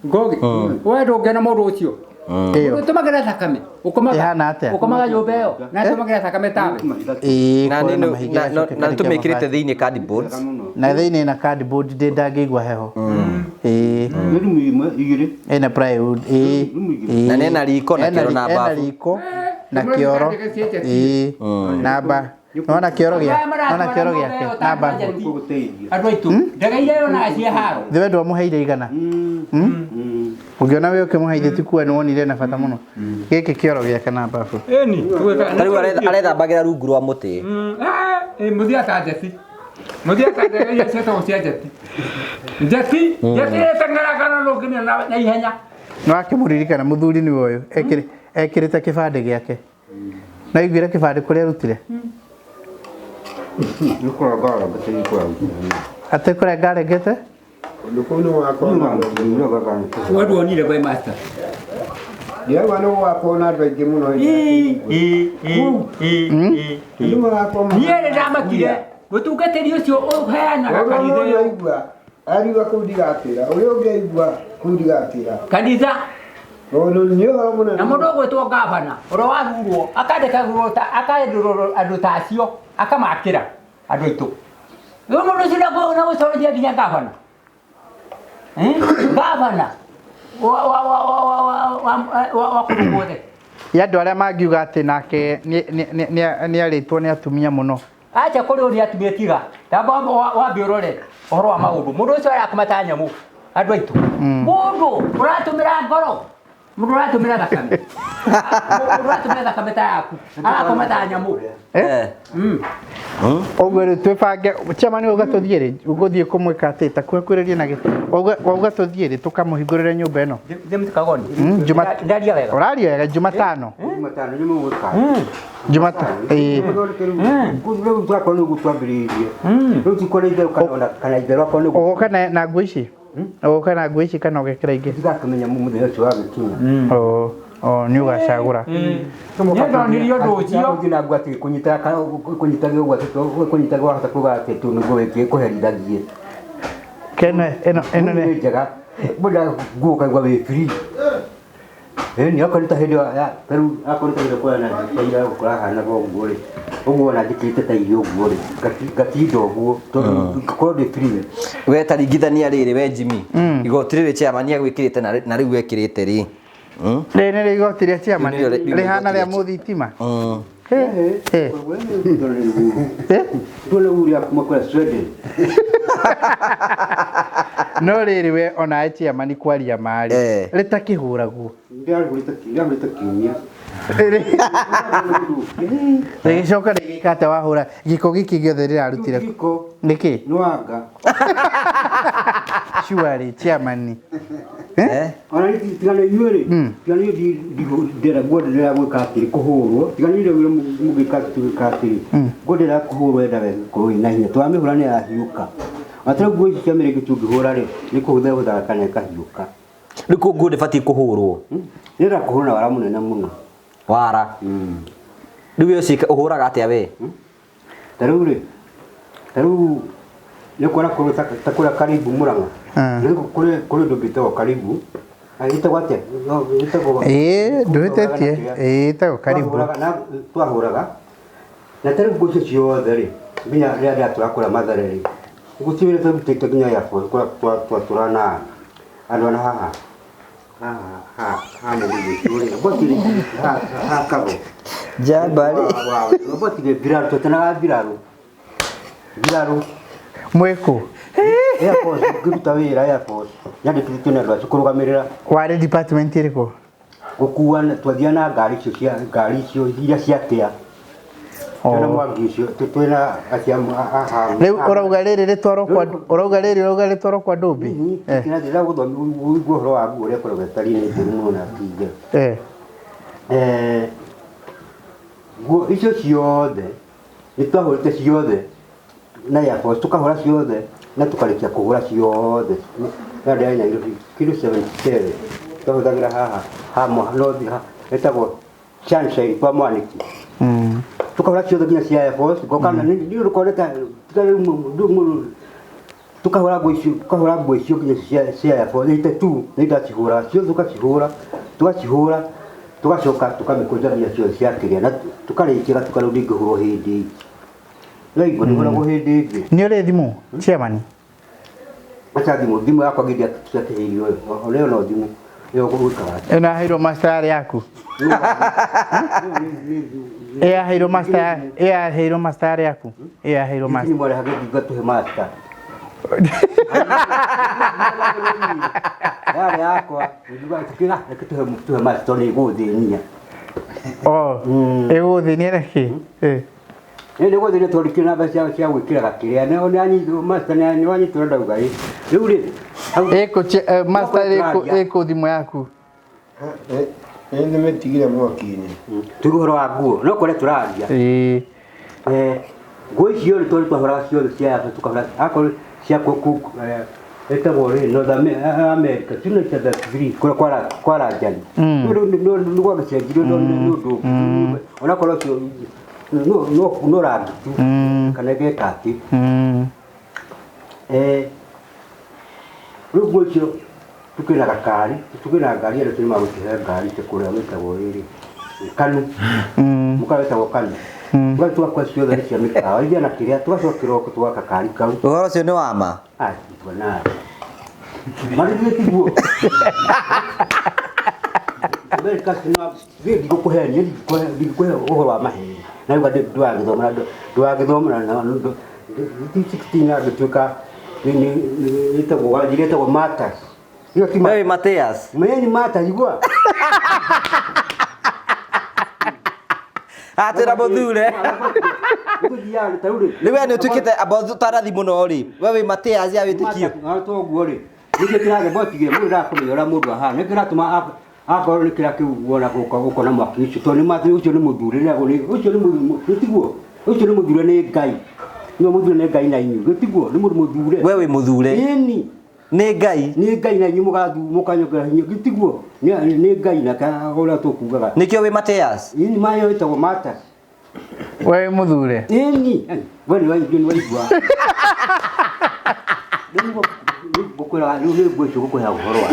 Ngũgĩ. We ndũngĩona mũndũ ũcio. Ĩyo. Ũtũmagĩra thakame. Ũkomaga. Ĩhana atĩa? Ũkomaga nyũmba ĩyo. Na ũtũmagĩra thakame tawe. Ĩĩ, Na kũrĩ na mahiga yacoke na karĩkia tũmĩkĩrĩte mabati. thĩinĩ cardboards. Na thĩinĩ na cardboard ndĩ ndangĩigua heho. Ĩĩ. Nĩ rumu ĩmwe igĩrĩ. Ĩna plywood. Ĩĩ. Na nĩ ena riko na kĩoro na Ena bafu. riko na kĩoro. Ĩĩ. Na ba. Nĩwona kĩoro gĩa. Nĩwona kĩoro gĩake na bafu. Andũ aitũ. Ndege iria yonaga ciĩ haro. Thĩ we ndwamũheire igana. Ũngĩona we ũkĩmũheithia ti kuga nĩwonire na bata mũno. Gĩkĩ kĩoro gĩake na bafu. Ĩni. Ta rĩu arethambagĩra rungu rwa mũtĩ. Mũthia ta njeti. Mũthia ta ndege iria ciĩtagwo cia njeti. Njeti, njeti ĩteng'eraga na ndũngĩmĩona na ihenya. Nĩwakĩmũririkana mũthuri nĩwe ũyũ ekĩrĩte kĩbandĩ gĩake. Na aiguire kĩbandĩ kũrĩa arutire? Nĩ kũrenga arengete nĩ kũrenga. Atĩ kũrenga arengete? Ũndũ kũu nĩ gũgakorwo na andũ aingĩ. We nduonire by master. Ndĩraigua nĩ gũgakorwo na andũ aingĩ mũno hĩndĩ ya Andũ magakorwo Niĩ nĩ ndamakire. Mũtungatĩri ũcio ũheanaga Ũrĩa kanitha mũndũ ĩyo. aigua, ariuga kũu ndigatĩra, ũrĩa ũngĩ aigua kũu ndigatĩra. Kanitha. Tondũ nĩ ũhoro mũnene. Na mũndũ ũgwĩtwo gavana ũrĩa wathurwo akandĩkagĩrwo ta akandĩrwo andũ ta acio akamakĩra andũ aitũ. Rĩu mũndũ ũcio na gũcorithia nginya gavana. Gavana wa kũndũ guothe. Ya andũ arĩa mangiuga atĩ nake nĩ arĩtwo nĩ atumia mũno. Acha kũrĩ ũrĩa atumia tiga. Tamba wambe ũrore ũhoro wa maũndũ. Mũndũ ũcio arakoma ta nyamũ. Andũ aitũ. Mũndũ ũratũmĩra ngoro. Mũndũ ũratũmĩra thakame. Mũndũ ũratũmĩra thakame ta yaku. Arakoma ta nyamũ. Ũguo rĩu twĩbange chairman wauga tũthiĩ rĩ, ũgũthiĩ kũmwĩka atĩ ta kuhĩkũrĩrie na gĩtĩ. Wauga tũthiĩ rĩ, tũkamũhingũrĩre nyũmba ĩno. Ndĩmũtikagoni. Ndaria wega. Ũraria wega Jumatano. Jumatano nĩ mũgũka. Jumatano. Ĩĩ. Rĩu twakorwo nĩguo twambĩrĩirie. Rĩu ti kũrĩa itherũ kana itherũ akorwo nĩguo. Ũgũka na nguo ici? Ũgũka na nguo ici kana ũgekĩra ingĩ? Ndigakĩmenya mũthenya ũcio wagĩkinya. Oh, nĩ ũgacagũra. Nĩ ndonirio ũndũ ũcio. Gũthiĩ na nguo atĩ kũnyitagio ũguo atĩ kũnyitagio wahota kuga atĩ tu nĩguo wĩkĩ kũherithagie. Kene ĩno ĩno nĩ njega. Mũndũ nguo ũkaigua wĩ free. Ĩni okorwo nĩ ta hĩndĩ ya ta rĩu akorwo nĩ ta hĩndĩ kwĩna ta kũrahanaga ũguo rĩ, ũguo ona njĩkĩrĩte ta irio ũguo rĩ, ngatinda ũguo tondũ ngakorwo ndĩ free. We ta ringithania rĩrĩ we Jimmy, igoti rĩrĩ chairman agwĩkĩrĩte na rĩu wekĩrĩte rĩ. Rĩrĩ nĩrĩo igoti rĩa chairman Rĩu nĩrĩo rĩhana igoti rĩa rĩa mũthitima. Tuone ũrĩa kuma kũrĩa Sweden. No rĩrĩ we onawe chairman kwaria marĩ rĩtakĩhũragwo. Ndĩragũrĩte kiumia. Rĩgĩcoka rĩgĩka atĩa wahũra gĩko gĩkĩ gĩothe rĩrarutire? Gĩko. Nĩkĩ? Nĩ wanga. Surely chairman. Ona tiga nĩ inyuĩ rĩ, tiga nĩ ndĩrenda nguo ndĩrenda gwĩka atĩrĩ kũhũrwo, tiga nĩ inyuĩ mũgĩka gwĩka atĩrĩ, nguo ndĩrenda kũhũrwo yendaga ĩkorwo ĩna hinya, twamĩhũra nĩ yahiũka. Ona ta rĩu nguo ici cia mĩrĩngĩti ũngĩhũra rĩ, nĩ kũhũtha ĩhũthaga kana ĩkahiũka. Rĩu nguo ndĩbatiĩ kũhũrwo? Ndĩrenda kũhũrwo na wara mũnene mũno. Wara? Rĩu we ũciĩka ũhũraga atĩa we? Ta rĩu rĩ, ta rĩu nĩ kuona kũrĩ ta kũrĩa Karibu Murang'a. Nĩ kũrĩ kũrĩ ũndũ ũngĩ wĩtagwo Karibu. Ĩtagwo atĩa? Ĩtagwo Ĩĩ ndũhĩtĩtie. Ĩĩ ĩtagwo Karibu. Twahũraga na ta rĩu nguo icio ciothe rĩ, nginya rĩrĩa ndĩratũra kũrĩa Mathare rĩ, gũtirĩ wĩra twarutĩte nginya airport kũrĩa twatũra na andũ ana haha haha haha mũgũnda ũcio rĩ, ngwatire haha kago Njamba rĩ. Ngwatire mbirarũ, twetanaga mbirarũ. Mbirarũ. Mwĩkũ? Air Force, ngĩruta wĩra Air Force. Nyandĩkithĩtio nĩ andũ acio kũrũgamĩrĩra. Warĩ department ĩrĩkũ? Gũkua twathiaga na ngari icio cia ngari icio iria cia kĩa. Twĩna mwangi ũcio twĩna acia aha. Rĩu ũrauga rĩrĩ rĩtwarwo kwa ũrauga rĩrĩ ũrauga rĩtwarwo kwa Ndũmbi? Kĩrathira gũthomia ũigue ũhoro wa nguo ũrĩa ĩkoragwo ĩtariĩ nĩ njũru mũno na ti njega. Nguo icio ciothe nĩ twahũrĩte ciothe na Air Force tukahũra ciothe na tukarĩkia kũhũra ciothe na ndĩ Nairobi kĩndũ 77 twahũthagĩra haha ha north ĩtagwo Sunshine kwa Mwaniki tukahũra ciothe nginya cia Air Force ngoka na nĩ ũkonete tiga rĩu mũndũ tukahũra nguo icio tukahũra nguo icio nginya cia Air Force 82 nĩ ndacihũra ciothe tukacihũra tugacihũra tugacoka tukamĩkũnja nginya ciothe cia kĩrĩa na tukarĩkia gatuka rĩu ndingĩhũrwo hĩndĩ ĩngĩ no igua ndĩhũragwo hĩndĩ ĩngĩ. Nĩ ũrĩ thimũ chairman? Acha thimũ thimũ yakwa ngĩndia ciakĩhĩirio ĩyo ĩyo no thimũ ĩyo gwĩkaga atĩa? Ĩno yaheirwo master yarĩ yaku? Ĩyo yaheirwo master ĩyo yaheirwo master yarĩ yaku? Ĩyo yaheirwo master. Nĩ mwarehage ngingo tũhe master. Yarĩ yakwa ngiuga tukĩra reke tũhe tũhe master tondũ nĩ ĩgũthĩnia. Oh, ĩgũthĩnia nĩkĩ? Nĩ nĩ gũthĩnia tondũ ndikĩrĩ na mbeca cia gwĩkĩra gakĩrĩa nĩ anyitwo master nĩ wanyitwo ndauga ĩ rĩu rĩ Ĩkũ master ĩkũ thimũ yaku? Nĩ nĩmĩtigire mwaki-inĩ. Tuge ũhoro wa nguo no kũrĩa tũraria. Nguo icio rĩ tondũ twahũraga ciothe cia yabu tukahũra akorwo cia kũ ĩtagwo rĩ North America 273 kũrĩa kwaranjani nĩ gwagĩcenjirio nĩ ũndũ ũngĩ onakorwo ũcio no rangi tu kana ĩgeka atĩ rĩu nguo icio tukĩna gakari tukĩna ngari ĩrĩa tũrĩ magũtũhe ngari cia kũrĩa gwĩtagwo rĩrĩ kanu mũkawa wĩtagwo kanu tũgathiĩ tũgakua ciothe cia mĩkawa iria na kĩrĩa tũgacoka kĩroko tũgaka kari kau. Ũhoro ũcio nĩ wa ma? Tuonaga marĩthiĩ tiguo America niĩ ndigũkũhe niĩ ndigũkũhe ũhoro wa maheni na rĩu ndwagĩthoma na ndwagĩthoma na 16 na ngĩtuĩka ĩtagwo wanjiri ĩtagwo Matas. Wewe Mateas. Mimi ni Matas igua. Atĩra mũthure. Rĩu we nĩ ũtuĩkĩte amba ũtarathi mũno rĩ. We wĩ Mateas ya wĩtĩkio. Toguo rĩ. Nĩkĩo kĩrathĩ botigire mũndũ ndakũmenya ũrĩa mũndũ ahana. Nĩkĩo kĩratũma akorwo nĩ kĩrĩa kĩu wona gũka na mwaki ũcio tondũ nĩ matĩ ũcio nĩ mũthure ũcio nĩ mũtiguo ũcio nĩ mũthure nĩ Ngai. Nĩ mũthure nĩ Ngai na inyuĩ gĩtiguo nĩ mũndũ mũthure. We wĩ mũthure. Ĩni. Nĩ Ngai. Nĩ Ngai na inyuĩ mũkanyongera hinya gĩtiguo nĩ Ngai na ũrĩa tũkugaga. Nĩkĩo wĩ Mateas. Ĩni mayo ĩtagwo Matas. We mũthure. Ĩni. We nĩ waigua. Rĩu ngũkwĩra rĩu nĩ nguo icio ngũkũhe ũhoro wa.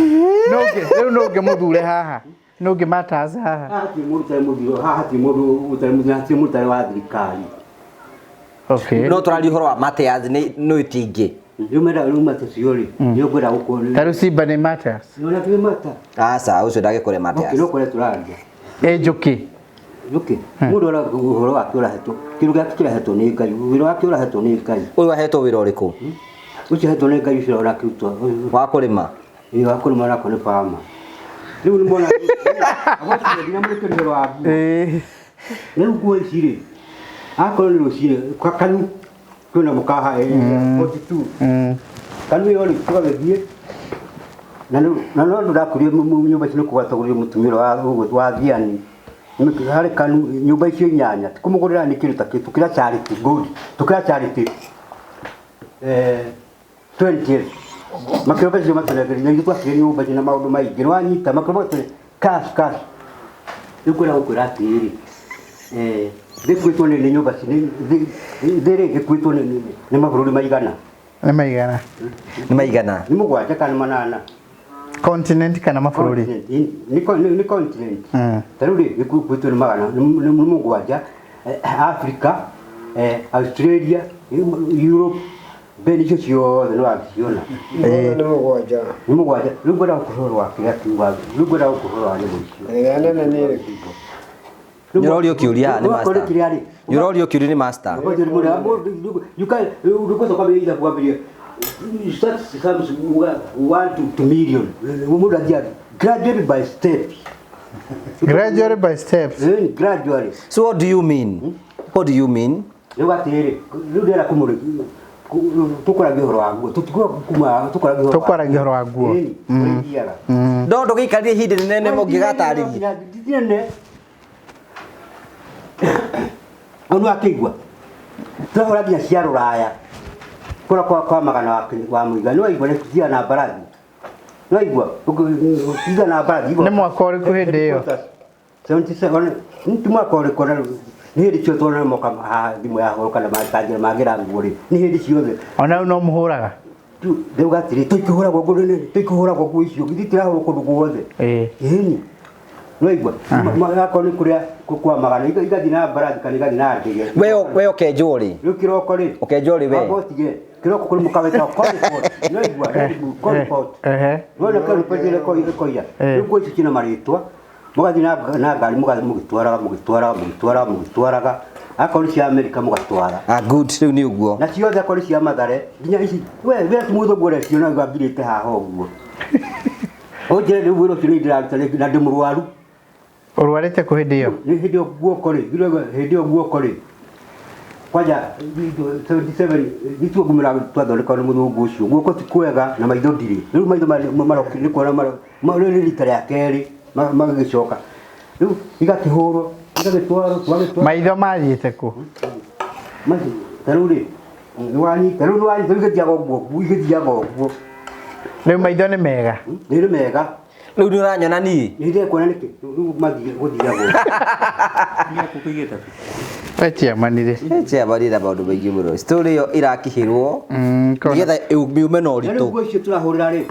Rĩu no ũngĩmũthure haha. Nũ ũngĩ matters haha? Haha hatirĩ mũndũ ũtarĩ mũthiro, haha hatirĩ mũndũ ũtarĩ mũthiro, hatirĩ mũndũ ũtarĩ wa thirikari. Okay. No tũraria ũhoro wa matters nĩ no itingĩ. Rĩu menda rĩu mata cio rĩ, nĩ ngwenda gũkũ. Ta rĩu Simba nĩ matters. Nĩ kĩ mata. Aca, ũcio ndagĩkũre Okay, matters. no kũrĩa tũraria. Ĩ njũkĩ. Njũkĩ, mũndũ ara ũhoro wake ũrahetwo, kĩndũ gĩake kĩrahetwo nĩ Ngai, wĩra wake ũrahetwo nĩ Ngai. Ũyũ ahetwo wĩra ũrĩkũ? Ũcio ahetwo nĩ Ngai ũcio ũrakĩrutwo. Wa kũrĩma. Ĩĩ wa kũrĩma nako nĩ bama. Rĩu nĩ mona nginya mũrĩkĩri ũhoro wa nguo. Ĩ. Rĩu nguo ici rĩ, akorwo nĩ rũcinĩ, kanu kwĩna mũkaha 42. Kanu ĩyo rĩ, tũgagĩthiĩ na no ndũrakũrio nyũmba icio nĩ kũgatagũrio mũtumia ũrĩa wa Thiani. Harĩ kanu nyũmba icio inyanya, ti kũmũgũrĩra nĩ kĩndũ ta kĩu, tũkĩra charity good, tũkĩra charity 20 makĩroka icio matũnengeria, na ithuĩ twakire nyũmba icio na maũndũ maingĩ, nĩwanyita, makĩroka matũne cash cash. Rĩu kwĩra gũkwĩra atĩrĩrĩ, thĩ ĩkuĩtwo nĩ nyũmba thĩ rĩ ĩkuĩtwo nĩ mabũrũri maigana? Nĩ maigana? Nĩ maigana? Nĩ mũgwanja kana manana? Continent kana mabũrũri? Nĩ continent. Ta rĩu rĩ ĩkuĩtwo nĩ magana, nĩ mũgwanja, Africa, Australia, Europe, mbeni icio ciothe nĩ waciona. Nĩ mũgwanja. Nĩ mũgwanja. Rĩu ngwenda gũkũhe ũhoro wa kĩrĩa kiuga, rĩu ngwenda gũkũhe ũhoro wa nyamũ icio. Ĩrĩa nene nĩ ĩrĩkũ? Nĩũrorio kĩũria haha nĩ master. Nĩũrorio kĩũria nĩ master. You can you start comes 1 to 2 million. Mũndũ athiaga gradually by steps. Gradually by steps. Gradually. So what do you mean? What do you mean? Rĩu atĩrĩrĩ, rĩu ndĩrenda kũmũrĩ tũkwaragia ũhoro wa nguo, tũkwaragia Tũkwaragia ũhoro wa nguo. Ũrĩthiaga. No ndũgĩikarire ihinda inene mũngĩgatarĩria. Inene. Onu akĩigua. Tũrahũra nginya cia rũraya. Kũrĩa kwa magana wa mũiga. Nĩ waigua nĩ kũthiaga na mbarathi. Nĩ waigua gũthiaga na mbarathi. Nĩ mwaka ũrĩkũ hĩndĩ ĩyo? 77 nĩ mwaka ũrĩkũ na nĩ hĩndĩ ciothe tuona moka haha thimũ yahũrwo kana matangira magĩra nguo rĩ. Nĩ hĩndĩ ciothe. Ona rĩu no mũhũraga? Rĩu atĩrĩ, tũikĩhũragwo nguo nĩ tũikĩhũragwo nguo icio, githĩ itirahũrwo kũndũ guothe. Ĩni. Nĩwaigua? Akorwo nĩ kũrĩa kwa magana, igathiĩ na mbarathi kana igathiĩ na ndege. We ũkenjwo rĩ? Rĩu kĩroko rĩ? Ũkenjwo rĩ we? Wamba ũtige. Kĩroko kũrĩ mũkawa wĩtagwo Concord. Nĩwaigua? Concord. Nĩwona Concord ĩrĩa ĩkoia? Rĩu nguo icio ciĩna marĩtwa. Mũgathiĩ na ngari mũgĩtwaraga mũgĩtwaraga mũgĩtwaraga mũgĩtwaraga. Akorwo nĩ cia Amerika mũgatwara. Ah, good, rĩu nĩ ũguo. Na ciothe akorwo nĩ cia Mathare, nginya ici, we wĩra ti mũthũngũ ũrĩa no wambirĩte haha ũguo. Ũnjĩre rĩu wĩra ũcio nĩ ndĩraruta na ndĩ mũrwaru. Ũrwarĩte kũ hĩndĩ ĩyo? Nĩ hĩndĩ ĩyo guoko rĩ, hĩndĩ ĩyo guoko rĩ. Kwanja 77 nĩtuo ngumĩra twathondekwo nĩ mũthũngũ ũcio. Guoko ti kwega na maitho ndirĩ. Rĩu maitho marokire nĩ kuona rĩu nĩ rita rĩa kerĩ magĩgĩcoka. Rĩu igakĩhũrwo, igagĩtwarwo, tũgagĩtwarwo. Maitho mathiĩte kũ? Maitho, ta rĩu rĩ, nĩwanyita, rĩu nĩwanyita, rĩu igĩthiaga ũguo, igĩthiaga ũguo. Rĩu maitho nĩ mega? Nĩ mega. Rĩu nĩ ũranyona niĩ? Nĩ ndĩrekuona nĩkĩ? Rĩu mathiĩ gũthiaga ũguo. We chairman rĩ. Chairman na maũndũ maingĩ mũno. Story ĩyo ĩrakĩhĩrwo nĩgetha yũme na ũritũ. Rĩu nguo icio tũrahũrĩra rĩ,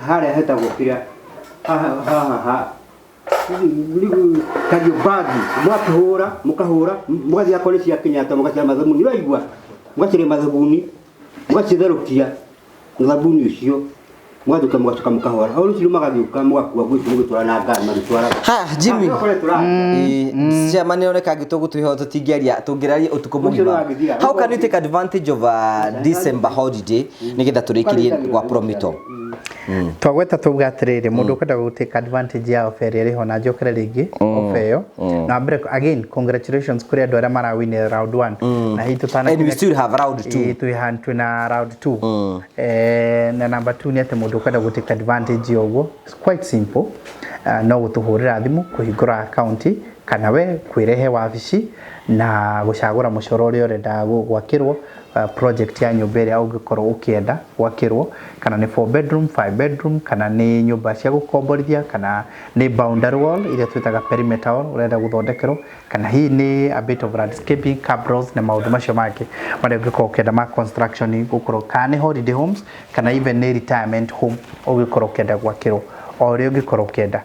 harĩa hetagwo kĩrĩa, haha haha Kariobangi, mwakĩhũra, mũkahũra, mũgathiĩ akorwo nĩ cia Kenyatta, mũgaciara mathabuni, nĩwaigua? Mũgaciara mathabuni, mũgacitherũkia na thabuni ũcio, mũgacoka mũgacoka mũkahũra. O rũciũ magagĩũka mũgakua nguo icio mũgĩtwara na ngari magĩtwaraga. Ha, Jimmy. Chairman nĩ oneka angĩtũgũtwĩho tũtingĩaria, tũngĩraria ũtukũ mũgima. How can you take advantage of a December holiday nĩgetha tũrĩkĩrie gwa Promito? Twagweta tuga atĩrĩrĩ, mũndũ ũkwenda gũ take advantage ya offer ĩrĩa ĩrĩho na njokere rĩngĩ offer ĩyo. Na mbere again congratulations kũrĩ andũ arĩa marawinire round 1. Na hihi tũtana And we still have round 2. Twĩ na round 2. Na number 2 nĩ atĩ mũndũ ũkwenda gũ take advantage ya ũguo, it's quite simple. No gũtũhũrĩra thimũ, kũhingũra account kana we kwĩrehe wabici na gũcagũra mũcoro ũrĩa ũrenda gwakĩrwo, project ya nyũmba ĩrĩa ũngĩkorwo ũkĩenda gwakĩrwo, kana nĩ 4 bedroom, 5 bedroom, kana nĩ nyũmba cia gũkomborithia, kana nĩ boundary wall iria twĩtaga perimeter wall ũrenda gũthondekerwo, kana hihi nĩ a bit of landscaping, cabros na maũndũ macio mangĩ marĩa ũngĩkorwo ũkĩenda ma construction gũkorwo, kana nĩ holiday homes, kana even nĩ retirement home ũngĩkorwo ũkĩenda gwakĩrwo. O ũrĩa ũngĩkorwo ũkĩenda.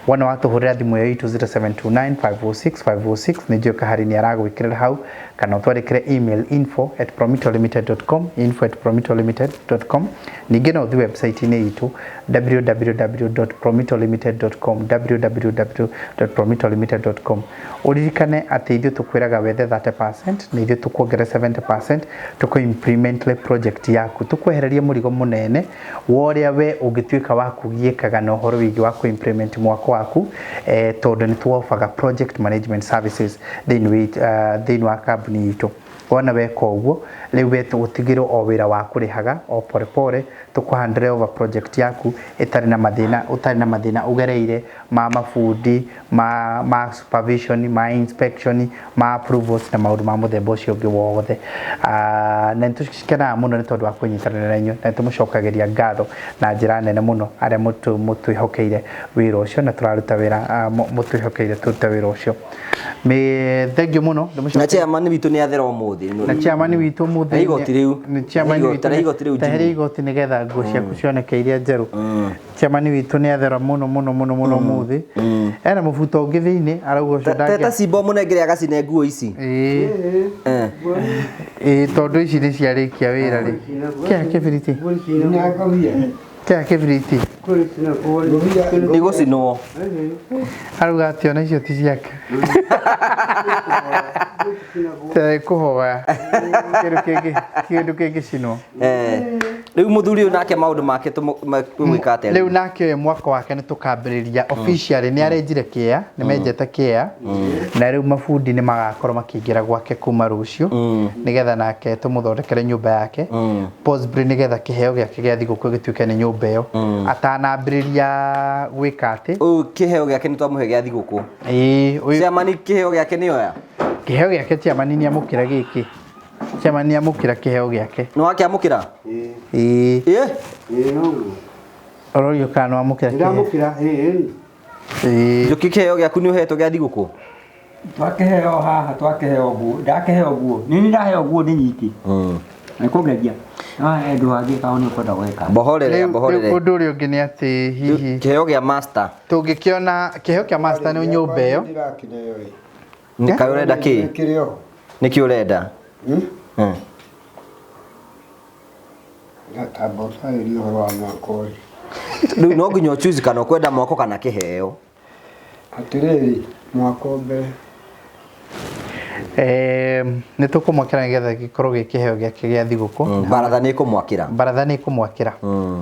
Wona watũhũrĩra thimũ ĩyo itũ 0729 506 506 nĩ njũĩ Kahari nĩ aragwĩkĩrĩra hau, kana ũtwandĩkĩre email info@promitolimited.com, info@promitolimited.com. Ningĩ no ũthiĩ website-inĩ itũ www.promitolimited.com, www.promitolimited.com. Ũririkane atĩ ithuĩ tũkwĩraga wethe 30% na ithuĩ tũkuongerera 70% tũkũ implement project yaku, tũkwehererie mũrigo mũnene wa ũrĩa we ũngĩtuĩka wa kũgiĩkaga na ũhoro wĩgiĩ wa kũ-implement mwako waku, tondũ nĩ tũofaga project management services thĩinĩ wa kambuni itũ. Wona weka ũguo rĩu we tũgũtigĩrwo o wĩra wa kũrĩhaga o pore pore, tũkũ over project yaku ĩtarĩ na mathĩna, ũtarĩ na mathĩna ũgereire ma mabundi, ma supervision, ma inspection, ma approvals na maũndũ ma mũthemba ũcio ũngĩ wothe. Na nĩ tũkenaga mũno nĩ tondũ wa kũnyitanĩra na inyuĩ, na nĩ tũmũcokagĩria ngatho na njĩra nene mũno arĩa mũtwĩhokeire wĩra ũcio na tũraruta wĩra, mũtwĩhokeire tũrute wĩra ũcio. Thank you mũno. Na chairman witũ nĩ athera ũmũthĩ. Na chairman witũ ũmũthĩ igoti rĩu. Nĩ chairman witũ. Igoti rĩu. Teheria igoti nĩgetha nguo ciaku cioneke iria njerũ. Chairman witũ nĩ athera mũno mũno mũno mũno ũmũthĩ. Ena mũbuto ũngĩ thĩinĩ arauga ũcio ndangĩ. Teta cimbo mũnengere agacine nguo ici. Ĩĩ tondũ ici nĩ ciarĩkia wĩra rĩ. Kĩa kĩbiriti. Kĩa kĩbiriti. Nĩ gũcinwo. Arauga atĩ ona icio ti ciake. Kũhoya kĩndũ kĩngĩcinwo. Rĩu mũthuri ũyũ nake maũndũ make tũgwĩka atĩa? Rĩu nake ũyũ mwaka wake nĩ tũkambĩrĩria officially, nĩ arenjire kĩea, nĩ menjete kĩea, na rĩu mabundi nĩ magakorwo makĩingĩra gwake kuma rũciũ nĩgetha nake tũmũthondekere nyũmba yake, possibly nĩgetha kĩheo gĩake gĩa thigũkũ gĩtuĩke nĩ nyũmba ĩyo atanambĩrĩria gwĩka atĩ. Ũyũ kĩheo gĩake nĩ twamũhe gĩa thigũkũ. Ĩĩ, chairman kĩheo gĩake nĩ oya? Kĩheo gĩake chairman nĩ amũkĩra gĩkĩ. Chairman nĩ amũkĩra kĩheo gĩake. Nĩ wakĩamũkĩra? Ĩĩ. Ĩĩ noguo. Ũrorio kana nĩ wamũkĩra kĩheo? Ndamũkĩra, ĩĩ. Ĩĩ. Njũkĩ kĩheo gĩaku nĩ ũhetwo gĩa thigũkũ? Twakĩheo haha, twakĩheo nguo, ndakĩheo nguo. Nĩ ndaheo nguo nĩ nyingĩ. Nĩ kũngeria. No andũ angĩ kao nĩ ũkwenda gwĩka. Mbohorere, mbohorere. Ũndũ ũrĩa ũngĩ nĩ atĩ hihi kĩheo gĩa master. Tũngĩkĩona kĩheo kĩa master nĩ nyũmba ĩyo. Nĩ kaĩ ũrenda kĩ? Nĩ kĩ ũrenda? Tamba ũcarĩrie ũhoro wa mwako rĩ. Rĩu no nginya ũchoose kana ũkwenda mwako kana kĩheo. Atĩrĩrĩ, mwako mbere. Nĩ tũkũmwakĩra nĩgetha gĩkorwo gĩ kĩheo gĩake gĩa thigũkũ. Baratha nĩ ĩkũmwakĩra. Baratha nĩ ĩkũmwakĩra.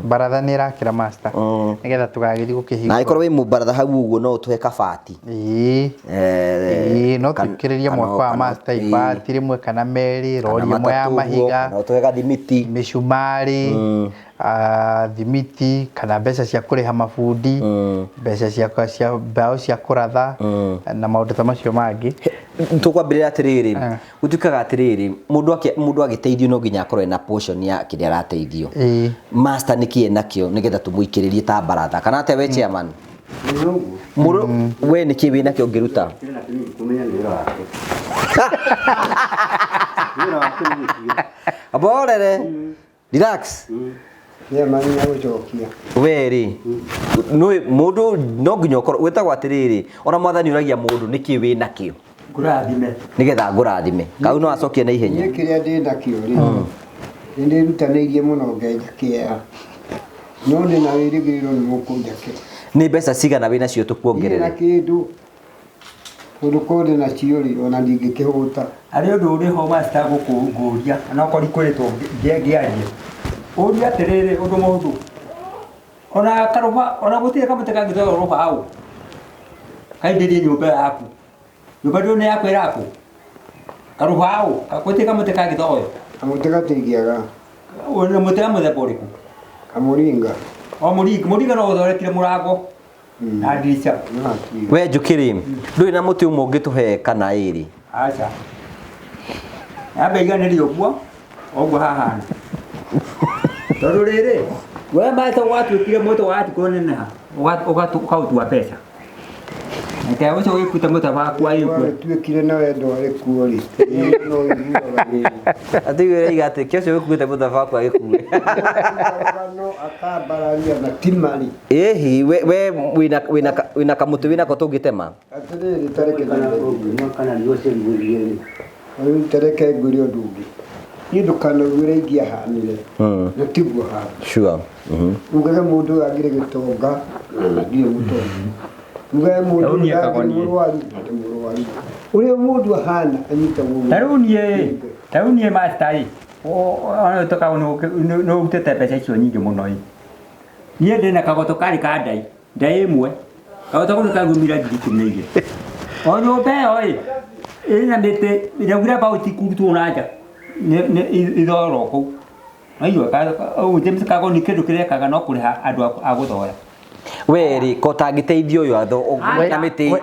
Baratha nĩ ĩrakĩra master. Nĩgetha tũgagĩthiĩ gũkĩhingũra. Na angĩkorwo wĩ mũbaratha hau ũguo no ũtũhe kabati. Ĩĩ. No tũikĩrĩrie mwako wa master ibati rĩmwe kana merĩ, rori ĩmwe ya mahiga. No ũtũhe gathimiti. Mĩcumarĩ. Thimiti kana mbeca cia kũrĩha mabundi, mbeca cia mbaũ cia kũratha na maũndũ ta macio mangĩ. Tũkwambĩrĩria atĩrĩrĩ, gũtuĩkaga atĩrĩrĩ, mũndũ agĩteithio no nginya akorwo ena portion ya kĩrĩa arateithio. Master nĩkĩ enakĩo nĩgetha tũmũikĩrĩrie ta baratha kana atĩa we chairman? Mũndũ we nĩkĩ wĩnakĩo ũngĩruta? Mborere. Relax. Chairman nĩ agũcokia. We rĩ, mũndũ no nginya ũkorwo wĩtagwo atĩrĩrĩ, ona mwathani ũragia mũndũ nĩkĩ wĩnakĩo? Ngũrathime. Nĩgetha ngũrathime. Kau no acokie na ihenya. Niĩ kĩrĩa ndĩ nakĩo rĩ, nĩ ndĩrutanĩirie mũno ngenja kĩea. No ndĩ na wĩrĩgĩrĩro nĩ mũkũnjakĩra. Nĩ mbeca cigana wĩnacio tũkuongerere? Ndirĩ na kĩndũ. Tondũ korwo ndĩ nacio rĩ, ona ndingĩkĩhũta. Harĩ ũndũ ũrĩ ho master gũkũngũria, na okorwo ndikwĩrĩtwo ngĩarie. Ũria atĩrĩrĩ ũndũ mũhũthũ. Ona karũba, ona gũtirĩ kamũtĩ kangĩtwarwo rũbaũ. Kaingĩrie nyũmba yaku. Nyũmba ndũ nĩ yaku ĩrakwo. Karũbaũ, gũtirĩ kamũtĩ kangĩtwarwo. Kamũtĩ gatingĩaga. Ũyũ nĩ mũtĩ wa mũthemba ũrĩkũ? Kamũringa. O mũringa, mũringa no ũthondekire mũrango. Na ndirica. We Njũkĩ rĩ, ndũrĩ na mũtĩ ũmwe ũngĩtũhe kana ĩrĩ? Aca. Yambe iganĩrie ũguo, ũguo hahana. Tondũ rĩrĩ, we master gwatuĩkire mũtĩ watukũ neneha, ũkaũtua mbeca. Reke ũcio wĩkute mũtaba waku agĩkue. Tuĩkire na wendo arĩ kuo rĩ. No iguaga. Atĩ ũraiga atĩ kĩ ũcio wĩkuĩte mũtaba waku agĩkue. Rũgano akambararia na timarĩ. Ĩhi we we wĩna wĩna wĩna kamũtĩ wĩnako tũngĩtema. Atĩrĩrĩ tareke Kana ũngĩ kana nĩũcemburie rĩ. Rĩu tareke ngwĩre ũndũ ũngĩ. Niĩ ndũkanaue ũrĩa ingĩahanire. Na tiguo hana. Sure. Ugage mũndũ ũyũ angĩrĩ gĩtonga na ndirĩ mũtonga. Ugage mũndũ Rĩu niĩ ũyũ angĩrĩ kagoni. mũrwaru na ndĩ mũrwaru. Ũrĩa mũndũ ahana anyitagwo Ta rĩu niĩ ta rĩu niĩ master ĩ ona tũkago nĩ ũrutĩte mbeca icio nyingĩ mũno ĩ. Niĩ ndĩna kagoto karĩ ka ndai ndai ĩmwe kagoto kau nĩ kaumire 12,000. O nyũmba ĩyo ĩ ĩna mĩtĩ iraugire mbaũ itikũrutwo na nja ithorwo kũu. Aigua James Kagoni kĩndũ kĩrekaga no kũrĩha andũ a gũthoya. We rĩ ko tangĩteithio ũyũ atho na mĩtĩ.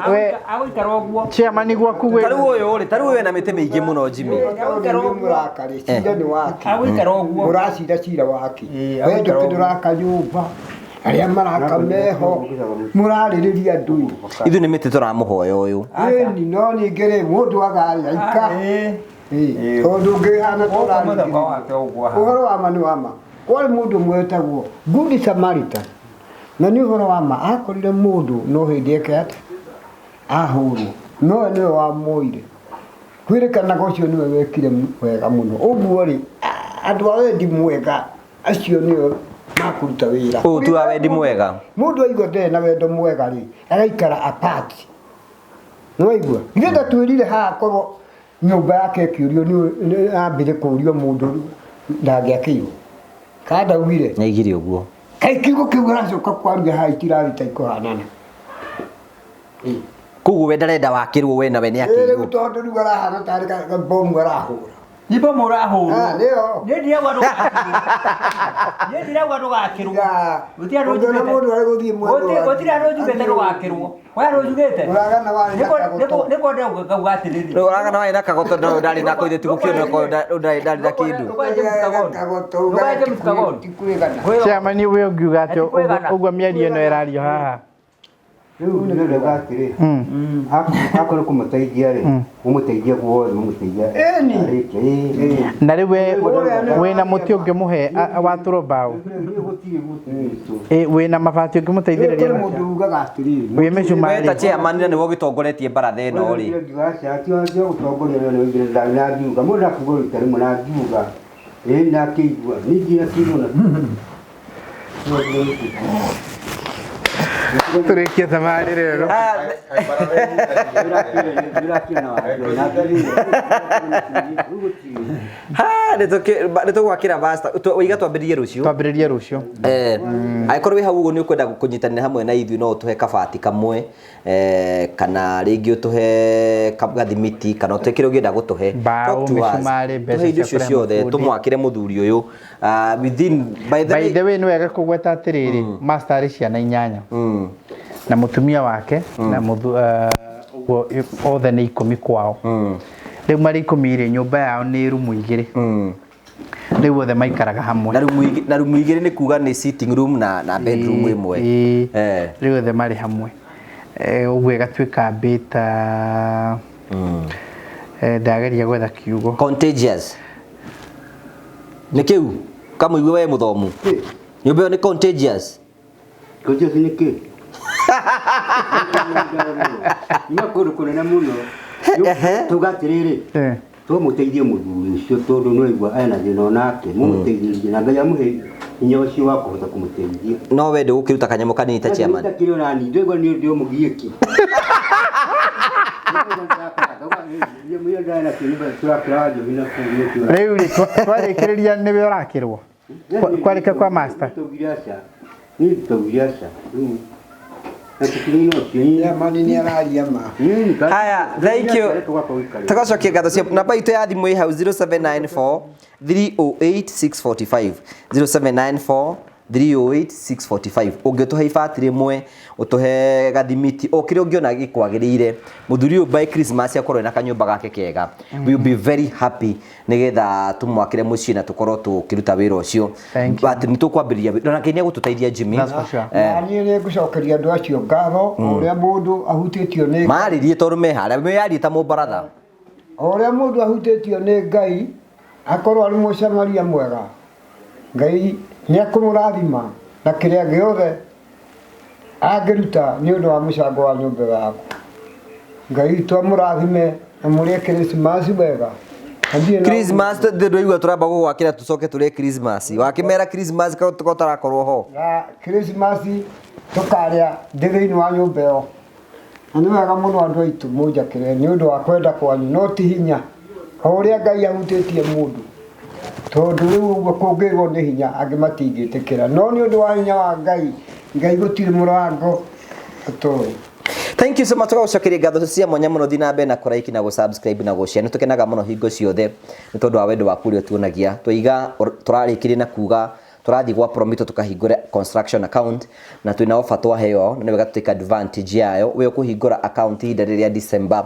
Agũikara ũguo. Chairman gwaku Ta rĩu ũyũ rĩ ta rĩu ũyũ ena mĩtĩ mĩingĩ mũno Jimmy. Mũrakarĩ cira nĩ wake. Agũikara ũguo. Mũracira cira wake. Ĩĩ, We agũikara njũkĩ ũguo. ndũraka nyũmba. Arĩa maraka meho mũrarĩrĩria andũ ĩ. Ithuĩ nĩ mĩtĩ tũramũhoya ũyũ. Ĩni no ningĩ rĩ mũndũ agarĩa ika. Ĩĩ. Tondũ ũngĩhana Gũkũ mũthemba wake ũguo hana. Ũhoro wa ma nĩ wa ma. Kwarĩ mũndũ ũmwe wetagwo Good Samaritan. Na nĩ ũhoro wa ma akorire mũndũ no hĩndĩ eke atĩ ahũrwo. Nowe nĩwe wamuoire. Kwĩrĩkanaga ũcio nĩwe wekire wega mũno. Ũguo rĩ andũ a wendi mwega acio nĩo makũruta wĩra. Ũyũ ti wa wendi mwega. Mũndũ aigua ndarĩ na wendo mwega rĩ agaikara apart. Nĩwaigua? Ithuĩ ndatwĩrire haha korwo nyũmba yake ĩkĩũrio nĩ ambire kũũrio mũndũ ndangĩakĩirwo. Kana ndaugire? Nĩaigire ũguo. Kaĩ kiugo kĩu aracoka kwaria haha itirathi ta ikũhanana. Koguo we ndarenda wakĩrwo we nawe Ĩ rĩu nĩakĩirwo. tondũ rĩu arahana tarĩ bomu arahũra. Nĩ bomu ũrahũrwo. Ah, nĩyo. Niĩ ndirauga ndũgakĩrwo. Niĩ ndirauga ndũgakĩrwo. Gũtirĩ andũ Ũngĩona njugĩte. mũndũ arĩ gũthiĩ mwena wa- Gũtirĩ andũ njugĩte ndũgakĩrwo. Kwĩ andũ njugĩte. Ũragana warĩ na kagoto. Nĩ kwenda ngauga atĩrĩrĩ. Rĩu ũragana warĩ na kagoto no ndarĩ nako ithe tigũkĩona ko ndarĩ na kĩndũ. Kagoto Ndũkae James Kagoni. ti kwĩgana. Chairman we ũngiuga atĩ Ati kwĩgana. ũguo mĩario ĩno ĩrario haha. Rĩu ndĩrauga atĩrĩ akorwo kũmũteithia rĩ ũmũteithie guothe ũmũteithie Ĩni. arĩkia ĩĩ Na rĩu we wĩna mũtĩ ũngĩmũhe watũrwo mbaũ. Ĩ wĩna mabati ũngĩmũteithĩrĩria Kũrĩ nakĩo? mũndũ ugaga atĩrĩrĩ. Wĩ We ta mĩcumarĩ. chairman na nĩwe ũgĩtongoretie baratha ĩno rĩ. gũtongoria na ngiuga mũndũ akuga rita rĩmwe na ngiuga ĩĩ na akĩigua ningĩ akĩigua na Tũrĩkie thabarĩ rĩro. Ha nĩ tũgwakĩra master waiga twambĩrĩrie rũciũ. Twambĩrĩrie rũciũ. Angĩkorwo wĩ hau ũguo nĩ ũkwenda kũnyitanĩra hamwe na ithuĩ no ũtũhe kabati kamwe kana rĩngĩ ũtũhe gathimiti kana ũtũhe kĩrĩa ũngĩenda gũtũhe. Mbaũ, Talk to us. mĩcumarĩ, mbeca Tũhe indo cia icio kũrĩha ciothe mabundi. tũmwakĩre mũthuri ũyũ within by the By way the way nĩ wega kũgweta atĩrĩrĩ master arĩ ciana inyanya na mũtumia wake na ũguo othe nĩ 10 kwao. Rĩu marĩ 10 rĩ nyũmba yao nĩ rumu 2. Rĩu othe maikaraga hamwe. Na rumu 2 nĩ kuga nĩ sitting room na bedroom ĩmwe. Rĩu othe marĩ hamwe. Ũguo ĩgatuĩka mbĩta ndageria gwetha kiugo. Contagious. Nĩ kĩu kamũigue we mũthomu. Nyũmba ĩyo nĩ contagious. Contagious nĩ kĩ? Nĩ kũndũ kũnene mũno. Tuga atĩrĩrĩ tũmũteithie mũthuri ũcio tondũ nĩ waigua ena thĩna onake mũmũteithĩrĩrie na Ngai amũhe hinya ũcio wa kũhota kũmũteithia. No we ndũgũkĩruta kanyamũ kanini ta chairman. Ndakĩrĩ ona niĩ ndĩraigua niĩ ndĩ mũgiĩki. Rĩu rĩ twarĩkĩrĩria nĩwe ũrakĩrwo. Kwarĩka kwa master. Niĩ taugire aca. Rĩu na tũtirĩ no kĩo. Chairman nĩ araria ma. Haya, thank you. Tũgacokia ngatho cia namba itũ ya thimũ ĩ hau 0794 308 645 0794 308 645. Ũngĩtũhe ibati rĩmwe, ũtũhe gathimiti, o kĩrĩa ũngĩona gĩkwagĩrĩire, mũthuri ũyũ by Christmas akorwo ena kanyũmba gake kega, we will be very happy nĩgetha tũmwakĩre mũciĩ na tũkorwo tũkĩruta wĩra ũcio. Thank you. But nĩ tũkwambĩrĩria na nake nĩ egũtũteithia Jimmy. That's for sure. Na niĩ nĩ ngũcokeria andũ acio ngatho o ũrĩa mũndũ ahutĩtio nĩ Marĩrie tondũ me harĩa meyarie ta mũbaratha. O ũrĩa mũndũ ahutĩtio nĩ Ngai akorwo arĩ mũcamaria mwega, Ngai nĩ ekũmũrathima na kĩrĩa gĩothe angĩruta nĩ ũndũ wa mũcango wa nyũmba ĩyo yaku. Ngai witũ amũrathime na mũrĩe Christmas wega. Na ndirĩ na Christmas ndũigua tũramba gũgwakĩra tũcoke tũrĩe Christmas. Wakĩmera Christmas tarakorwo ho. Na Christmas tũkarĩa ndĩ thĩinĩ wa nyũmba ĩyo. Na nĩ wega mũno andũ aitũ mũnjakĩre nĩ ũndũ wa kwenda kwanyu, no ti hinya. O ũrĩa Ngai ahutĩtie mũndũ, tondũ rĩu ũguo kũngĩrwo nĩ hinya angĩ matingĩtĩkĩra, no nĩ ũndũ wa hinya wa Ngai, Ngai gũtirĩ mũrango ũtoĩ. Thank you so much. Tũgagũcokeria ngatho cia mwanya mũno. Thiĩ na mbere na kũraiki na gũ-subscribe na gũ-share. Nĩ tũkenaga mũno hingo ciothe nĩ tondũ wa wendo waku ũrĩa ũtuonagia. Twaiga tũrarĩkirie na kuga tũrathiĩ gwa Promito tũkahingũre construction account na twĩna offer twaheo, na nĩ wega tũ take advantage yayo. We ũkũhingũra account ihinda rĩrĩa December,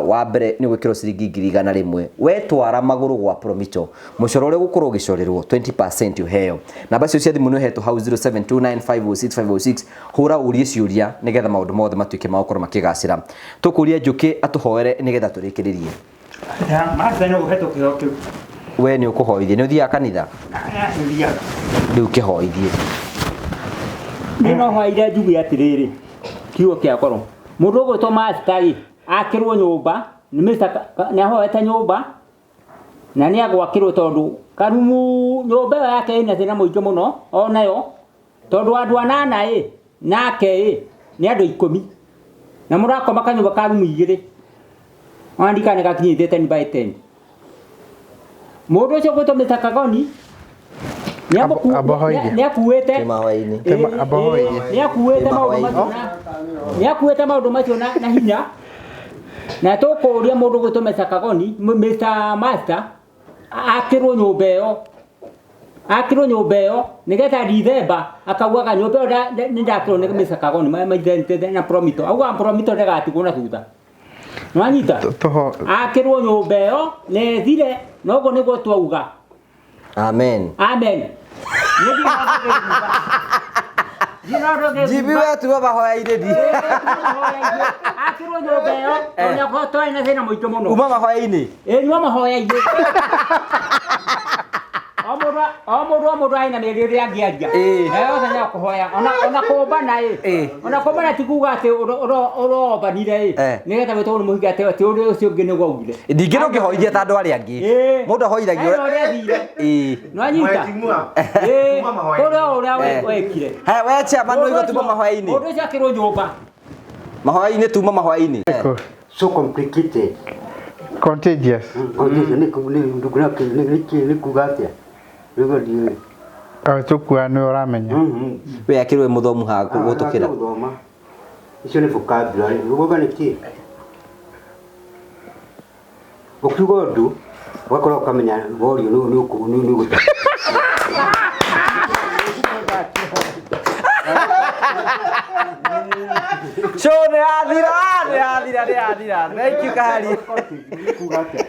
wa mbere nĩ gwĩkĩrwo ciringi 100,000. Wetwara magũrũ gwa Promito, mũcoro ũrĩa ũgũkorwo ũgĩcorerwo 20% ũheo. Namba icio cia thimũ nĩ ũhetwo hau 0729506506. Hũra ũrie ciũria nĩgetha maũndũ mothe matuĩke ma gũkorwo makĩgacĩra. Tũkũria Njũkĩ atũhoere nĩgetha tũrĩkĩrĩrie. Master no ũhetwo kĩheo kĩu. We nĩ ũkũhoithie, nĩ ũthiaga kanitha? Nĩthiaga. Rĩu kĩhoithie. Niĩ no hoeire njuge atĩrĩrĩ, kiugo kĩa ngoro. Mũndũ ũgwĩtwo Master rĩ, akĩrwo nyũmba, nĩ Mr. Nĩ ahoete nyũmba, na nĩ agwakĩrwo tondũ karumu nyũmba ĩyo yake ĩna thĩna mũingĩ mũno onayo, tondũ andũ anana ĩ, nake ĩ, nĩ andũ 10. Na mũrakoma kanyũmba ka rumu 2. Ona ndikana gakinyĩte 10 by 10. Mũndũ ũcio ũgwĩtwo Mr. Kagoni, Abohoirie. nĩ akuĩte Twĩ mahoya-inĩ. Abohoirie. nĩ akuĩte maũndũ macio na nĩ akuĩte maũndũ macio na hinya. Na tũkũria mũndũ ũgwĩtwo Mr. Kagoni, Mr. Master, akĩrwo nyũmba ĩyo. Akĩrwo nyũmba ĩyo nĩgetha Dithemba akaugaga nyũmba ĩyo nĩ ndakĩrwo nĩ Mr. Kagoni, maithe na Promito. Augaga Promito ndagatigwo na thutha. Nĩwanyita? Akĩrwo nyũmba ĩyo na ĩthire, na ũguo nĩguo twauga. Amen. Amen. Jimmy we tuwa mahoya-inĩ ndi. Akĩrwo nyũmba ĩyo, tondũ nĩakorwo twarĩ na thĩna mũingĩ mũno. Uma mahoya-inĩ. Ĩ, nyua mahoya-inĩ. O mũndũ arĩ na mĩario ĩrĩa angĩaria. Na yothe nĩ akũhoya. Ona kũmbana ĩ. Ona kũmbana ti kuga atĩ ũrombanire ĩ. Nĩgetha wĩtwo nĩ mũhinga atĩ ũrĩa ũcio ũngĩ nĩguo augire. Ningĩ ndũngĩhoithia ta andũ arĩa angĩ. Mũndũ ahoithagia Hena ũrĩa athire. Nĩwanyita? Kũrĩ o ũrĩa wekire. He, we chairman nĩ ũigua tuma mahoya-inĩ. Mũndũ ũcio akĩrwo nyũmba. Mahoya-inĩ tuma mahoya-inĩ. So complicated. Contagious. Contagious nĩ kuga atĩa? Rĩu ndiũĩ. Tũkua nĩ ũramenya. We akĩrwo wĩ mũthomu haha gũtũkĩra. Gũthoma. Icio nĩ vocabulary. Ũgauga nĩ kĩ? Ũkiuga ũndũ ũgakorwo ũkamenya worio nĩ ũgũta. Show nĩ yathira, nĩ yathira, nĩ yathira. Thank you Kahari. Kuga atĩa?